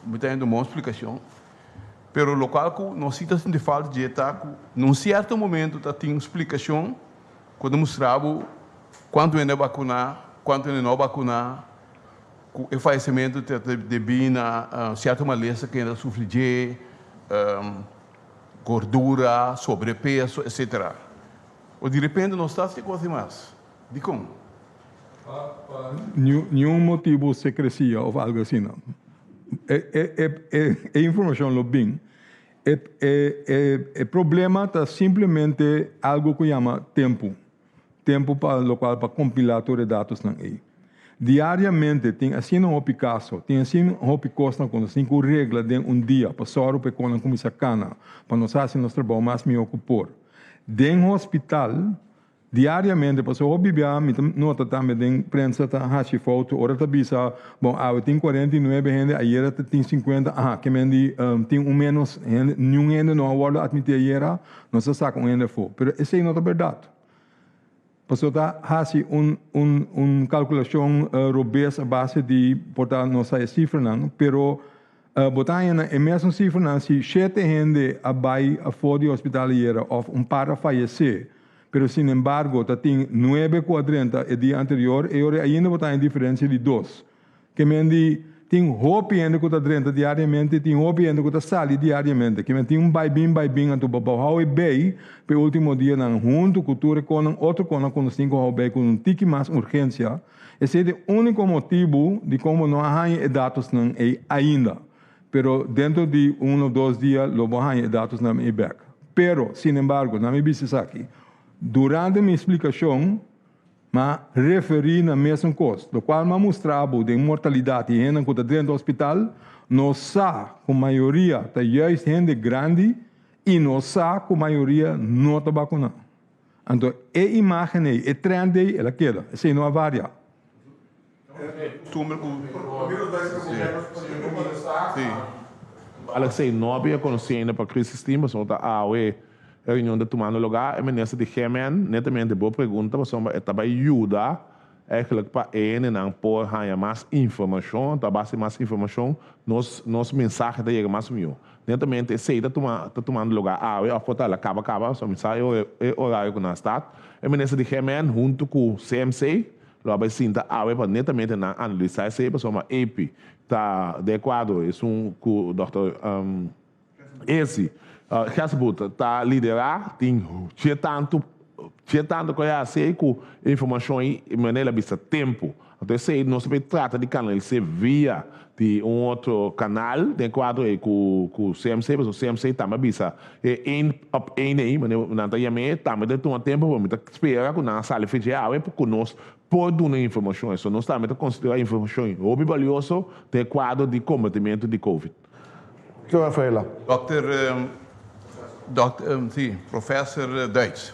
Mi ta hende un bon splikashon, pero lokual ku nos si ta sinti falta dje ta ku na un sierto momento ta tin un splikashon ku ta mustra bo kuantu hende a bakuná, kuantu hende no a bakuná, ku e fayesementu ta debí na sierto malesa ku hende ta sufri dje, gordura, sobrepeso, etcetera. O di repente no sta haci cos di mas. Dicon? Pa niun motibu secrecia of algo asina. E informacion lo bin. E problema ta simplemente algo cu yama tempo. Tempo pa locual pa compila tur e datosnan ey. Diariamente tin asina hopi caso, tin asina hopi cosnan cu nos tin cu regla den un dia pa soru pa e conan cuminsa cana, pa nos haci nos trabao mas miho cu por. Den hospital, diariamente, pasobra hopi bia mi ta nota tambe den prensa ta haci foto ora ta bisa, bon awe tin 49 hende, ayera ta tin 50, aha, ke men di tin un menos hende, niun hende no a wordo admiti ayera, nos a saca un hende afo. Pero esey no ta berdad. Pasobra ta haci un un un calculacion robes a base di por ta no sa e cifranan, pero Bo ta haña na e mesun sifranan si shete hende a bai afó di hospital ayera òf un par a fayesé, pero sinembargo ta tin nuebe ku a drenta e dia anterior, e ora ainda bo ta haña diferensia di dos. Ke men di tin hopi hende ku ta drenta diariamente, tin hopi hende ku ta sali diariamente. Ke men tin un bai bin bai bin anto bo bo hou e bei pa e último dianan huntu ku tur e konan otro konan ku nos tin ku hou bei ku un tiki mas urgensia. Esei ta e úniko motibu dikon bo no a haña e datosnan ei ainda. Pero dentro di un of dos dia lo bo haña e datosnan ei bèk. Pero, sin embargo, na mi bisa esaki, durante mi splikashon, m'a referí na mesun kos, lokual m'a mustra bo den mortalidat di hendenan ku ta drenta hospital, nos sa ku mayoria ta juist hende grandi i nos sa ku mayoria no ta bakuná. Anto e imágen ei, e trend ei, el a keda. Esei no a varia. Alexei no a bia conoci ainda pa crisis team pasobra ta awe e reunion ta tumando lugar. E minister di GMN netamente bo pregunta pasobra e ta bay yuda eigenlijk pa e hendenan por haya mas informacion. Anto a base di mas informacion nos nos mensahe ta yega mas miho. Netamente esey ta tuma ta tumando lugar awe of por ta la caba caba pasobra mi sa e horario cu nan a start. E minister di GMN hunto cu CMC Lo a bai sinta awe pa netamente nan analisá esei pasobra AP ta den e kuadro esun ku dòkter Esi Gerstenbluth ta liderá tin dje tantu dje tantu ku e hasi ei ku e informashon ei manera el a bisa tempu. Anto esei nos ta bai trata di kanalis'é via di un otro kanal den e kuadro ei ku ku CMC pasobra CMC tambe a bisa e een op een ei manera nan ta yam'é tambe ta tuma tempu pero mi ta spera ku nan a sali fecha awe pa ku nos por duna informashon eso nos tambe ta konsiderá informashon ei hopi balioso den e kuadro di kombatimentu di covid. Señor Rafaela. Dokter Dokter si Professor Duits.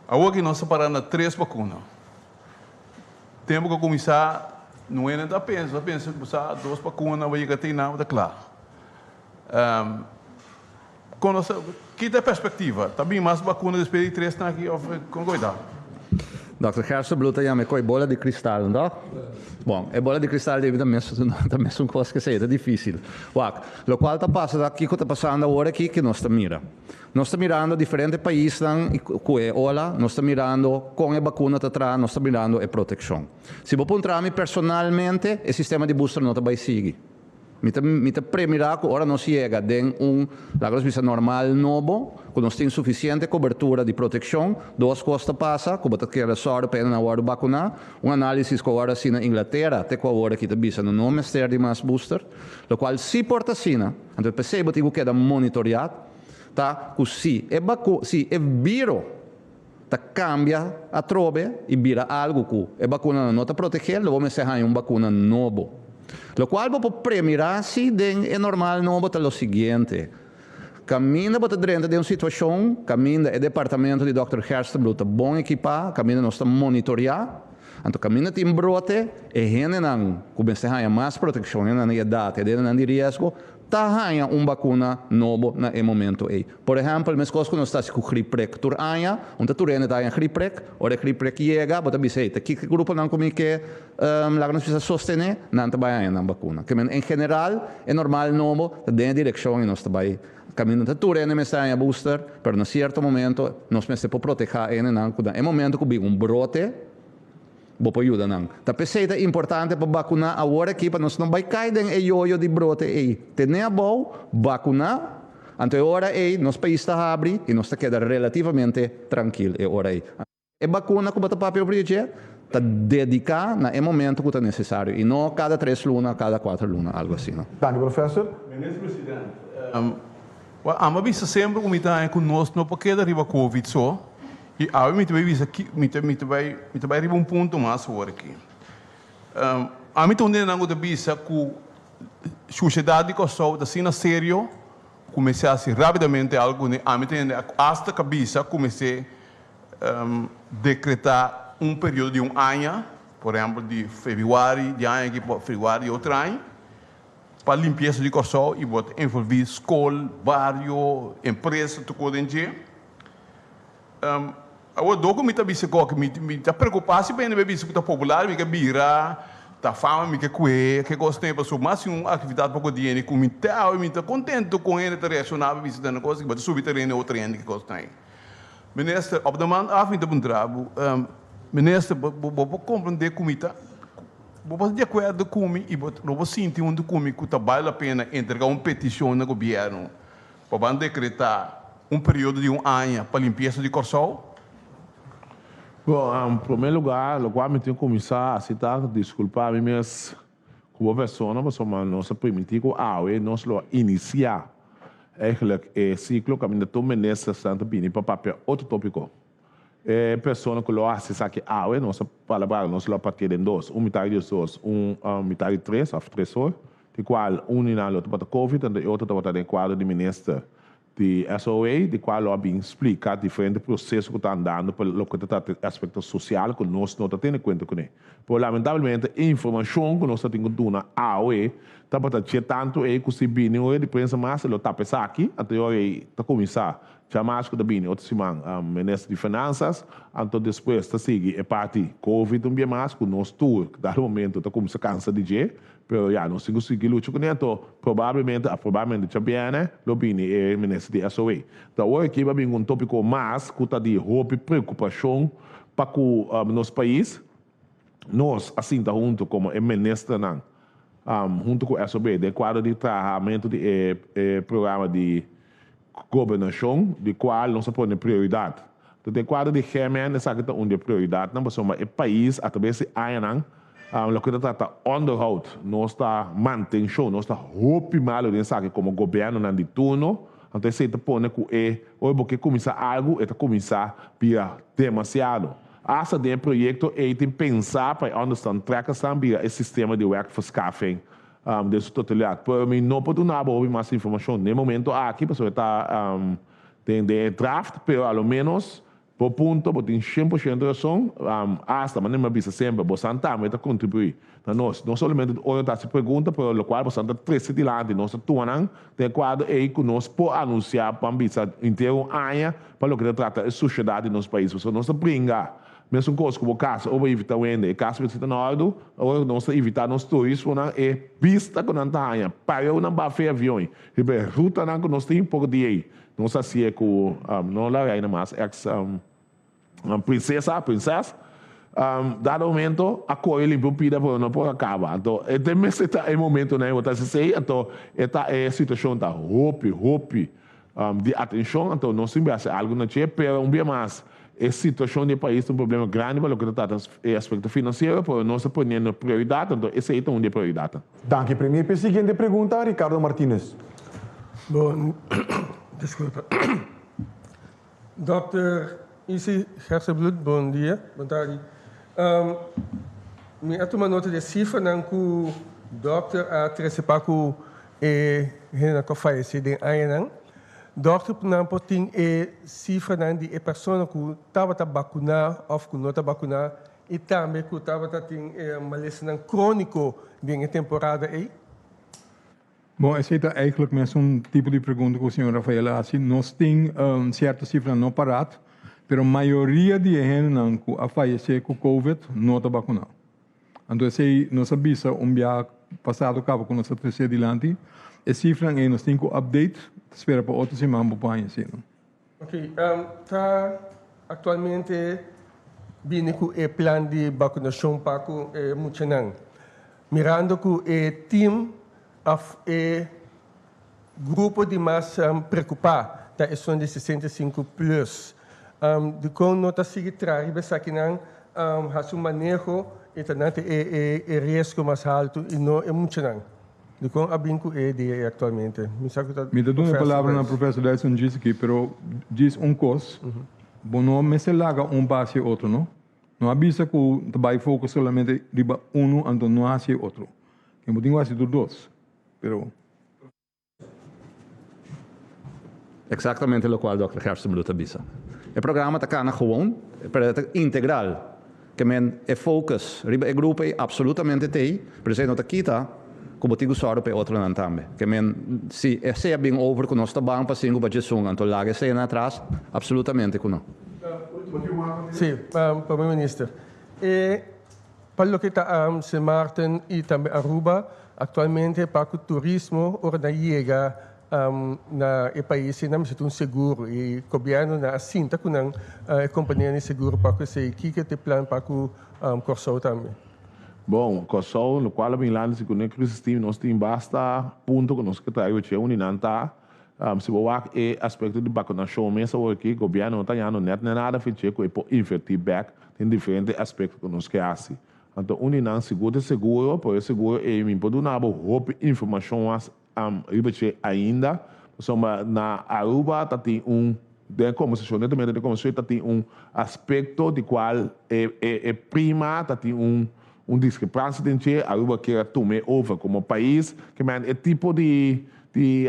Awor ki nos ta para na tres bakuna. Tempu ku a kuminsá no hende ta pensa, ta pensa ku sa dos bakuna bo yega te nan bo ta kla. Kon nos ta, ki ta e perspektiva? Ta bin mas bakuna despues di tresnan aki òf kon ku e ta? Dòkter Gerstenbluth ta yama e koi bola di kristal, no? Bon, e bola di kristal debe ta mes ta mesun kos ku esei, ta difísil. Wak, lokual ta pasa ta kiko ta pasando awor aki ku nos ta mira. Nos ta mirando diferente paisnan i ku e ola, nos ta mirando kon e bakuna ta traha, nos ta mirando e protekshon. Si bo puntra mi personalmente, e sistema di booster no ta bai sigui. Mi ta mi ta premira ku ora nos yega den un, laga nos bisa normal nobo, ku nos tin sufisiente kobertura di protekshon, dos kos ta pasa, ku bo ta kere sòru pa hendenan wòrdu bakuná. Un análisis ku a wòrdu hasi na Inglatera te ku awor aki ta bisa no no mester di mas booster, lokual si por ta asina, anto p'esei bo tin ku keda monitoriá, ta ku si e baku si e viro ta kambia atrobe i bira algu ku e bakunanan no ta protegé, lo bo mester haña un bakuna nobo. Lokual bo por premirá si den e normal nobo ta lo siguiente, Kaminda bo ta drenta den un situashon kaminda e departamento di dòkter Gerstenbluth ta bon ekipá, kaminda nos ta monitoriá, anto kaminda tin brote, e hendenan ku mester haña mas protekshon, hendenan di edat, hendenan di riesgo, Ta haña un bakuna nobo na e momento ei. Por ehèmpel, meskos ku nos ta hasi ku gripprek tur aña, un ta tur hende ta haña gripprek, ora e gripprek yega, bo ta bisa, hey, ta kiko e gruponan ku mi ke laga nos bisa sostené, nan ta bai haña nan bakuna. Ke men, en general, e normal nobo ta den e direkshon i nos ta bai kaminda. Ta tur hende mester haña booster, pero na sierto momento nos mester por protehá e hendenan ku na e momento ku bin un brote, Bo por yuda nan. Ta p'esei ta importante pa bakuná awor aki pa nos no bai kai den e yoyo di brote ei. Ten'é abou, bakuná, anto e ora ei nos pais ta habri i nos ta keda relativamente trankil e ora ei. E bakuna ku bo ta papia over di dje ta dediká na e momento ku ta nesesario i no kada tres luna, kada kuater luna, algu asina. Danki professor. Minister President, amo a bisa semper ku mi ta haña ku nos no por keda riba covid so. I awe mi ta bai bisa ki, mi ta, mi ta bai, mi ta bai riba un punto mas awor aki. Ami ta un di nan ku ta bisa ku sosiedat di Kòrsou ta asina serio ku mester hasi rápidamente algu kuné. Ami ta hende asta ka bisa ku mester dekretá un periodo di un aña, por ehèmpel di febrüari di aña aki pa febrüari di otro aña, pa limpiesa di Kòrsou i bo ta envolví skol, bario, empresa, tur kos den dje. Awor dor ku mi ta bisa ku mi mi ta preokupá si bende mi a bisa ku ta popular mi ke bira ta fama mi ke kué ke kos ten pasobra mas si un aktividat poko diene ku mi te awe mi ta kontento kon hende ta reakshoná pa bisa tene kos bo ta subi tereno e otro hende ke kos ten. Minister op de man af mi ta puntra bo minister bo bo por komprendé ku mi ta bo por ta di akuerdo ku mi i bo lo por sinti huntu ku mi ku ta bale la pena entrega un petishon na gobièrnu Pa ban dekretá un periodo di un aña pa limpiesa di Kòrsou? Bon, en promé lugá, lokual mi tin kuminsá hasi ta diskulpá mi mes ku bo persona pasobra nos a primintí ku awe nos lo a inisiá Eigenlijk e ciclo caminda tur ministersnan ta bini pa papia otro topico. E persona cu lo haci esaki awe, nos a palabra nos lo a partia den dos, un mitad di diesdos, un mitad di tres of tres or, di cual un di nan lo tabata covid anto e otro tabata den cuadro di minister di SOA, di cual lo a bin splica diferente proceso cu ta andando pa loke ta trata e aspecto social cu nos no ta tene cuenta cune. Pero lamentablemente e informacion cu nos ta tin cu duna awe tabata dje tanto ey cu si bini un ora di prensa mas e lo tapa esaki, anto e ora ey ta cuminsa djamas cu ta bini otro siman Minister di Finanzas, anto despues ta sigui e parti Covid un bia mas cu nos tur dado momento ta cuminsa cansa di dje, pero ya nos tin cu sigui lucha cune, anto probablemente of probablemente djabiene lo bini e Minister di SOA. Ta ora aki ba bini un topico mas cu ta di hopi preocupacion pa cu nos pais. Nos a sinta hunto como e ministernan hunto cu SOB den cuadro di trahamento di e programa di gobernacion di cual nos a pone prioridad. Enton den cuadro di GMN esaki ta un di e prioridadnan pasobra e pais atraves di añanan loke ta trata onderhoud nos ta mantencion nos ta hopi malo den esaki como gobiernonan di turno anto esey ta pone cu e ora bo ke cuminsa algo e ta cuminsa bira demasiado. Asta den e proyekto ei tin pensá pa e onderstand trekkersnan bira e sistema di werkverschaffing den su totalidat. Pero mi no por duna bo hopi mas informashon den e momento aki pasobra e ta den den e draft, pero a lo menos bo punto bo tin 100% rason. Asta manera mi a bisa semper, bosan tambe ta kontribuí na nos, no solamente ora ta hasi pregunta, pero lokual bosan ta trese dilanti nos ta tuma nan den e kuadro ei ku nos por anunsiá pa bisa henter un aña pa loke ta trata e sushedat di nos pais. Pasobra nos ta bringa mesun kos ku bo kasa ora bo invitá wende, e kasa mester ta na òrdu, ora nos ta invitá nos turismonan e bista ku nan ta haña, pareu nan baha fe avion riba e rutanan ku nos tin poko di ei. Nos hasié ku no la reina mas eks. Prinsesa, prinses, dado momento a kore limpia un pida pero no por a kaba. Anto e te mester ta e momentonan ei bo ta hasi esei, anto e ta e situashon ta hopi, hopi di atenshon, anto nos tin hasi algu na dje, pero un bia mas e situashon di e pais ta un problema grandi pa loke ta trata e aspekto finansiero, pero nos ta poniendo prioridat, anto esei ta un di e prioridatnan. Danki Premier. P'e siguiente pregunta, Ricardo Martinez. Bon, disculpa. Dòkter Isi Gerstenbluth, bon dia, bon tardi. Mi a tuma nota di e sifranan ku dòkter a trese pa ku e hendenan ku a fayesé den añanan. Dòkter nan por tin e sifranan di e persona ku tabata bakuná òf ku no ta bakuná i tambe ku tabata tin e malesanan króniko den e temporada ei? Bon, esei ta eigenlijk mesun tipo di pregunta ku señor Rafael a hasi. Nos tin sierto sifranan no parat, pero mayoria di e hendenan ku a fayesé ku covid no ta bakuná. Anto esei nos a bisa un bia pasado kaba ku nos a tresé dilanti. E sifranan ei nos tin ku update, ta spera pa otro siman bo por haña eseinan. Ok, ta aktualmente bini ku e plan di bakunashon pa ku e muchanan. Mirando ku e tim òf e grupo di mas preokupá ta esun di 65 plus, dikon no ta sigui traha riba esakinan, hasi un maneho i ta nan ta e riesgo mas haltu i no e muchanan? Dikon a bin ku e idea ei aktualmente? Mi sa ku ta Mi ta duna e Professor palabra na Duits. Professor Duits un djis aki, pero djis un kos, bo no mester laga un pa hasi e otro, no. No a bisa ku ta bai focus solamente riba unu anto no hasi e otro. Ken bo tin ku hasi tur dos, pero. Exactamente locual Dòkter Gerstenbluth a bisa. E programa ta cana gewoon, pero e ta integral. Ke men e focus riba e grupo ei absolutamente t'ei, pero esei no ta kita ku bo tin ku sòru pa e otronan tambe. Ke men si esei a bin over ku nos ta ban pa sinku pa djesun, anto laga eseinan atras? Absolutamente ku no. Sí, Prome Minister. E pa loke ta Sint Maarten i tambe Aruba, aktualmente pa ku turismo ora nan yega Na e paisnan mester tin un seguro y gobiernonan a sinta cu nan e companianan di seguro pa cu esey. Kico ta e plan pa cu Corsou tambe? Bon, Corsou, locual a bin landa si cu ne crisis tin, nos tin basta punto cu nos ke trae ochi. Un di nan ta, si bo wak e aspecto di vacunacion mes awor aki, gobierno no ta yando net ne nada fiche cu e por inverti bek den diferente aspecto cu nos ke haci. Anto un di nan sigur ta e seguro, pero e seguro ey mi por duna bo hopi informacion mas Riba dje ainda, Pasobra na Aruba ta tin un, den e kombersashon, netamente den e kombersashon ta tin un aspekto di kual e e prima ta tin un un diskrepansia den dje, Aruba kier a tuma e over komo pais, ke men e tipo di di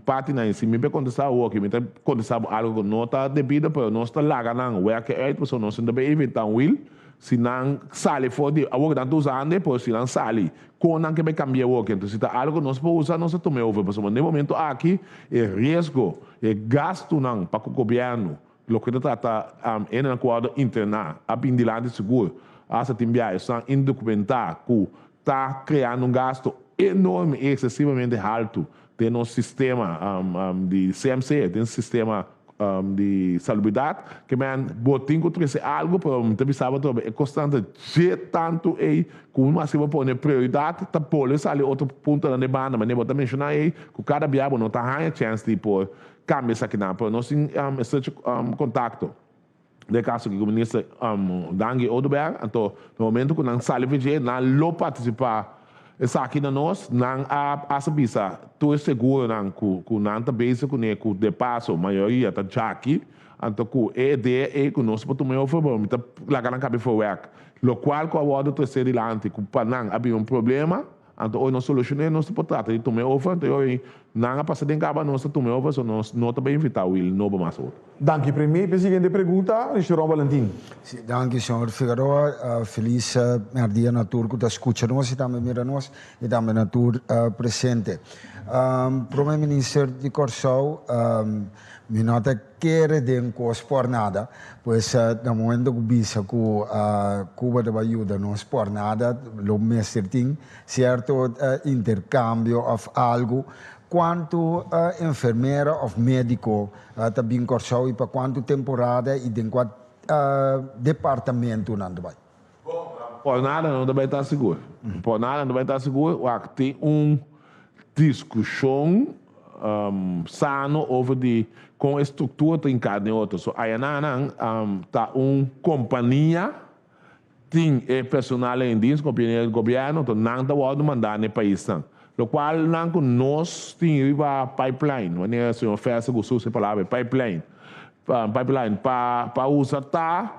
partinan si mi por kontestá awor aki mi ta kontestá bo algo ku no ta debido pero nos ta laga nan wèk uit pasobra nos no ta bay inventá un wiel si nan sali for di awor ku nan ta usa ande pero si nan sali kon nan ke bay kambia awor aki enton si ta algo ku nos por usa nos ta tuma e over pasobra na e momento aki e riesgo e gastunan pa ku gobièrnu Loke ta trata hendenan ku wòrdu interná a bin dilanti sigur asta tin biaha esnan indokumentá ku ta kreando un gasto enorme i eksesivamente haltu den nos sistema di CMC, den sistema di salubridat. Ke men bo tin ku trese algu pero mi ta bisa bo atrobe e kosnan ta dje tantu ei ku mas ke bo pone prioridat ta bolbe sali otro puntonan den banda manera bo ta menshoná ei ku kada biaha bo no ta haña chèns di por Cambia esakinan, pero nos tin estrecho contacto den e caso aki cu Minister Dangui Oduber, anto na momento cu nan sali VG nan lo participa esaki na nos, nan a hasta bisa tur e seguronan cu nan ta bezig cune cu de paso mayoria ta djaki, anto cu e idea ey cu nos por tuma e over pero mi ta laga nan cabe for werk, locual cu a wordo trece dilanti cu pa nan a bira un problema. Anto ora nos solucion'é nos ta por trata di tum'é over, anto e ora ei nan a pasa den caba nos ta tum'é over, so nos no ta bay invitá Will nobo mas awor. Danki Premier. P'e siguiente pregunta, Richeron Valentin. Si, danki señor Figueroa. Feliz merdia na tur cu ta scucha nos y tambe mira nos y tambe na tur presente. Prome Minister di Corsou, mi no ta Kere den kos por nada. Pues na momento ku bisa ku Cuba ta bai yuda nos por nada, lo mester tin sierto interkambio òf algu. Kuantu enfermera òf médiko ta bin Kòrsou i pa kuantu temporada i den kua departamentu nan ta bai? Por nada no ta bai ta sigur. Por nada no ta bai ta sigur. Wak, tin un diskushon sano over di kon e struktura ta hinká den otro. So ayananan ta un kompania tin e personal en dienst, kompania di gobièrnu, anto nan ta wòrdu mandá na e paisnan. Lokual nan ku nos tin riba pipeline, manera señor Ferster gusta usa e palabra, pipeline. Pipeline pa pa usa ta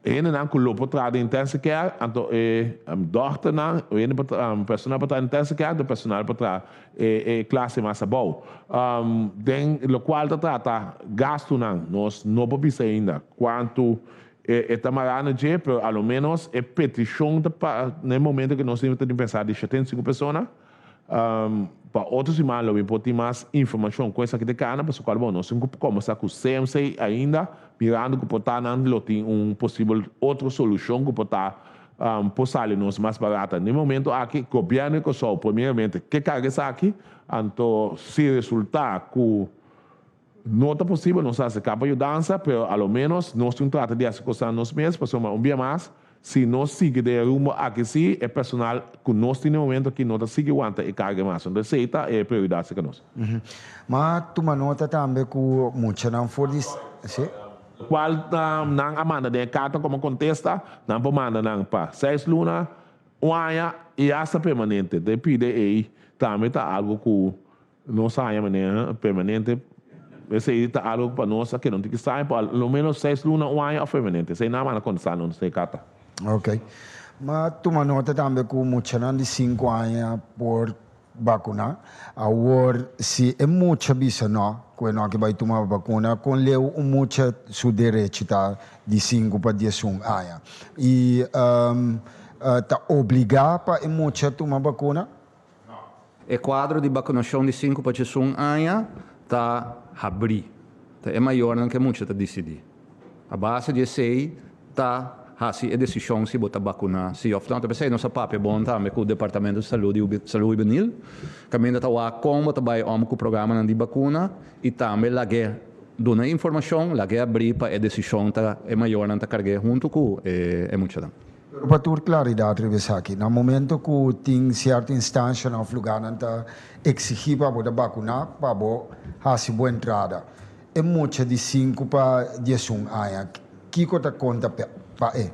hendenan ku lo por traha den intensive care, anto e dòkternan, hende pa personal pa traha den intensive care, anto personal pa traha e e klase mas abou. Den lokual ta trata gastunan, nos no por bisa ainda kuantu e e ta mará na dje, pero a lo ménos e petishon ta pa na e momento ku nos ta pensa di 75 persona. Pa otro siman lo mi por tin mas informacion cu esaki ta cana, pasobra cual bo nos tin cu combersa cu CMC ainda, mirando cu por ta nan lo tin un posibel otro solucion cu por ta por sali nos mas barata. Na e momento aki Gobierno di Corsou primeramente ke carga esaki, anto si resulta cu no ta posibel nos haci capa yudansa, pero a lo menos nos tin trata di haci cosnan nos mes, pasobra un bia mas Si nos sigui den e rumbo aki si, e personal cu nos tin den momento aki no ta sigui wanta e carga mas. Entonces esey ta e prioridad cerca nos. Ma tuma nota tambe cu muchanan for di. Si? Cual nan a manda den e carta como contesta, nan por manda nan pa seis luna, un aña y hasta permanente. Ta e pide ey tambe ta algo cu Nos haña manera permanente, esei ta algo pa nos a keda un tiki sabi, por lo menos seis luna, un aña of permanente. Esei nan a manda kontestá nos e karta. Ok. Ma tuma nota tambe ku muchanan di sinku aña por bakuná. Awor, si e mucha bisa nò, ku e no ke bai tuma bakuna, kon leu un mucha su derechi ta di sinku pa diesun aña? I ta obligá pa e mucha tuma bakuna? E kuadro di bakunashon di sinku pa djesun aña ta habrí. Ta e mayornan ku e mucha ta disidí. A base di esei ta hasi e desishon si bo ta bakuná si òf nò. Ta p'esei nos a papia bon tambe ku Departamento di Salud i Salud Hubenil, kaminda ta wak kon bo ta bai òm ku programanan di bakuna i tambe lag'é duna informashon, lag'é abrí pa e desishon ta e mayornan ta karg'é huntu ku e muchanan. Pero pa tur claridad riba esaki, na momento cu tin cierto instancianan of lugarnan ta exigi pa bo ta vacuna pa bo haci bo entrada, e mucha di sinku pa diesun aña, kico ta conta pa e?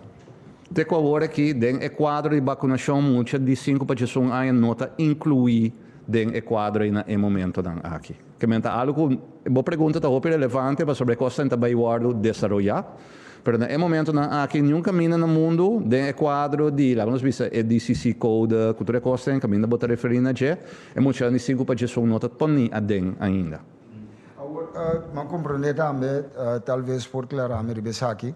Te cu awor aki den e cuadro di vacunacion mucha di sinku pa diesun aña no ta inclui. den e kuadro ei na e momentonan aki. Ke men ta algu ku bo pregunta ta hopi relevante pasobra e kosnan ta bai wòrdu desaroyá, pero na e momentonan aki niun kaminda na mundu den e kuadro di, laga nos bisa, e DCC code ku tur e kosnan kaminda bo ta referí na dje, e muchanan di sinku pa djesun no ta poni aden ainda. Awor, mi a komprondé tambe, talves por klará mi riba esaki,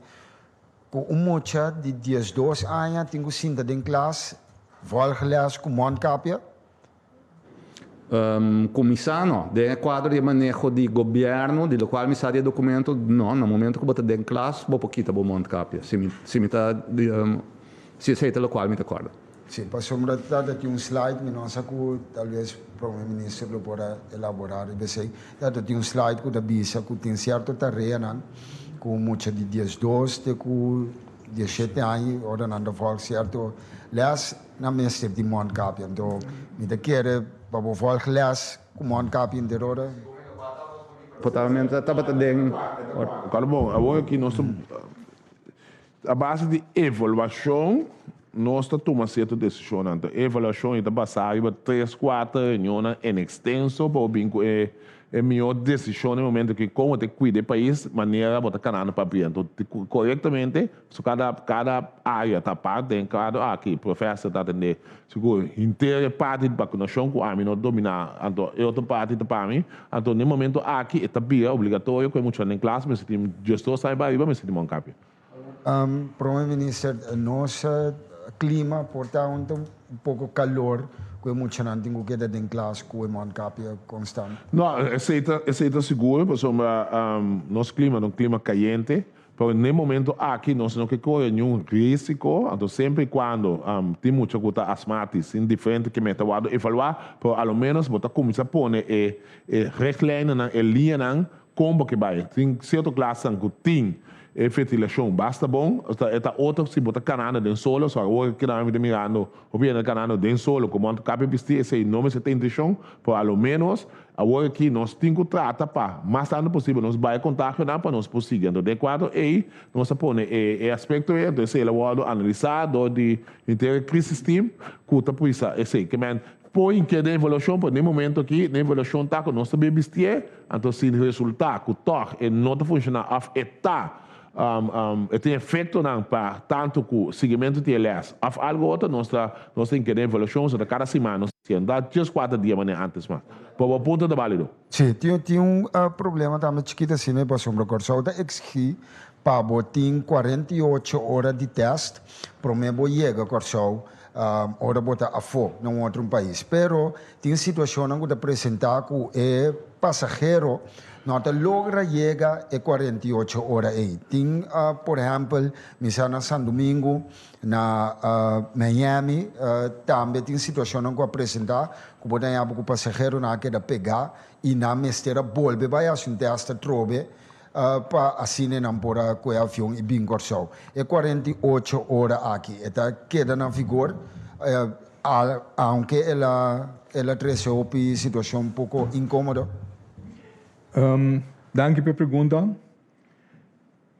ku un mucha di diesdos aña tin ku sinta den klas volg les ku mondkapje? Kuminsá no. Den e kuadro di e maneho di gobièrnu, di lokual mi sa di e dokumento, no. Na momento ku bo ta den klas, bo por kita bo mondkapje, si mi si mi ta si esei ta lokual mi ta kòrda. Si, pasobra ta ta tin un slide, mi no sa ku talves Prome Minister lo por a elaborá riba esei. Ta ta tin un slide ku ta bisa ku tin sierto tareanan ku mucha di diesdos te ku diesshete aña ora nan ta vòlg sierto lès, Nan mester di mondkapje, anto mi ta kere pa bo volg les ku mondkapje inter ora. Totalmente tabata den or. Kòrda bon, awor aki nos ta a base di evaluashon nos ta tuma sierto desishonnan. Anto e evaluashon ei ta basá riba tres kuater reunionnan en ekstenso pa bo bin ku e E mihó desishon den momento ki kon bo ta kuida e pais manera bo ta kanando papia. Anto korektamente so kada kada área ta apart den kuadro aki profèser ta atendé sigur henter e parti di bakunashon ku ami no dominá anto e otro parti ta pa mi. Anto den momento aki e ta bira obligatorio ku e muchanan den klas mester tin diesdos aña pa ariba mester tin mondkapje. Prome Minister, nos clima por ta un poco calor cu e muchanan tin cu keda den klas cu e mondkapje constant. No, esey ta, esey ta sigur pasobra nos clima ta un clima cayente, pero n'e momento aki nos no ke core niun risico, anto semper y cuando tin mucha cu ta asmatis, tin diferente ke mester wordo evalua, pero a lo menos bo ta cuminsa pone e e richtlijnennan, e liñanan Kon bo ke bai? Tin sierto klasnan ku tin e ventilashon basta bon, esta e ta otro si bo ta kanando den solo, so awor ke nan mi ta mirando hopi hende kanando den solo ku mondkapje bisti, esei no mester ta intenshon, pero a lo menos awor aki nos tin ku trata pa mas tantu posibel nos bai kontagionan pa nos por sigui. Anto den e kuadro ei nos a pone e e aspekto ei, anto esei lo wòrdu analisá dor di henter e crisis team ku ta purisa esei. Ke men Por inke den evaluashon, pero den momento aki den evaluashon ta ku nos ta bin bistié, anto si resultá ku tòg e no ta funshoná òf e ta e tin efektonan pa tantu ku siguimentu di e lès òf algu otro, nos ta nos ta inke den evaluashon, so ta kada siman nos ta hasié. No ta djes kuater dia manera ántes mas. Pero bo punto ta bálido. Sí, tin tin un problema tambe chikito asina pasobra Kòrsou ta eksigí pa bo tin 48 ora di tèst promé bo yega Kòrsou ora bo ta afó na un otro pais. Pero tin situacionnan cu ta presenta cu e pasahero no ta logra yega e 48 ora ey. Tin, por ehempel, mi sa na San Domingo, na Miami, tambe tin situacionnan cu a presenta cu bo ta haña bo cu pasaheronan a keda pega y nan mester a bolbe bay haci un test atrobe Pa asina nan por a kohe avion i bin Kòrsou. E 48 ora aki e ta keda na vigor, aunke el a el a trese hopi situashon poko inkomodo. Danki pa e pregunta.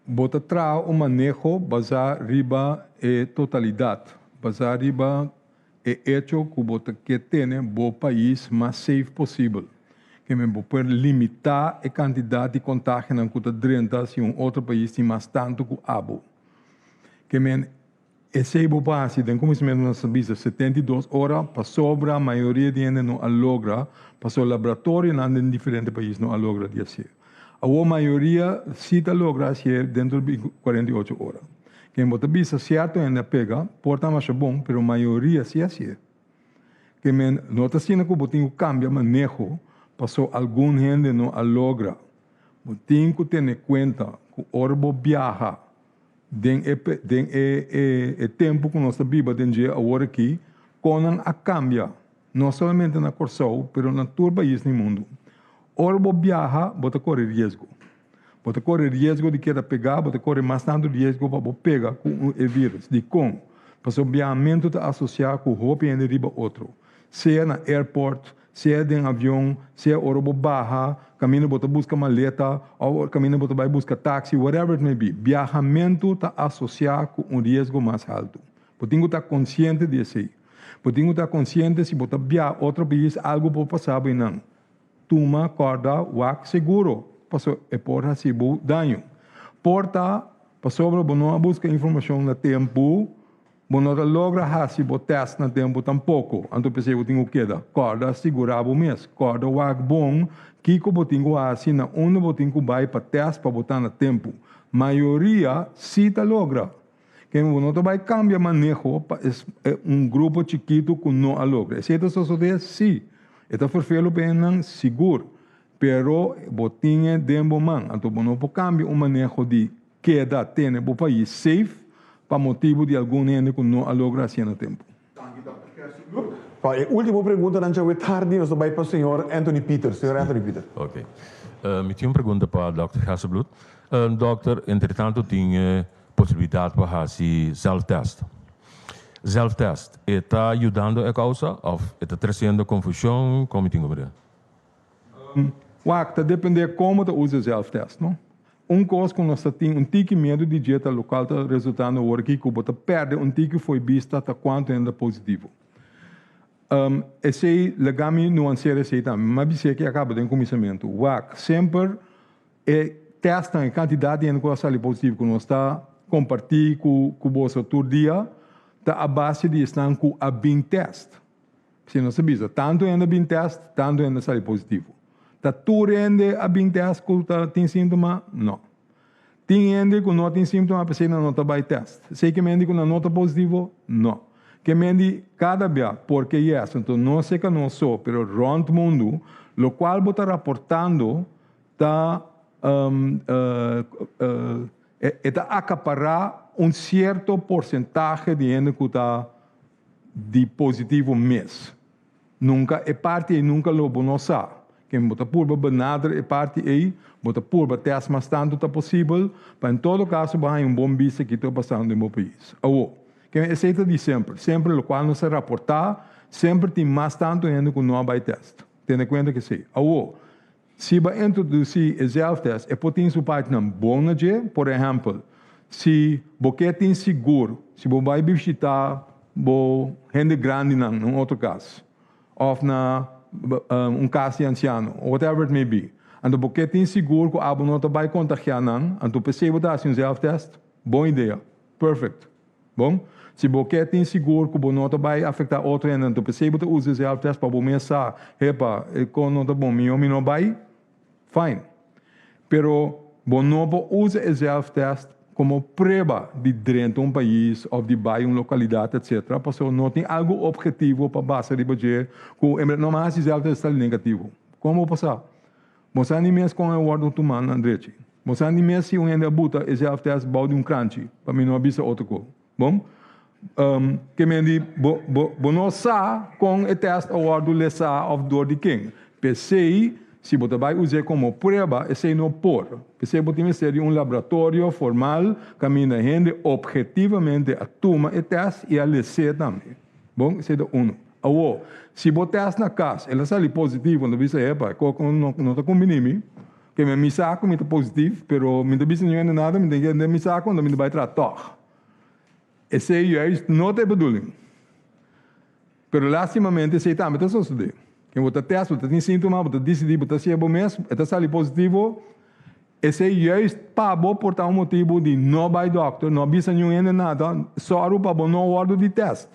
Bo ta traha un maneho basá riba e totalidat, basá riba E echo ku bo ta ke tene bo pais mas safe posibel, ke men bo por limitá e kantidat di kontagionan ku ta drenta si un otro pais tin mas tantu ku abo. Ke men esei bo por hasi den kuminsamentu nos a bisa 72 ora pasobra mayoria di hende no a logra pasobra laboratorionan den diferente pais no a logra di hasié. Awor mayoria si ta logra hasié dentro di 48 ora. Ken bo ta bisa sierto hende a pega, por ta masha bon, pero mayoria si hasié. Ke men no ta asina ku bo tin ku kambia maneho paso algun hende no a logra. Bo tin ku tene kuenta ku ora bo biaha den e den e e tempu ku nos ta biba den dje awor aki, kon nan a kambia, no solamente na Kòrsou pero na tur pais den mundu. Ora bo biaha bo ta kore riesgo. Bo ta kore riesgo di keda pegá, bo ta kore mas tantu riesgo pa bo pega ku e vírus. Dikon? Pasobra biahamentu ta asosiá ku hopi hende riba otro. Sea na airport, sea den avion, sea ora bo baha, kaminda bo ta buska maleta òf kaminda bo ta bai buska taksi, whatever it may be, biahamentu ta asosiá ku un riesgo mas haltu. Bo tin ku ta konsiente di esei. Bo tin ku ta konsiente si bo ta bia otro pais algu por pasa bo einan. Tuma kòrda wak seguro paso e por hasi bo daño. Por ta pasobra bo no a buska informashon na tempu, bo no ta logra hasi bo tèst na tempu tampoko. Anto p'esei bo tin ku keda kòrda sigurá bo mes. Kòrda wak bon kiko bo tin ku hasi, na unda bo tin ku bai pa tèst pa bo ta na tempu. Mayoria si ta logra. Ken bo no ta bai kambia maneho pa es un grupo chikitu ku no a logra. Esei ta sosodé? Sí. E ta ferfelu pa hendenan? Sigur. Pero bo tin e den bo man. Anto bo no por kambia un maneho di keda tene bo pais safe pa motibu di algun hende ku no a logra hasié na tempu. Danki Dòkter Gerstenbluth. Pa e ultimo preguntanan djawe tardi nos ta bai pa señor Anthony Peters. Señor Anthony Peters. Ok. Mi tin un pregunta pa Dòkter Gerstenbluth. Dòkter, entretantu tin e posibilidat pa hasi zelftest. Zelftest, e ta yudando e kousa òf e ta tresiendo konfushon? Kon mi tin ku mira? Wak, ta dependé kon bo ta usa zelftest, no? Un kos ku nos ta tin un tiki miedu di dje ta lokal ta resultando awor aki ku bo ta pèrdè un tiki fo'i bista ta kuantu hende ta positivo. Esei laga mi nuansear esei tambe. Mi a bis'é ki a kaba den kuminsamentu. Wak, semper E testnan, e kantidat di hende ku a sali positivo ku nos ta kompartí ku ku boso tur dia ta a base di esnan ku a bin tèst. Si nos ta bisa tantu hende a bin tèst, tantu hende a sali positivo. Ta tur hende a bin tèst ku ta tin síntoma? No. Tin hende ku no tin síntoma p'esei nan no ta bai tèst. Esei ke mende ku nan no ta positivo? No. Ke mende kada bia porque yes, anto no seka nos so pero rònt mundu lokual bo ta raportando ta e ta akapará un sierto porsentahe di hende ku ta di positivo mes. Nunka e parti ei nunka lo bo no sa. Ken bo ta purba benader e parti ei, bo ta purba tèst mas tantu ta posibel, pa en todo kaso bo haña un bon bista kiko ta pasando den bo pais. Awor, ken esei ta di semper. Semper lokual nos a raportá, semper tin mas tantu hende ku no a bai tèst. Tene kuenta ku esei. Awor, Si bo a introdusí e zelftest, e por tin su partinan bon na dje. Por ehèmpel, si bo ke tin sigur si bo bai bishitá bo hende grandinan na un otro kas òf na un kas di ansiano, whatever it may be, anto bo ke tin sigur ku abo no ta bai kontagiá nan, anto p'esei bo ta hasi un zelftest. Bon idea. Perfect. Bon, si bo ke tin sigur ku bo no ta bai afektá otro hende, anto p'esei bo ta usa e zelftest pa bo mes sa, hepa, e kon no ta bon, mihó mi no bai? Fine. Pero bo no por usa e zelftest komo prueba di drenta un pais òf di bai un lokalidat etsetera, pasobra no tin algu ophetivo pa basa riba dje ku en bèrdat no mas hasi zelftest ta negativo. Kon bo por sa? Bo sa ni mes kon e wòrdu tumá na drechi. Bo sa ni mes si un hende a buta e zelftest bou di un kranchi, pa mi no a bisa otro ko. Bon? Ke men di, bo, bo, bo no sa kon e tèst a wòrdu lesá òf dor di ken. P'esei, si bo ta bai us'é komo prueba, esei no por. P'esei bo tin mester di un laboratorio formal kaminda hende ophetivamente a tuma e tèst i a les'é tambe. Bon, esei ta unu. Awor, si bo tèst na kas, el a sali positivo, no ta bisa, epa, e koko no no ta kumbiní mi, ke mi mi sa ku mi ta positif, pero mi ta bisa niun hende nada, mi tin ke den mi saku, anto mi ta bai traha tòg. Esei juist no ta e bedoeling. Pero lastimamente esei tambe ta sosodé. Ken bo ta tèst, bo ta tin síntoma, bo ta disidí, bo ta hasié bo mes, e ta sali positivo, Esei juist pa bo por ta un motibu di no bai dokter, no bisa niun hende nada, sòru pa bo no wòrdu di tèst.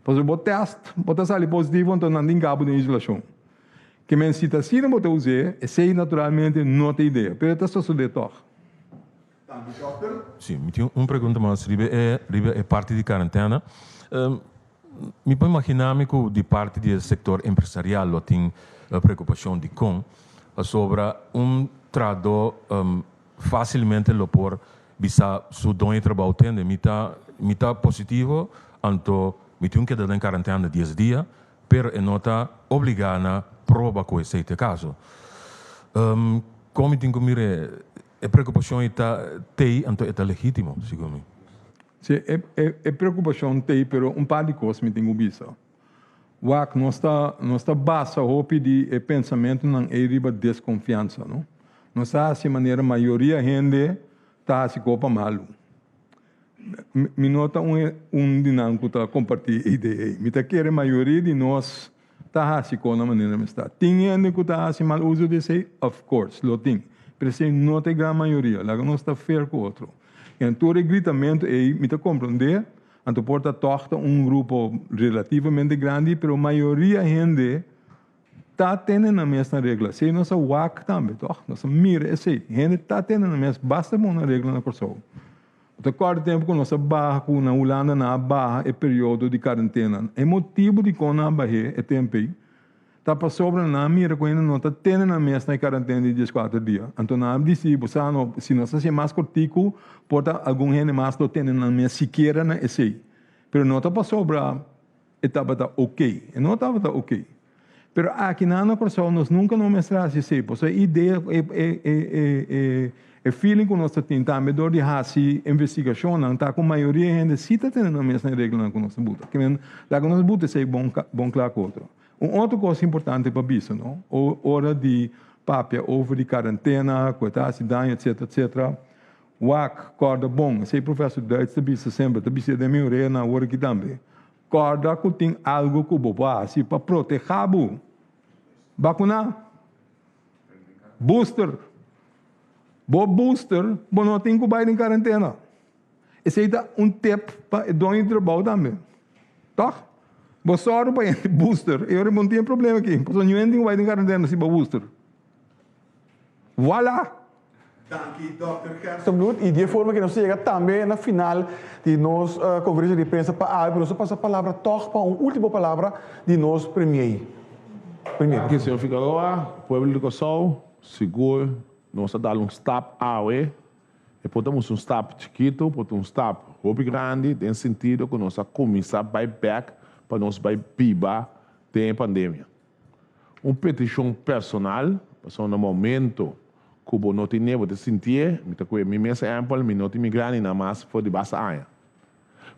Pasobra bo tèst, bo ta sali positivo, anto nan tin kabo den isolashon. Ke men si ta asina bo ta us'é, esei naturalmente no ta idea, pero e ta sosodé tòg. Danki dòkter. Sí, mi tin un pregunta mas riba e riba e parti di karentena. Mi por imaginá mi ku di parti di e sektor empresarial lo tin preokupashon dikon, pasobra un trahadó fásilmente lo por bisa su doño di trabou, Tende, mi ta mi ta positivo, anto mi tin keda den karantena dies dia, pero e no ta obligá na proba ku esei ta e kaso. Kon mi tin ku mira e preokupashon ei ta tei, anto e ta legítimo, segun mi. Si, e e preokupashon t'ei, pero un par di kos mi tin ku bisa. Wak, nos ta nos ta basa hopi di e pensamentunan ei riba deskonfiansa, no? Nos ta hasi manera mayoria hende ta hasi kopa malu. Mi no ta un un di nan ku ta kompartí e idea ei. Mi ta kere mayoria di nos ta hasi kon na manera mester. Tin hende ku ta hasi mal uso di esei? Of course, lo tin. Pero esei no ta e gran mayoria. Laga nos ta fair ku otro. En tur e gritamentu ei mi ta komprondé, anto por ta tòg ta un grupo relativamente grandi, pero mayoria hende ta tene nan mes na regla. Esei nos a wak tambe, tòg? Nos a mira esei. Hende ta tene nan mes basta bon na regla na Kòrsou. Bo ta kòrda tempu ku nos a baha ku na Hulanda nan a baha e periodo di karentena. E motibu dikon nan a bah'é e tempu ei ta pasobra nan a mira ku hende no ta tene nan mes na e karentena di dieskuater dia. Anto nan a disidi, bo sa no, si nos hasié mas kortiku por ta algun hende mas lo tene nan mes sikiera na esei. Pero no ta pasobra e tabata okey. E no tabata okey. Pero aki nan na Kòrsou nos nunka no mester hasi esei, pasobra e idea, e e e e e feeling ku nos ta tin tambe dor di hasi investigashonnan ta ku mayoria hende si ta tene nan mes na e reglanan ku nos ta buta. Ke men laga nos buta esei bon bon kla ku otro. Un otro kos importante pa bisa no, ora di papia over di karentena ku e ta hasi daño etcetera etcetera, wak kòrda bon, esei profesor Duits ta bisa semper, ta bis'é den mi orea na awor aki tambe. Kòrda ku tin algu ku bo por hasi pa protehá bo. Bakuná. Booster. Bo booster, bo no tin ku bai den karentena. Esei ta un tip pa e doño di trabou tambe. Tòg? Bo sòru pa hende booster e ora bo no tin e problema aki. Pasobra niun hende tin ku bai den karentena si bo booster. Voilà! Danki Dòkter Gerstenbluth y di e forma ke nos a yega tambe na final di nos conferencia di prensa pa awe pero nos a pasa palabra tog pa un ultimo palabra di nos premier. Premier. Danki señor Figaroa, pueblo di Kòrsou, sigur nos a dal un stap awe, e por ta un stap chikitu, por ta un stap hopi grandi den sentido ku nos a kuminsá bai bèk pa nos bai biba den e pandemia. Un petishon personal, pasobra na momento ku bo no tin bo ta sintié, mi ta kue mi mes ehèmpel, mi no tin mi graninan mas for di basta aña.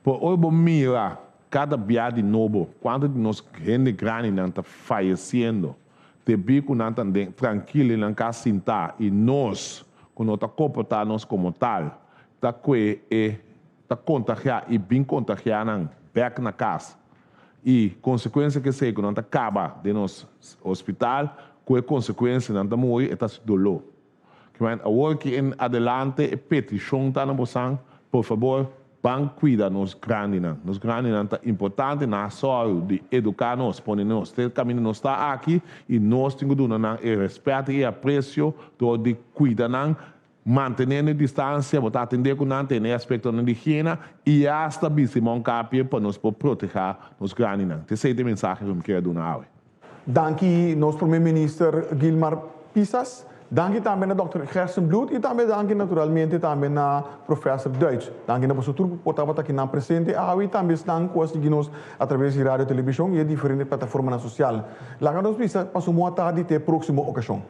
Por ora bo mira kada bia di nobo kuantu di nos hende graninan ta fayesiendo debí ku nan ta den trankil den nan kas sintá i nos ku no ta komportá nos komo tal ta kue e ta kontagiá i bin kontagiá nan bèk na kas. I konsekuensia ke esei ku nan ta kaba den nos hospital ku e konsekuensia nan ta muri e ta hasi doló. Kimen awor ki en adelante e petishon ta na bosan por fabor ban kuida nos grandinan. Nos grandinan ta importante nan a sòru di eduká nos pone nos te kaminda nos ta aki i nos tin ku duna nan e rèspèt i e apresio dor di kuida nan Mantené e distansia, bo ta atendé ku nan, tene e aspektonan di higiena i asta bisti mondkapje pa nos por protehá nos grandinan. Ta esei ta e mensahe ku mi kier a duna awe. Danki nos Prome Minister Gilmar Pisas. Danki tambe na Dòkter Gerstenbluth i tambe danki naturalmente tambe na Professor Duits. Danki na boso tur ku por tabata akinan presente awe i tambe esnan ku a sigui nos atraves di radio, televishon i e diferente plataformanan sosial. Laga nos bisa pa su moa tardi te e próksimo okashon.